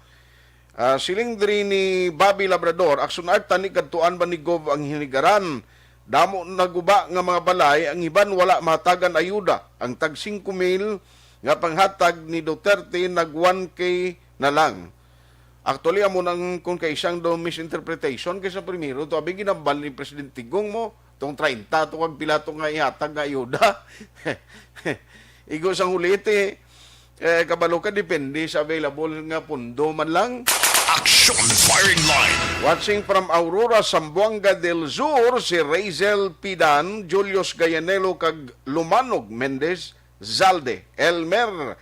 Ah, siling diri ni Bobby Labrador, Action Art, tani kadtuan ba ni Gov ang hinigaran? Damo na guba nga mga balay, ang iban wala mahatagan ayuda. Ang tag singko mil nga panghatag ni Duterte nag one K na lang. Actually, amo nang kung kaisang do misinterpretation kay sa primero to, abi ginambal ni Presidente Gong mo tong treinta to kag pila to nga ihatag nga ayuda. Igo sang huliti, eh, kabalo ka, depende sa available nga pundo man lang. Aksyon firing line. Watching from Aurora, Zamboanga del Sur, si Razel Pidan, Julius Gayanelo, kag Lumanog Mendez Zalde, Elmer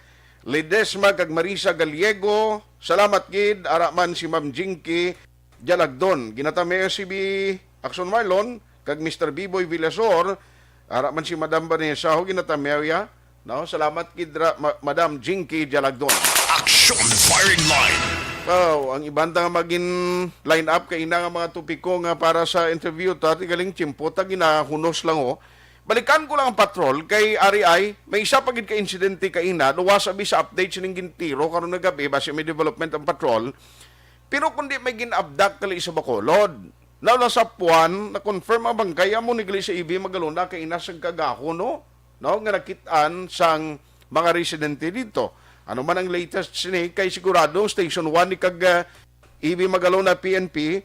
Ledesma, kag Marisa Gallego. Salamat gid, ara man si Ma'am Jinky Jalagdon. Ginatamyaw si B. Action Marlon, kag Mister Biboy Villasor, ara man si Madam Vanessa, ho, ginatamyaw ya. No? Salamat gid ra, Ma- Madam Jinky Jalagdon. Aksyon firing line. Wow, ang iban ta nga magin line up kay ina nga mga topiko nga para sa interview ta, ti galing tiyempo ta ginahunos lang, oh. Balikan ko lang ang patrol kay ari ay may isa pa gid ka insidente kaina, luwas abi sa update sining gintiro karon nga gabi basi may development ang patrol. Pero kundi may gin-abduct kali sa Bacolod. Now, sa Puan, na-confirm ang bangkay amo ni gali sa E V Magalona kaina sa kagahon, no? No, nga nakit-an sang mga residente dito. Ano man ang latest sini kay sigurado Station one ni kag ah, E V Magalona P N P,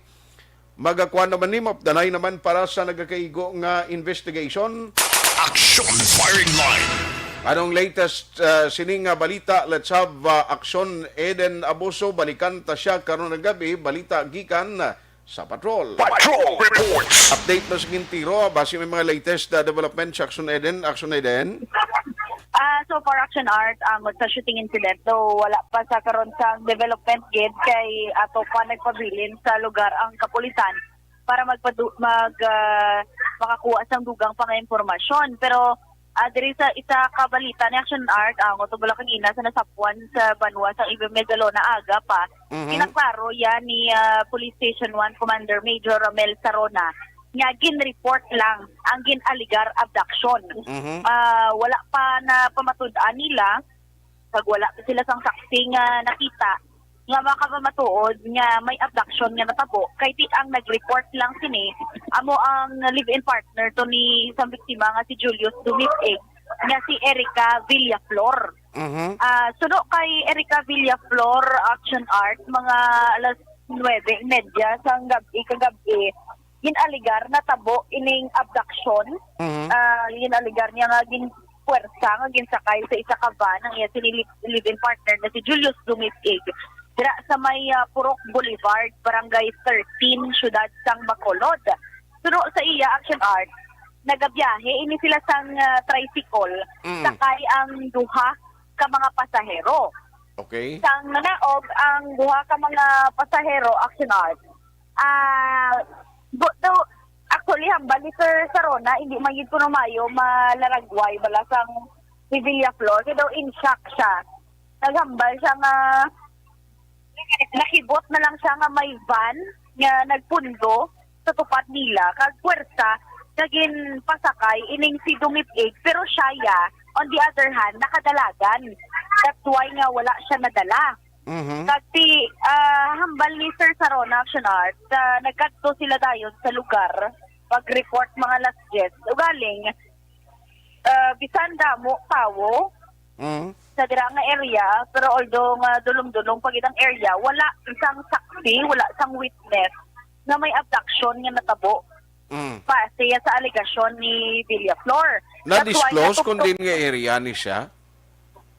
magakuan naman ni, mapdanay naman para sa nagakaigo nga investigation. Aksyon firing line. Anong latest ah, sini nga balita? Let's have ah, Aksyon Eden Abuso. Balikan ta siya karon nga gabi. Balita gikan ah, sa patrol. Patrol reports. Update na sa gintiro. Basi may mga latest na development sa Action Eden. Action Eden. Ah, so far, Action Art, ang sa shooting incident, though wala pa sa karon sa development gid kay ato pa nagpabilin sa lugar ang kapulisan para magpadu- mag ah, makakuha sang dugang pa nga impormasyon. Pero ah, diri sa isa ka balita ni Action Art, ang utubula kagina sa nasapwan sa banwa sa Ibe Medalona aga pa, Mhm. Kinaklaro yan ni ah, Police Station one Commander Major Romel Sarona nga gin-report lang ang gin-alegar abduction. Mhm. Ah, wala pa na pamatud-an nila kag wala pa sila sang saksi nga nakita nga makapamatuod nga may abduction nga natabo kay ti ang nag-report lang sini amo ang live-in partner to ni sang biktima nga si Julius Dumipig nga si Erica Villaflor. Mhm. Ah, suno kay Erica Villaflor, Action Art, mga alas nuwebe y media sang gab-i kagab-i, gin-alegar natabo ining abduction. Mhm. Ah, gin-alegar niya nga gin puwersa nga ginsakay sa isa ka van ang iya sini li- live-in partner na si Julius Dumipig dira sa may ah, Purok Boulevard, Barangay thirteen, Siyudad sang Bacolod. Suno sa iya, Action Art, nagabiyahe ini sila sang ah, tricycle, Mm. sakay ang duha ka mga pasahero. Okay. Sang nanaog ang duha ka mga pasahero, Action Art, ah, bu- daw, actually, hambal ni Sir Sarona, hindi man gid kuno mayo malaragway bala sang si Villaflor. Kaya daw in shock siya. Naghambal siya nga nakibot na lang siya nga may van nga nagpundo sa tupad nila kag puwersa nga ginpasakay ining si Dumipig, pero siya ya, on the other hand, nakadalagan. That's why nga wala siya nadala. Mhm. Kag si ah, hambal ni Sir Sarona, Action Art, ah, nagkadto sila dayon sa lugar pag-report mga alas diyes. Ugaling, ah, bisan damo tawo Mhm. sa dira nga area, pero although nga dulom-dulom pa gid ang area, wala isang saksi, wala isang witness nga may abduction nga natabo. Mm. Base sa alegasyon ni Villaflor. That's why Na-disclose kung natuptok- din nga area ni siya?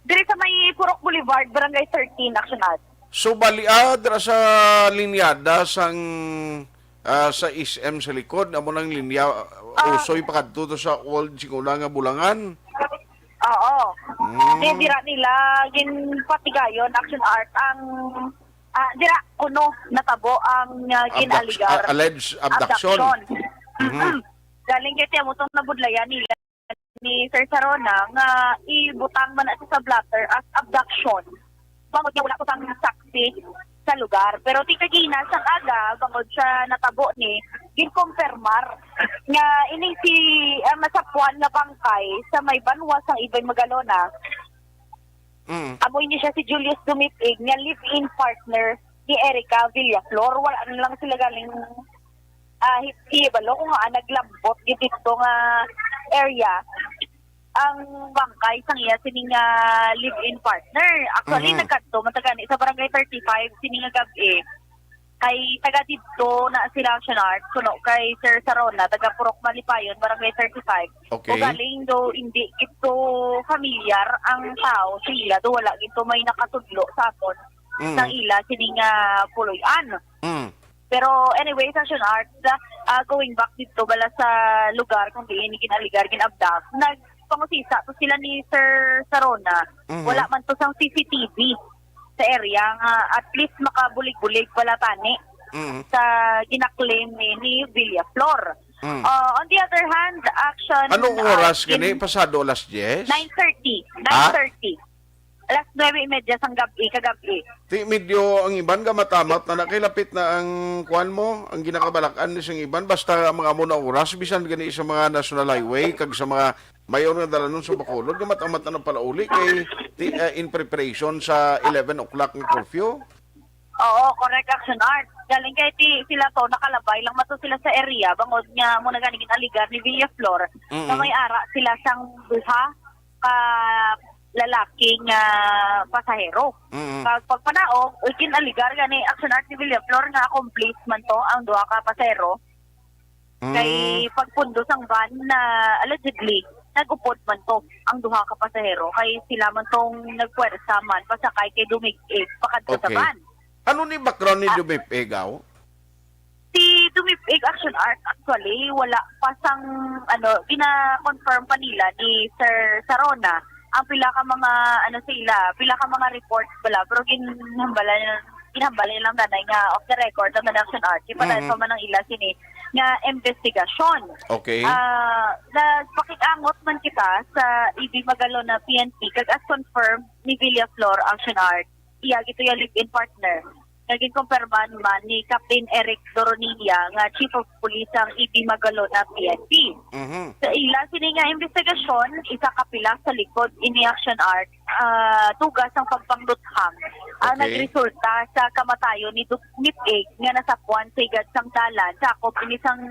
Diri sa may Purok Boulevard, Barangay thirteen, Action Art. So, bali, ah, dira sa linyada sang Ah, sa S M sa likod, amo nang linya, ah, Ah. usoy pakadto to sa old singuna nga bulangan. Oo. Mm. Di, dira nila ginpatigayon, Action Art, ang, ah, dira kuno natabo ang, ah, Abduct-, gin-alegar ah, alleged abduction. Abduction. Mhm. Galing kay tiyan mo tong nabudlayan nila ni Sir Sarona nga ibutang man na siya sa blotter as abduction. Bangod nga wala ko sang saksi sa lugar. Pero ti kagina sang aga, bangod siya natabo ni, ginkumpirmar nga ini si, ang nasapuan nga bangkay sa may banwa sang Ibay Magalona. Mm. Amo ini siya si Julius Dumipig nga live-in partner ni Erica Villaflor. Wala na lang sila galing, ah, hi-, hibalo kung nga naglambot gid dito nga area ang bangkay sang iya sini nga live-in partner. Actually, Mhm. nagkadto man ta gani sa barangay thirty-five sini nga gab-i. Kay taga didto na sila, Action Art, kuno kay Sir Sarona, taga Purok Malipayon, Barangay thirty-five. Okay. O galing do, hindi gid to familiar ang tao sa ila do, wala gid to may nakatudlo sa aton Mm. sa ila sini nga puloy-an. Mm. Pero anyway, Action Art, ah, going back dito bala sa lugar kung diin ni gin-alegar, gin-abduct, nagpangusisa to sila ni Sir Sarona. Mhm. Wala man to sang C C T V sa area nga at least makabulig-bulig wala tani Mm. sa ginaklaim ni, ni Villaflor. Mm. Uh, on the other hand, Action Anong Art oras in gani? Pasado alas diyes? Nine thirty. Ha? Nine thirty. Alas nuebe y media sang gab-i, kagab-i. Ti, medyo ang iban gamatamat na na kay lapit na ang kuan mo, ang ginakabalak-an ni sang iban, basta ang mga amo na oras, bisan gani sa mga National Highway, kag sa mga mayor nga dalanon sa Bacolod, gamatamat na palauli kay ti, eh, in preparation sa eleven o'clock nga curfew. Oo, correct, Action Art. Galing kay ti sila to nakalabay lang mato sila sa area bangod nga mo na gani gin-alegar ni Villaflor Mm-mm. na may ara sila sang duha ka lalaki nga pasahero. Mm-mm. Kag pagpanaog, gin-alegar gani, Action Art, ni Villaflor nga accomplice man to ang duha ka pasahero. Kay Mm. pagpundo sang van na allegedly nag-upod man to ang duha ka pasahero kay sila man tong nagpuwersa man pasakay kay Dumipig pakadto sa Okay. van. Ano ni background ni Ah. Dumipig, aw? Si Dumipig, Action Art, actually, wala pa sang, ano, gina-confirm pa nila ni Sir Sarona ang pila ka mga, ano, sa ila, pila ka mga reports bala, pero ginhambalan, ginhambalan lang nanay nga off the record ang Action Art. Di pa dahil Mhm. pa man ang ila sini nga investigasyon. Okay. Ah, nagpakig-angot man kita sa E B Magalona P N P, kag as confirmed ni Villaflor, Action Art, iya gito yung live-in partner. Nga ginkumpirman man ni Captain Eric Doronilla nga Chief of Police sang E B Magalona P N P. Mhm. Sa ila sini nga investigasyon, isa ka pila sa likod ini, Action Art, ah, tugas ang pagpangluthang ang Okay. nagresulta sa kamatayon ni Duk-, Nipig nga nasapuan sa higad sang dalan, sakop ini sang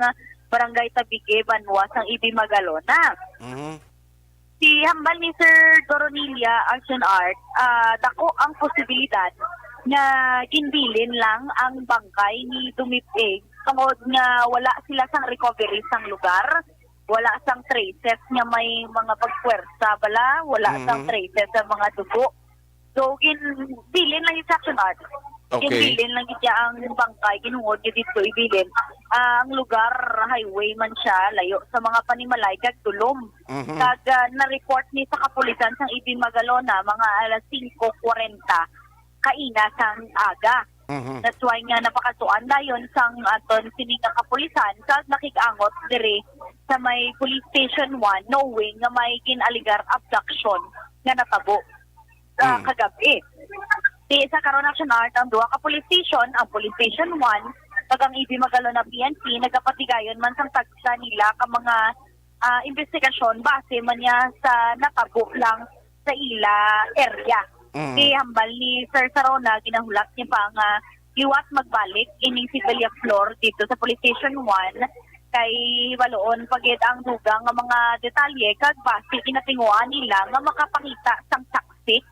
Barangay Tabique, banwa sang E B Magalona. Mhm. Si hambal ni Sir Doronilla, Action Art, ah, dako ang posibilidad nga ginbilin lang ang bangkay ni Dumipig tungod nga wala sila sang recovery sang lugar, wala sang traces nga may mga pagpuwersa bala, wala sang Mhm. traces sa mga dugo. So, ginbilin lang yung Action Art. Okay. Ginbilin lang gid niya ang bangkay, ginhungod gid dito ibilin. Ah, ang lugar, highway man siya, layo sa mga panimalay kag tulom. Mhm. Kag, ah, na-report ni sa kapulisan sang E B Magalona mga alas singko kwarenta kaina sang aga. Mhm. That's why nga napakatuan dayon sang aton sini nga kapulisan kag nakig-angot diri sa may Police Station one, knowing nga may gin-alegar abduction nga natabo sa Mm. kagab-i. Di sa karon, Action Art, ang duha ka police station, ang Police Station one kag ang E B Magalona P N P, nagapatigayon man sang tagsa nila ka mga, ah, investigasyon base man niya sa natabo lang sa ila area. Mm. Kay hambal ni Sir Sarona, ginahulat niya pa nga liwat magbalik ining si Villaflor dito sa Police Station one kay baloon pa gid ang dugang nga mga detalye kag base ginatinguhaan nila nga makapangita sang saksi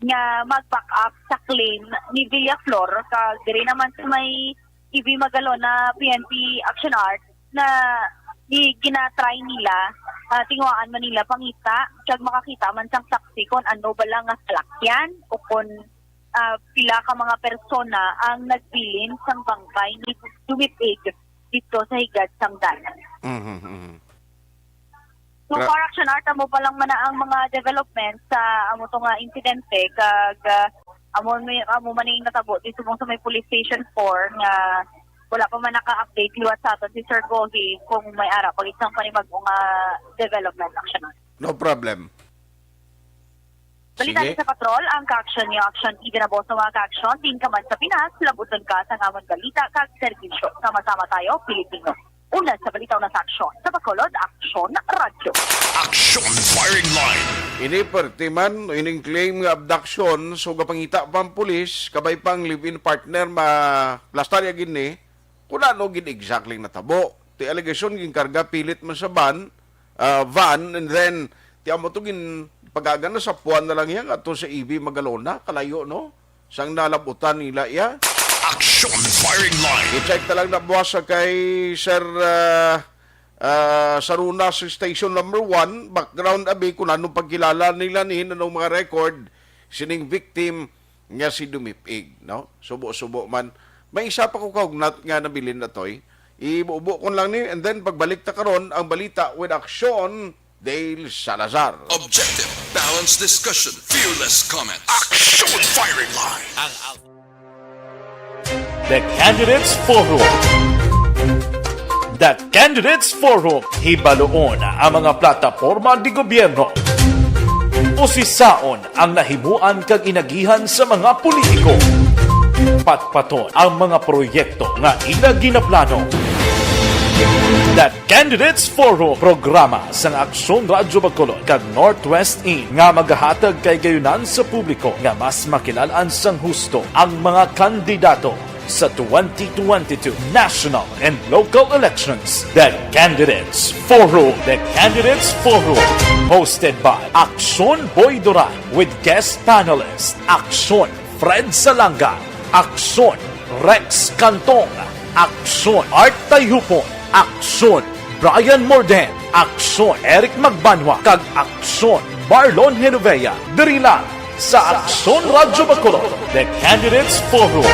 nga mag-back up sa claim ni Villaflor. Kag diri naman sa may E B Magalona P N P Action Art na i-, ginatry nila, ah, tinguhaan man nila pangita, kag makakita man sang saksi kon ano bala nga salakyan o kon, ah, pila ka mga persona ang nagbilin sang bangkay ni Dumipig dito sa higad sang dalan. Mhm, mhm. So Gra- far, Action Art, amo pa lang man na ang mga development sa amo to nga insidente, kag, ah, amo mi-, amo man ning natabo di subong sa may Police Station four nga wala pa man naka-update liwat sa aton si Sir Gohi kung may ara pa gid sang panibag-o nga development, Action Art. No problem. Balita Sige. Ni sa Patrol, ang ka-action niyo, action, ida na boss sa mga ka-action, din ka man sa Pinas, labuton ka sa ngamon balita kag serbisyo. Sama-sama tayo, Pilipino. Una sa balita, una sa aksyon. Sa Bacolod, Aksyon Radyo. Action Firing Line. Ini perti man, ining claim nga abduction, so gapangita pa ang pulis, kabay pa ang live-in partner, ma-, plastar ya gini, kung ano gid exactly natabo. Ti alegasyon, ginkarga pilit man sa van, ah, van, and then, ti amo to gin pagagan na sa puan na lang yan, ato sa E V Magalona, kalayo, no? Sang nalabutan nila iya. Action Firing Line. I-check na lang na buwas sa kay Sir, ah, ah, Saruna sa station number one, background abi kung anong pagkilala nila ni, anong mga record sining victim nga si Dumipig, no? Subo-subo man. May isa pa ko kahugnat nga nabilin na toy. Ibubo ko lang ni, and then pagbalik ta karon ang balita with Action Dale Salazar. Objective, balanced discussion, fearless comments. Action Firing Line. Ang out- The Candidates Forum. The Candidates Forum. Hibaluon ang mga plataporma di gobyerno. Usisaon ang nahimuan kag inagihan sa mga politiko. Patpaton ang mga proyekto nga ila ginaplano. The Candidates Forum, programa sang Aksyon Radyo Bacolod kag Northwest In, nga magahatag kay gayunan sa publiko nga mas makilal-an sang husto ang mga kandidato sa twenty twenty-two national and local elections. The Candidates Forum. The Candidates Forum, hosted by Aksyon Boy Duran with guest panelist Aksyon Fred Salanga, Aksyon Rex Cantong, Aksyon Art Tayhupon, Aksyon Brian Morden, Aksyon Eric Magbanwa, kag Aksyon Marlon Genovea, diri lang sa Aksyon Radyo Bacolod, The Candidates Forum.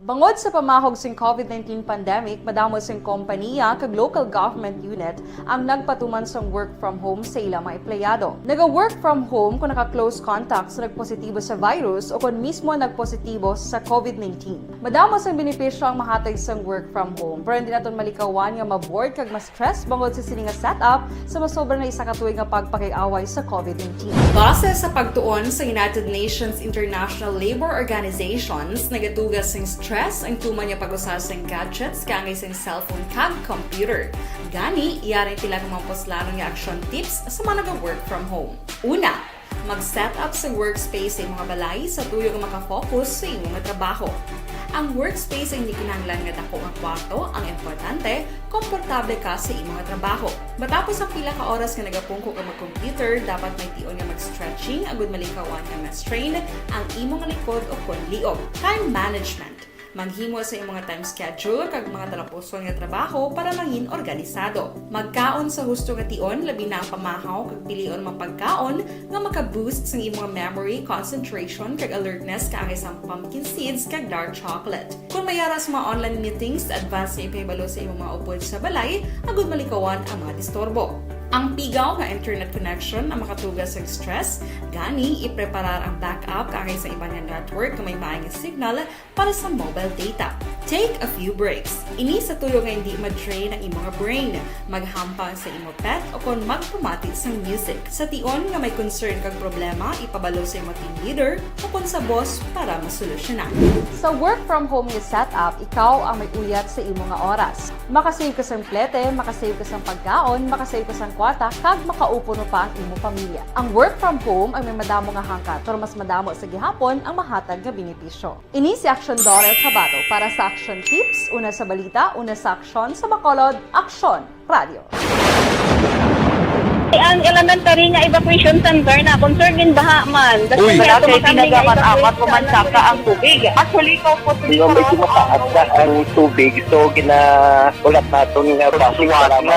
Bangod sa pamahog sing COVID nineteen pandemic, madamo sing kompaniya kag local government unit ang nagpatuman sang work from home sa ila mga empleyado. Naga-work from home kon naka-close contact sa nagpositibo sa virus o kon mismo nagpositibo sa COVID nineteen. Madamo sang benepisyo ang mahatag sang work from home, pero hindi naton malikawan nga ma-bored kag ma-stress bangod sa sini nga setup sa masobra na isa ka tuig nga pagpakig-away sa COVID nineteen. Base sa pagtuon sa United Nations International Labour Organizations, nagatuga sing stress ang tuman nga pag-usa sing gadgets kaangay sing cellphone kag computer. Gani, yari sila nga mga puslanon nga action tips sa mga naga-work from home. Una, mag-set up sa workspace sa imo nga balay sa tuyo nga makafocus sa imo nga trabaho. Ang workspace ay hindi kinahanglan nga dako nga kwarto, ang importante, komportable ka sa imo nga trabaho. Matapos ang pila ka oras nga nagapungko ka mag-computer, dapat may tion nga mag-stretching agud malikawan nga ma-strain ang imo nga likod o kon liog. Time management. Maghimo sa imong time schedule kag mga talapuson nga trabaho para mangin organisado. Magkaon sa husto nga tion, labi na ang pamahaw kag pilion mga pagkaon nga maka-boost sang imong memory, concentration, kag alertness kaangay sang pumpkin seeds kag dark chocolate. Kung may ara sa mga online meetings, advance nga ipahibalo sa imong mga upod sa balay agud malikawan ang mga disturbo. Ang pigaw nga internet connection ang makatuga sa stress, gani ipreparar ang backup kaangay sa iban nga network nga may maayong signal para sa mobile data. Take a few breaks. Ini sa tuyo nga hindi ma-drain ang imong brain, maghampang sa imo pet o kon magpamati sang music. Sa tion nga may concern kag problema, ipabalo sa imo team leader o kon sa boss para masolusyonan. Sa work from home nga setup, ikaw ang may uyat sa imo nga oras. Makasave ka sang plete, makasave ka sang pagkaon, makasave ka sang kwarta, kag makaupo pa ang imo pamilya. Ang work from home ay may madamo nga hangkat, pero mas madamo sa gihapon ang mahatag nga benepisyo. Ini si Action Daughter Kabato para sa Action Tips, una sa balita, una sa aksyon, sa Bacolod, Aksyon Radio. Ang elementary nga evacuation center na concern gin baha man. Uy. Barangay Tinaga man, amat ko man saka ang tubig. Actually, ko po. Di ba, medyo mataas na ang tubig, so ginahulat naton nga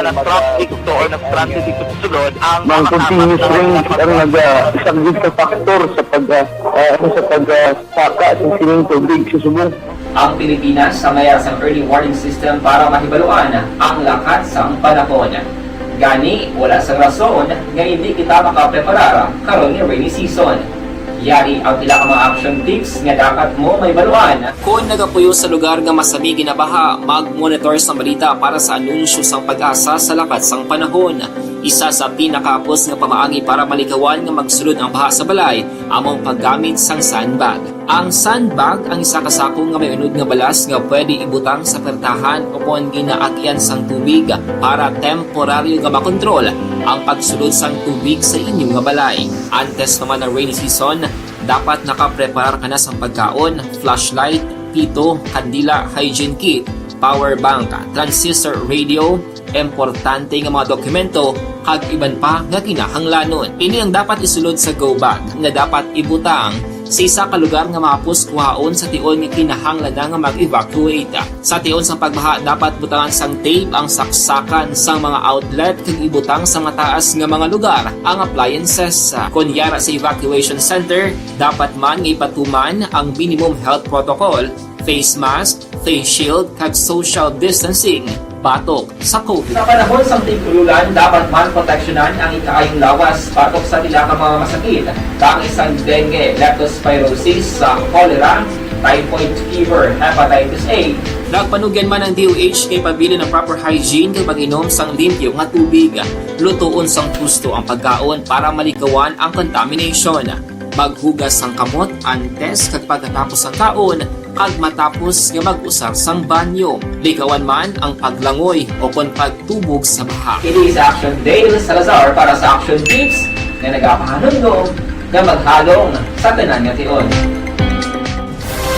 na-traffic to or na-stranded dito sa sulod ang mga continuous rain ang nag-, ah, isa gid sa factor sa pag, ah, ah, ano, sa pag, ah, saka sa sining tubig sa subong. Ang Pilipinas ang may sang early warning system para mahibaluan ang lakat sang panahon. Gani, wala sang rason nga hindi kita makapreparar karon nga rainy season. Yari ang pila ka mga action tips nga dapat mo mahibaluan. Kon nagapuyo sa lugar nga masami ginabaha, mag-monitor sa balita para sa anunsyo sang PAGASA sa lakat sang panahon. Isa sa pinakahapos nga pamaagi para malikawan nga magsulod ang baha sa balay amo ang paggamit sang sandbag. Ang sandbag ang isa ka sako nga may unod nga balas nga pwede ibutang sa pertahan o kon ginaagyan sang tubig para temporaryo nga makontrol ang pagsulod sang tubig sa inyo nga balay. Antes pa man ang rainy season, dapat nakapreparar ka na sang pagkaon, flashlight, pito, kandila, hygiene kit, power bank, transistor radio, importante nga mga dokumento, kag iban pa nga kinahanglanon. Ini ang dapat isulod sa go bag nga dapat ibutang sa isa ka lugar nga mahapos kuhaon sa tion nga kinahanglan na nga mag-evacuate. Sa tion sang pagbaha, dapat butangan sang tape ang saksakan sang mga outlet kag ibutang sa mataas nga mga lugar ang appliances. Kon yara sa evacuation center, dapat man nga ipatuman ang minimum health protocol, face mask, face shield, kag social distancing batok sa COVID. Sa panahon sang tig-ululan, dapat man proteksyonan ang ikaayong lawas batok sa pila ka mga masakit, kaangay sang dengue, leptospirosis, sa cholera, typhoid fever, hepatitis A. Nagpanugyan man ang D O H nga ipabilin ang proper hygiene kag mag-inom sang limpyo nga tubig. Lutoon sang husto ang pagkaon para malikawan ang contamination. Maghugas sang kamot antes kag pagkatapos sang kaon, kag matapos nga mag-usar sang banyo. Likawan man ang paglangoy o kon pagtubog sa baha. Ini si Action Dale Salazar para sa Action Tips nga nagapahanumdom nga maghalong sa tanan nga tion.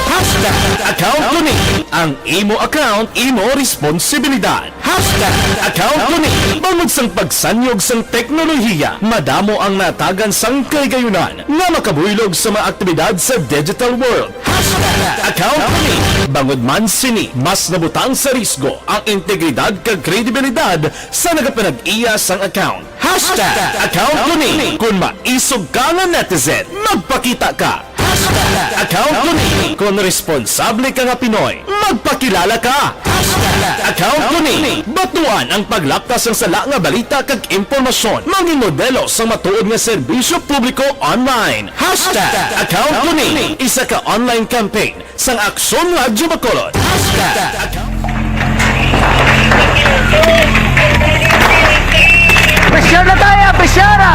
Hashtag account ko ni. Ang imo account, imo responsibilidad. Hashtag account ko ni. Bangod sang pagsanyog sang teknolohiya, madamo ang natagan sang kahigayunan nga makabuylog sa mga aktibidad sa digital world. Hashtag account ko ni. Bangod man sini, mas nabutang sa risgo ang integridad kag kredibilidad sa nagapanag-iya sang account. Hashtag account ko ni. Kon maisog ka nga netizen, magpakita ka. Hashtag account ko ni. Kon responsable ka nga Pinoy, magpakilala ka. Hashtag account ko ni. Batuan ang paglaptas sang sala nga balita kag impormasyon. Mangin modelo sang matuod nga serbisyo publiko online. Hashtag account ko ni. Isa ka online campaign sang Aksyon Radyo Bacolod. Hashtag account. Pressure na tayo! Pressure na!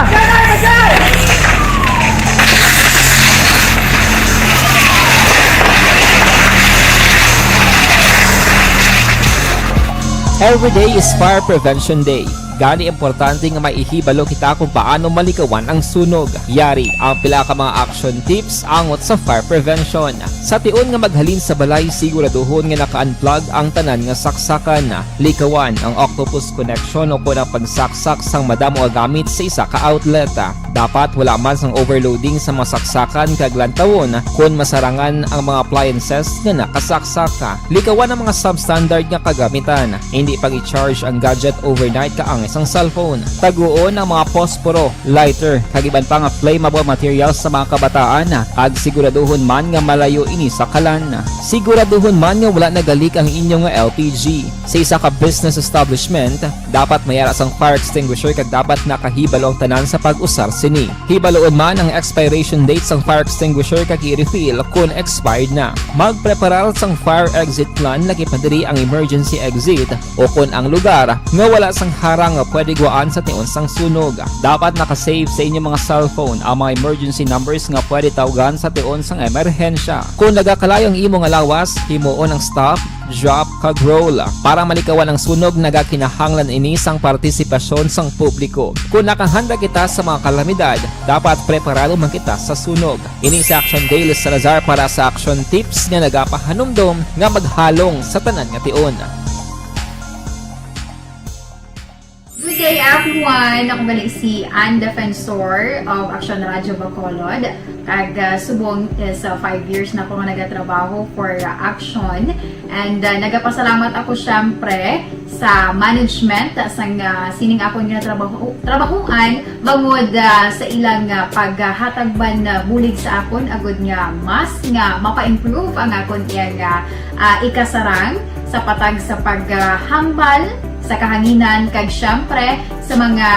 Every day is Fire Prevention Day. Gani, importante nga may ihibalo kita kung paano malikawan ang sunog. Yari ang pila ka mga action tips angot sa fire prevention. Sa tion nga maghalin sa balay, siguraduhon nga naka-unplug ang tanan nga saksakan. Likawan ang octopus connection o kon ang pagsaksak sang madamo nga gamit sa isa ka outlet. Dapat wala man sang overloading sa mga saksakan kag lantawon kon masarangan ang mga appliances nga nakasaksaka. Likawan ang mga substandard nga kagamitan. Hindi pag-i-charge ang gadget overnight kaangay sang cellphone. Taguon ang mga posporo, lighter, kag iban pa nga flammable materials sa mga kabataan, kag siguraduhon man nga malayo ini sa kalan. Siguraduhon man nga wala nagalik ang inyo nga L P G. Sa isa ka business establishment, dapat may ara sang fire extinguisher kag dapat nakahibalo ang tanan sa pag-usar sini. Hibaluon man ang expiration date sang fire extinguisher kag i-refill kon expired na. Magpreparar sang fire exit plan, lagi pa diri ang emergency exit, o kon ang lugar nga wala sang harang nga pwede gwaan sa tion sang sunog. Dapat naka-save sa inyo mga cellphone ang mga emergency numbers nga pwede tawgan sa tion sang emerhensya. Kon nagakalayo ang imo nga lawas, himuon ang stop, drop, kag roll. Para malikawan ang sunog, nagakinahanglan ini sang partisipasyon sang publiko. Kon nakahanda kita sa mga kalamidad, dapat preparado man kita sa sunog. Ini si Action Dale Salazar para sa Action Tips nga nagapahanumdom nga maghalong sa tanan nga tion. Good day, everyone! Ako gali si Ann Defensor of Action Radio Bacolod. Kag, ah, subong is, ah, five years na ko nga nagatrabaho for, ah, Action. And, ah, nagapasalamat ako, syempre, sa management, ah, sang, ah, sining akon nga trabaho, trabahuan, bangod, ah, sa ilang, ah, paghatag man, ah, bulig sa akon, agud nga mas nga mapa-improve ang akon iyang, ah, ah, ikasarang sa patag sa paghambal sa kahanginan, kag siyempre sa mga,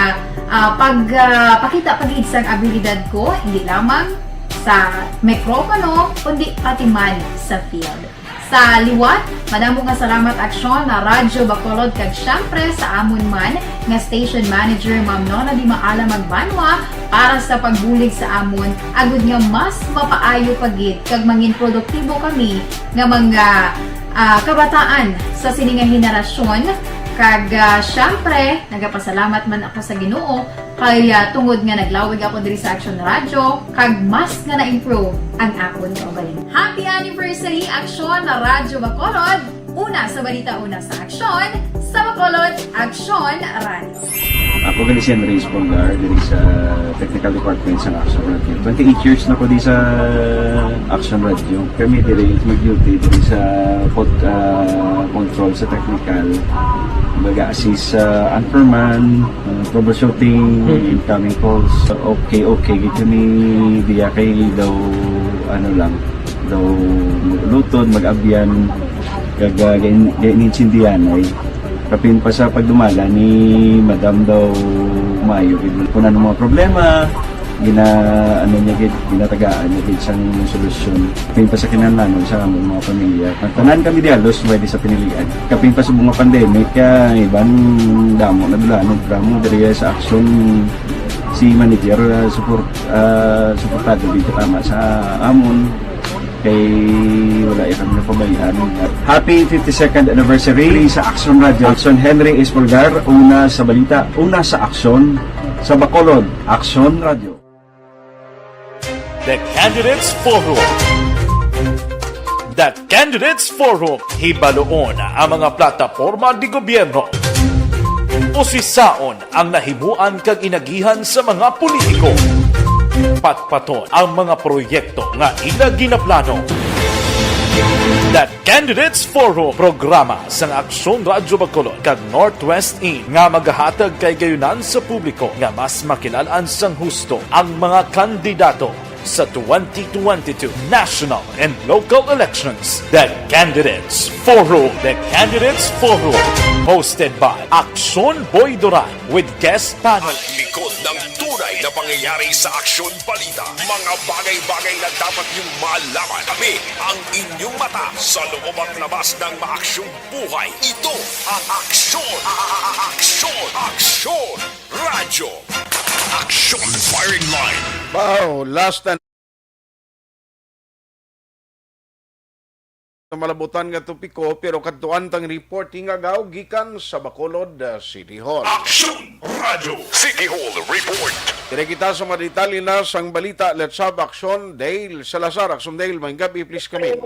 ah, pag, ah, pakita pa gid sang abilidad ko, hindi lamang sa mikropono, kundi pati man sa field. Sa liwat, madamo nga salamat, Aksyon, na Radyo Bacolod, kag siyempre sa amon man nga station manager, Ma'am Nona Di Maala Magbanwa, para sa pagbulig sa amon, agud nga mas mapaayo pa gid kag mangin produktibo kami nga mga, ah, kabataan sa sini nga henerasyon. Kag, ah, siyempre, nagapasalamat man ako sa Ginoo kay, ah, tungod nga naglawig ako diri sa Action Radio, kag mas nga na-improve ang akon kaugalingon. Happy anniversary, Action Radyo Bacolod! Una sa balita, una sa aksyon, sa Bacolod, Action Radio. Ako gali si Andres Polgar, diri sa Technical Department sa Action Radio. Twenty-eight years na ko di sa Action Radio. Kami diri mag-duty diri sa pod-, ah, control sa technical. Mag-assist sa anchorman, ah, troubleshooting, Mm. incoming calls. Okay, okay, gid kami diya kay daw, ano lang, daw lutod, mag-abyan, kag, ah, gain-, gainintindihan ay. Kapin pa sa pagdumala ni Madam daw maayo gid. Kung ano mga problema, gina-, ano niya gid, ginatagaan niya gid sang solusyon. Kapin pa sa kinahanglanon sa among mga pamilya. Tanan kami di halos pwede sa pinilian. Kapin pa sa mga pandemic, ah, iban damo na dula, ano, damo diri sa aksyon si manager, ah, support, ah, suportado gid tama sa amon. Kay wala ya kami napabayaan. Happy fifty-second anniversary sa Action Radio. Action Henry Espolgar, una sa balita, una sa aksyon, sa Bacolod, Action Radio. The Candidates Forum. The Candidates Forum. Hibaluon ang mga plataporma di gobyerno. Usisaon ang nahimuan kag inagihan sa mga politiko. Patpaton ang mga proyekto nga ila ginaplano. The Candidates Forum, programa sang Aksyon Radyo Bacolod kag Northwest In nga magahatag kay gayunan sa publiko nga mas makilal-an sang husto ang mga kandidato sa twenty twenty-two national and local elections. The Candidates Forum. The Candidates Forum. Hosted by Aksyon Boy Duran with guest panel. At likod ng tunay na pangyayari sa Aksyon Balita, mga bagay-bagay na dapat niyong malaman. Kami ang inyong mata sa loob at labas ng maaksyong buhay. Ito ang Aksyon, Aksyon, Aksyon Radyo. Aksyon Firing Line. Wow, last na sa malabutan nga topiko, pero kadtuan tang report hingagaw gikan sa Bacolod, uh, City Hall. Aksyon Radio City Hall Report. Dire kita sa mga detalye na sang balita. Let's have Aksyon Dale Salazar. Aksyon Dale, maayong gabi, please come in.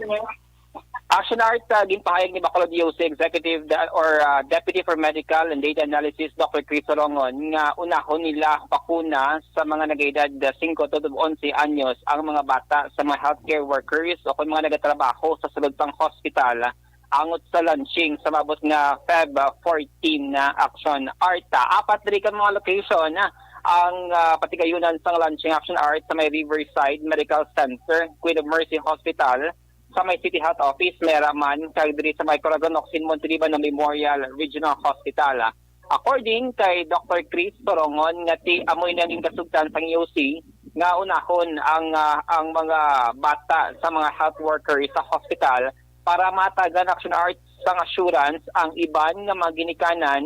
Action Art, ah, ginpahayag ni Bacolod D O C Executive da- or, ah, Deputy for Medical and Data Analysis, Doctor Chris Sorongon, nga unahon nila bakuna sa mga nag-edad, ah, singko tubtob onse anyos ang mga bata sa mga healthcare workers o kung mga nagatrabaho sa sulod sang hospital angot sa launching sa maabot nga Feb, ah, fourteen na Action Art. Ah, apat diri ka mga location, ah, ang, ah, patigayunan sang launching Action Art sa may Riverside Medical Center, Queen of Mercy Hospital, sa may City Health Office, may Raman, kag diri sa may Corazon Ocsin Montelibano Memorial Regional Hospital. According kay Doctor Chris Sorongon, nga ti amoy naging kasugtan sang E O C nga unahon ang, ah, ang mga bata sa mga health worker sa hospital para matagan Action Art sang assurance ang iban nga mga ginikanan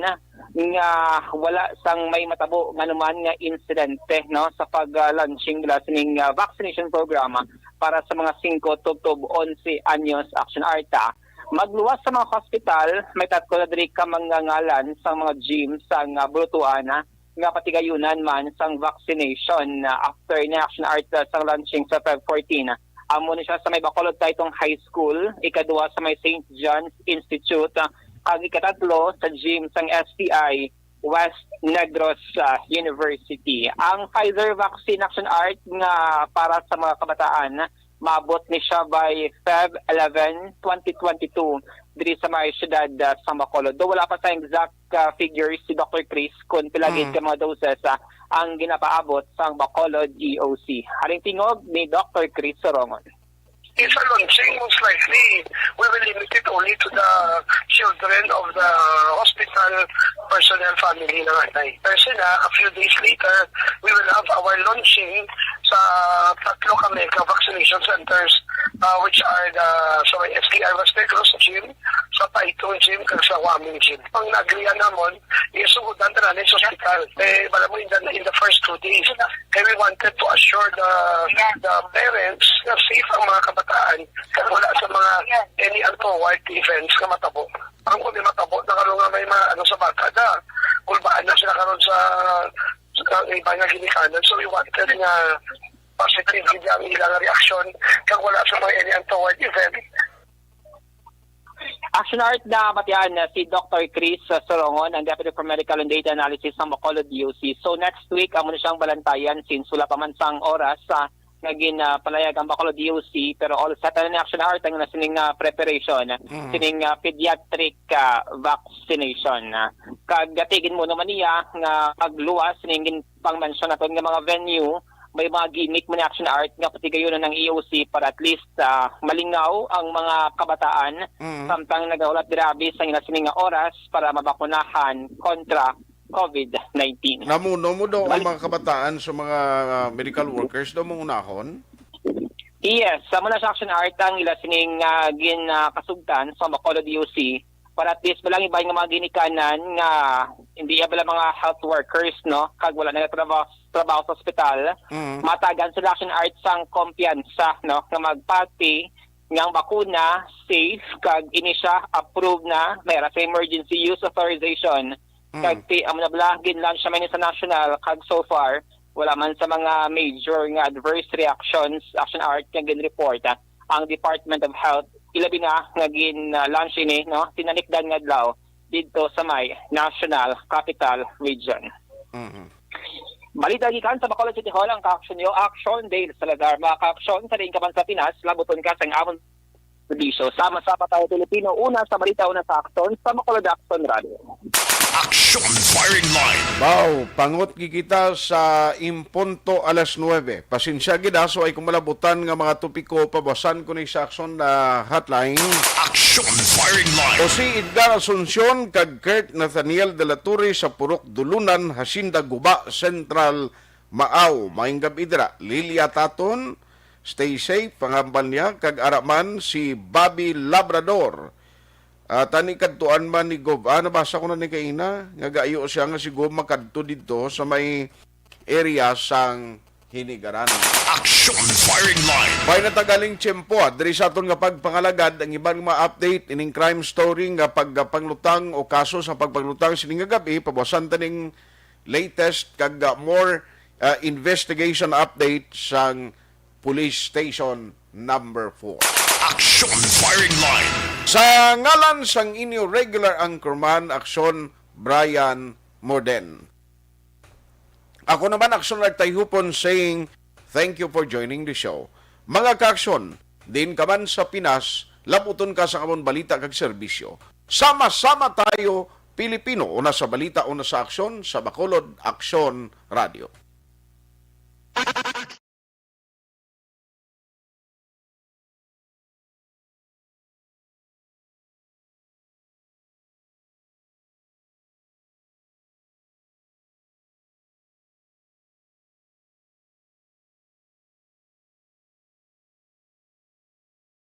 nga wala sang may matabo nga naman nga insidente, no, sa pag-launching nila sining, ah, vaccination program para sa mga singko tubtob onse anyos Action Art. Magluwas sa mga hospital, may tatlo na diri ka mga ngalan sa mga gym sa nga bulutuan, ah, nga patigayunan man sang vaccination, ah, after ni Action Art, ah, sang launching sa Feb fourteen. Amo ni siya sa may Bacolod Taytong High School, ikaduha sa may Saint John's Institute, ah, kag ikatatlo sa gym sang S T I West Negros, ah, University. Ang Pfizer vaccine Action Art nga para sa mga kabataan, maabot ni siya by Feb eleven, twenty twenty-two diri sa may siyudad, ah, sa Bacolod. Though wala pa sa exact, ah, figures si Doctor Chris kung pila gid Mm. ka mga doses, ah, ang ginapaabot sang Bacolod E O C. Haring tingog ni Doctor Chris Sorongon. It's a launching, most likely. We will limit it only to the children of the hospital personnel family na nga. Pero sina, a few days later, we will have our launching sa tatlo ka mega vaccination centers, uh, which are the sa may S T I West Negros Gym, sa Taytong Gym, kag sa Huaming Gym. Ang nagrihan namon, isugutan tanan sa hospital. Eh, wala mo in the, in the first two days. Kaya we wanted to assure the the parents na safe ang mga kabataan kag wala sa mga any untoward events nga matabo. Ang kung may matabo na karon nga may mga ano sa bata na, kulbaan na sila karon sa, sa iba nga ginikanan. So we wanted nga positive gid ang ilang reaction kag wala sa mga any untoward event. Action Art na matian na si Doctor Chris, uh, Sorongon, ang Deputy for Medical and Data Analysis sa Bacolod D O C. So next week, amo na siyang balantayan since wala pa man sang oras sa naging, uh, palayag ang Bacolod D O C, pero all set na ni Action Art ang nasining, uh, preparation, Mm. sining, uh, pediatric, uh, vaccination. Uh, kag gatigin mo naman niya nga pagluwas ning pang-mention naton nga mga venue, may mga gimmick man ni Action Art nga patigayunan ng E O C para at least, ah, malingaw ang mga kabataan Mm. samtang nagahulat grabe sa ila sini nga oras para mabakunahan kontra COVID nineteen. Namuno mo daw ang Balik- mga kabataan sa mga, ah, medical workers daw mong unahon? Yes, sa muna sa Action Art ang ila sining, ah, gin, ah, kasugtan sa Bacolod D O C para at least walang iba nga mga ginikanan nga hindi ya bala mga health workers, no, kag wala nagatrabaho trabaho sa ospital, Mm. matagan sila Action Art sang kumpiyansa, no, nga magpati nga ang bakuna safe kag ini siya approved na, may ra sa emergency use authorization. Mm. Kag ti amo na bala gin-launch siya man sa national, kag so far wala man sa mga major nga adverse reactions, Action Art, nga gin-report, ah, ang Department of Health, ilabi na nga gin-launch ini, no, tinalikdan nga adlaw didto sa may National Capital Region. Mhm. Balita gikan sa Bacolod City Hall, ang kaaksyon niyo, Action Dale Salazar. Mga kaaksyon, sa diin ka man sa Pinas, labuton ka sang amon serbisyo. Sama-sama tayo, Pilipino. Una sa balita, una sa aksyon, sa Bacolod Action Radio. Action Firing Line. Baw, pangot gid kita sa impunto alas nuebe. Pasensya gid, ha, so ay kung malabutan nga mga topiko, pabasan ko ni sa Action, ah, Hotline. Action Firing Line. O si Edgar Asuncion kag Kurt Nathaniel de la Torre sa Purok Dulunan, Hacienda Guba, Central, Maaw. Maayong gab-i dira. Lilia Taton, stay safe, panghambal niya, kag ara man si Bobby Labrador. Ah, tani kadtuan man ni Gob. Ah, nabasa ko na ni kaina, nga gaayo siya nga si Gob makadto didto sa may area sang Hinigaran. Action Firing Line. May natagaling tiyempo, ah, diri sa aton nga pagpangalagad ang iban nga mga update ining crime story nga pagpanglutang o kaso sa pagpanglutang sini nga gab-i, pabuwasan ta ning latest kag, ah, more, ah, investigation update sang Police Station Number Four. Action Firing Line. Sa ngalan sang inyo regular anchorman, Aksyon, Brian Morden. Ako naman, Aksyon Nagtayhupon, saying, thank you for joining the show. Mga ka-Aksyon, din ka man sa Pinas, labuton ka sa amon balita kag serbisyo. Sama-sama tayo, Pilipino, una sa balita, una sa aksyon, sa Bacolod, Aksyon Radio.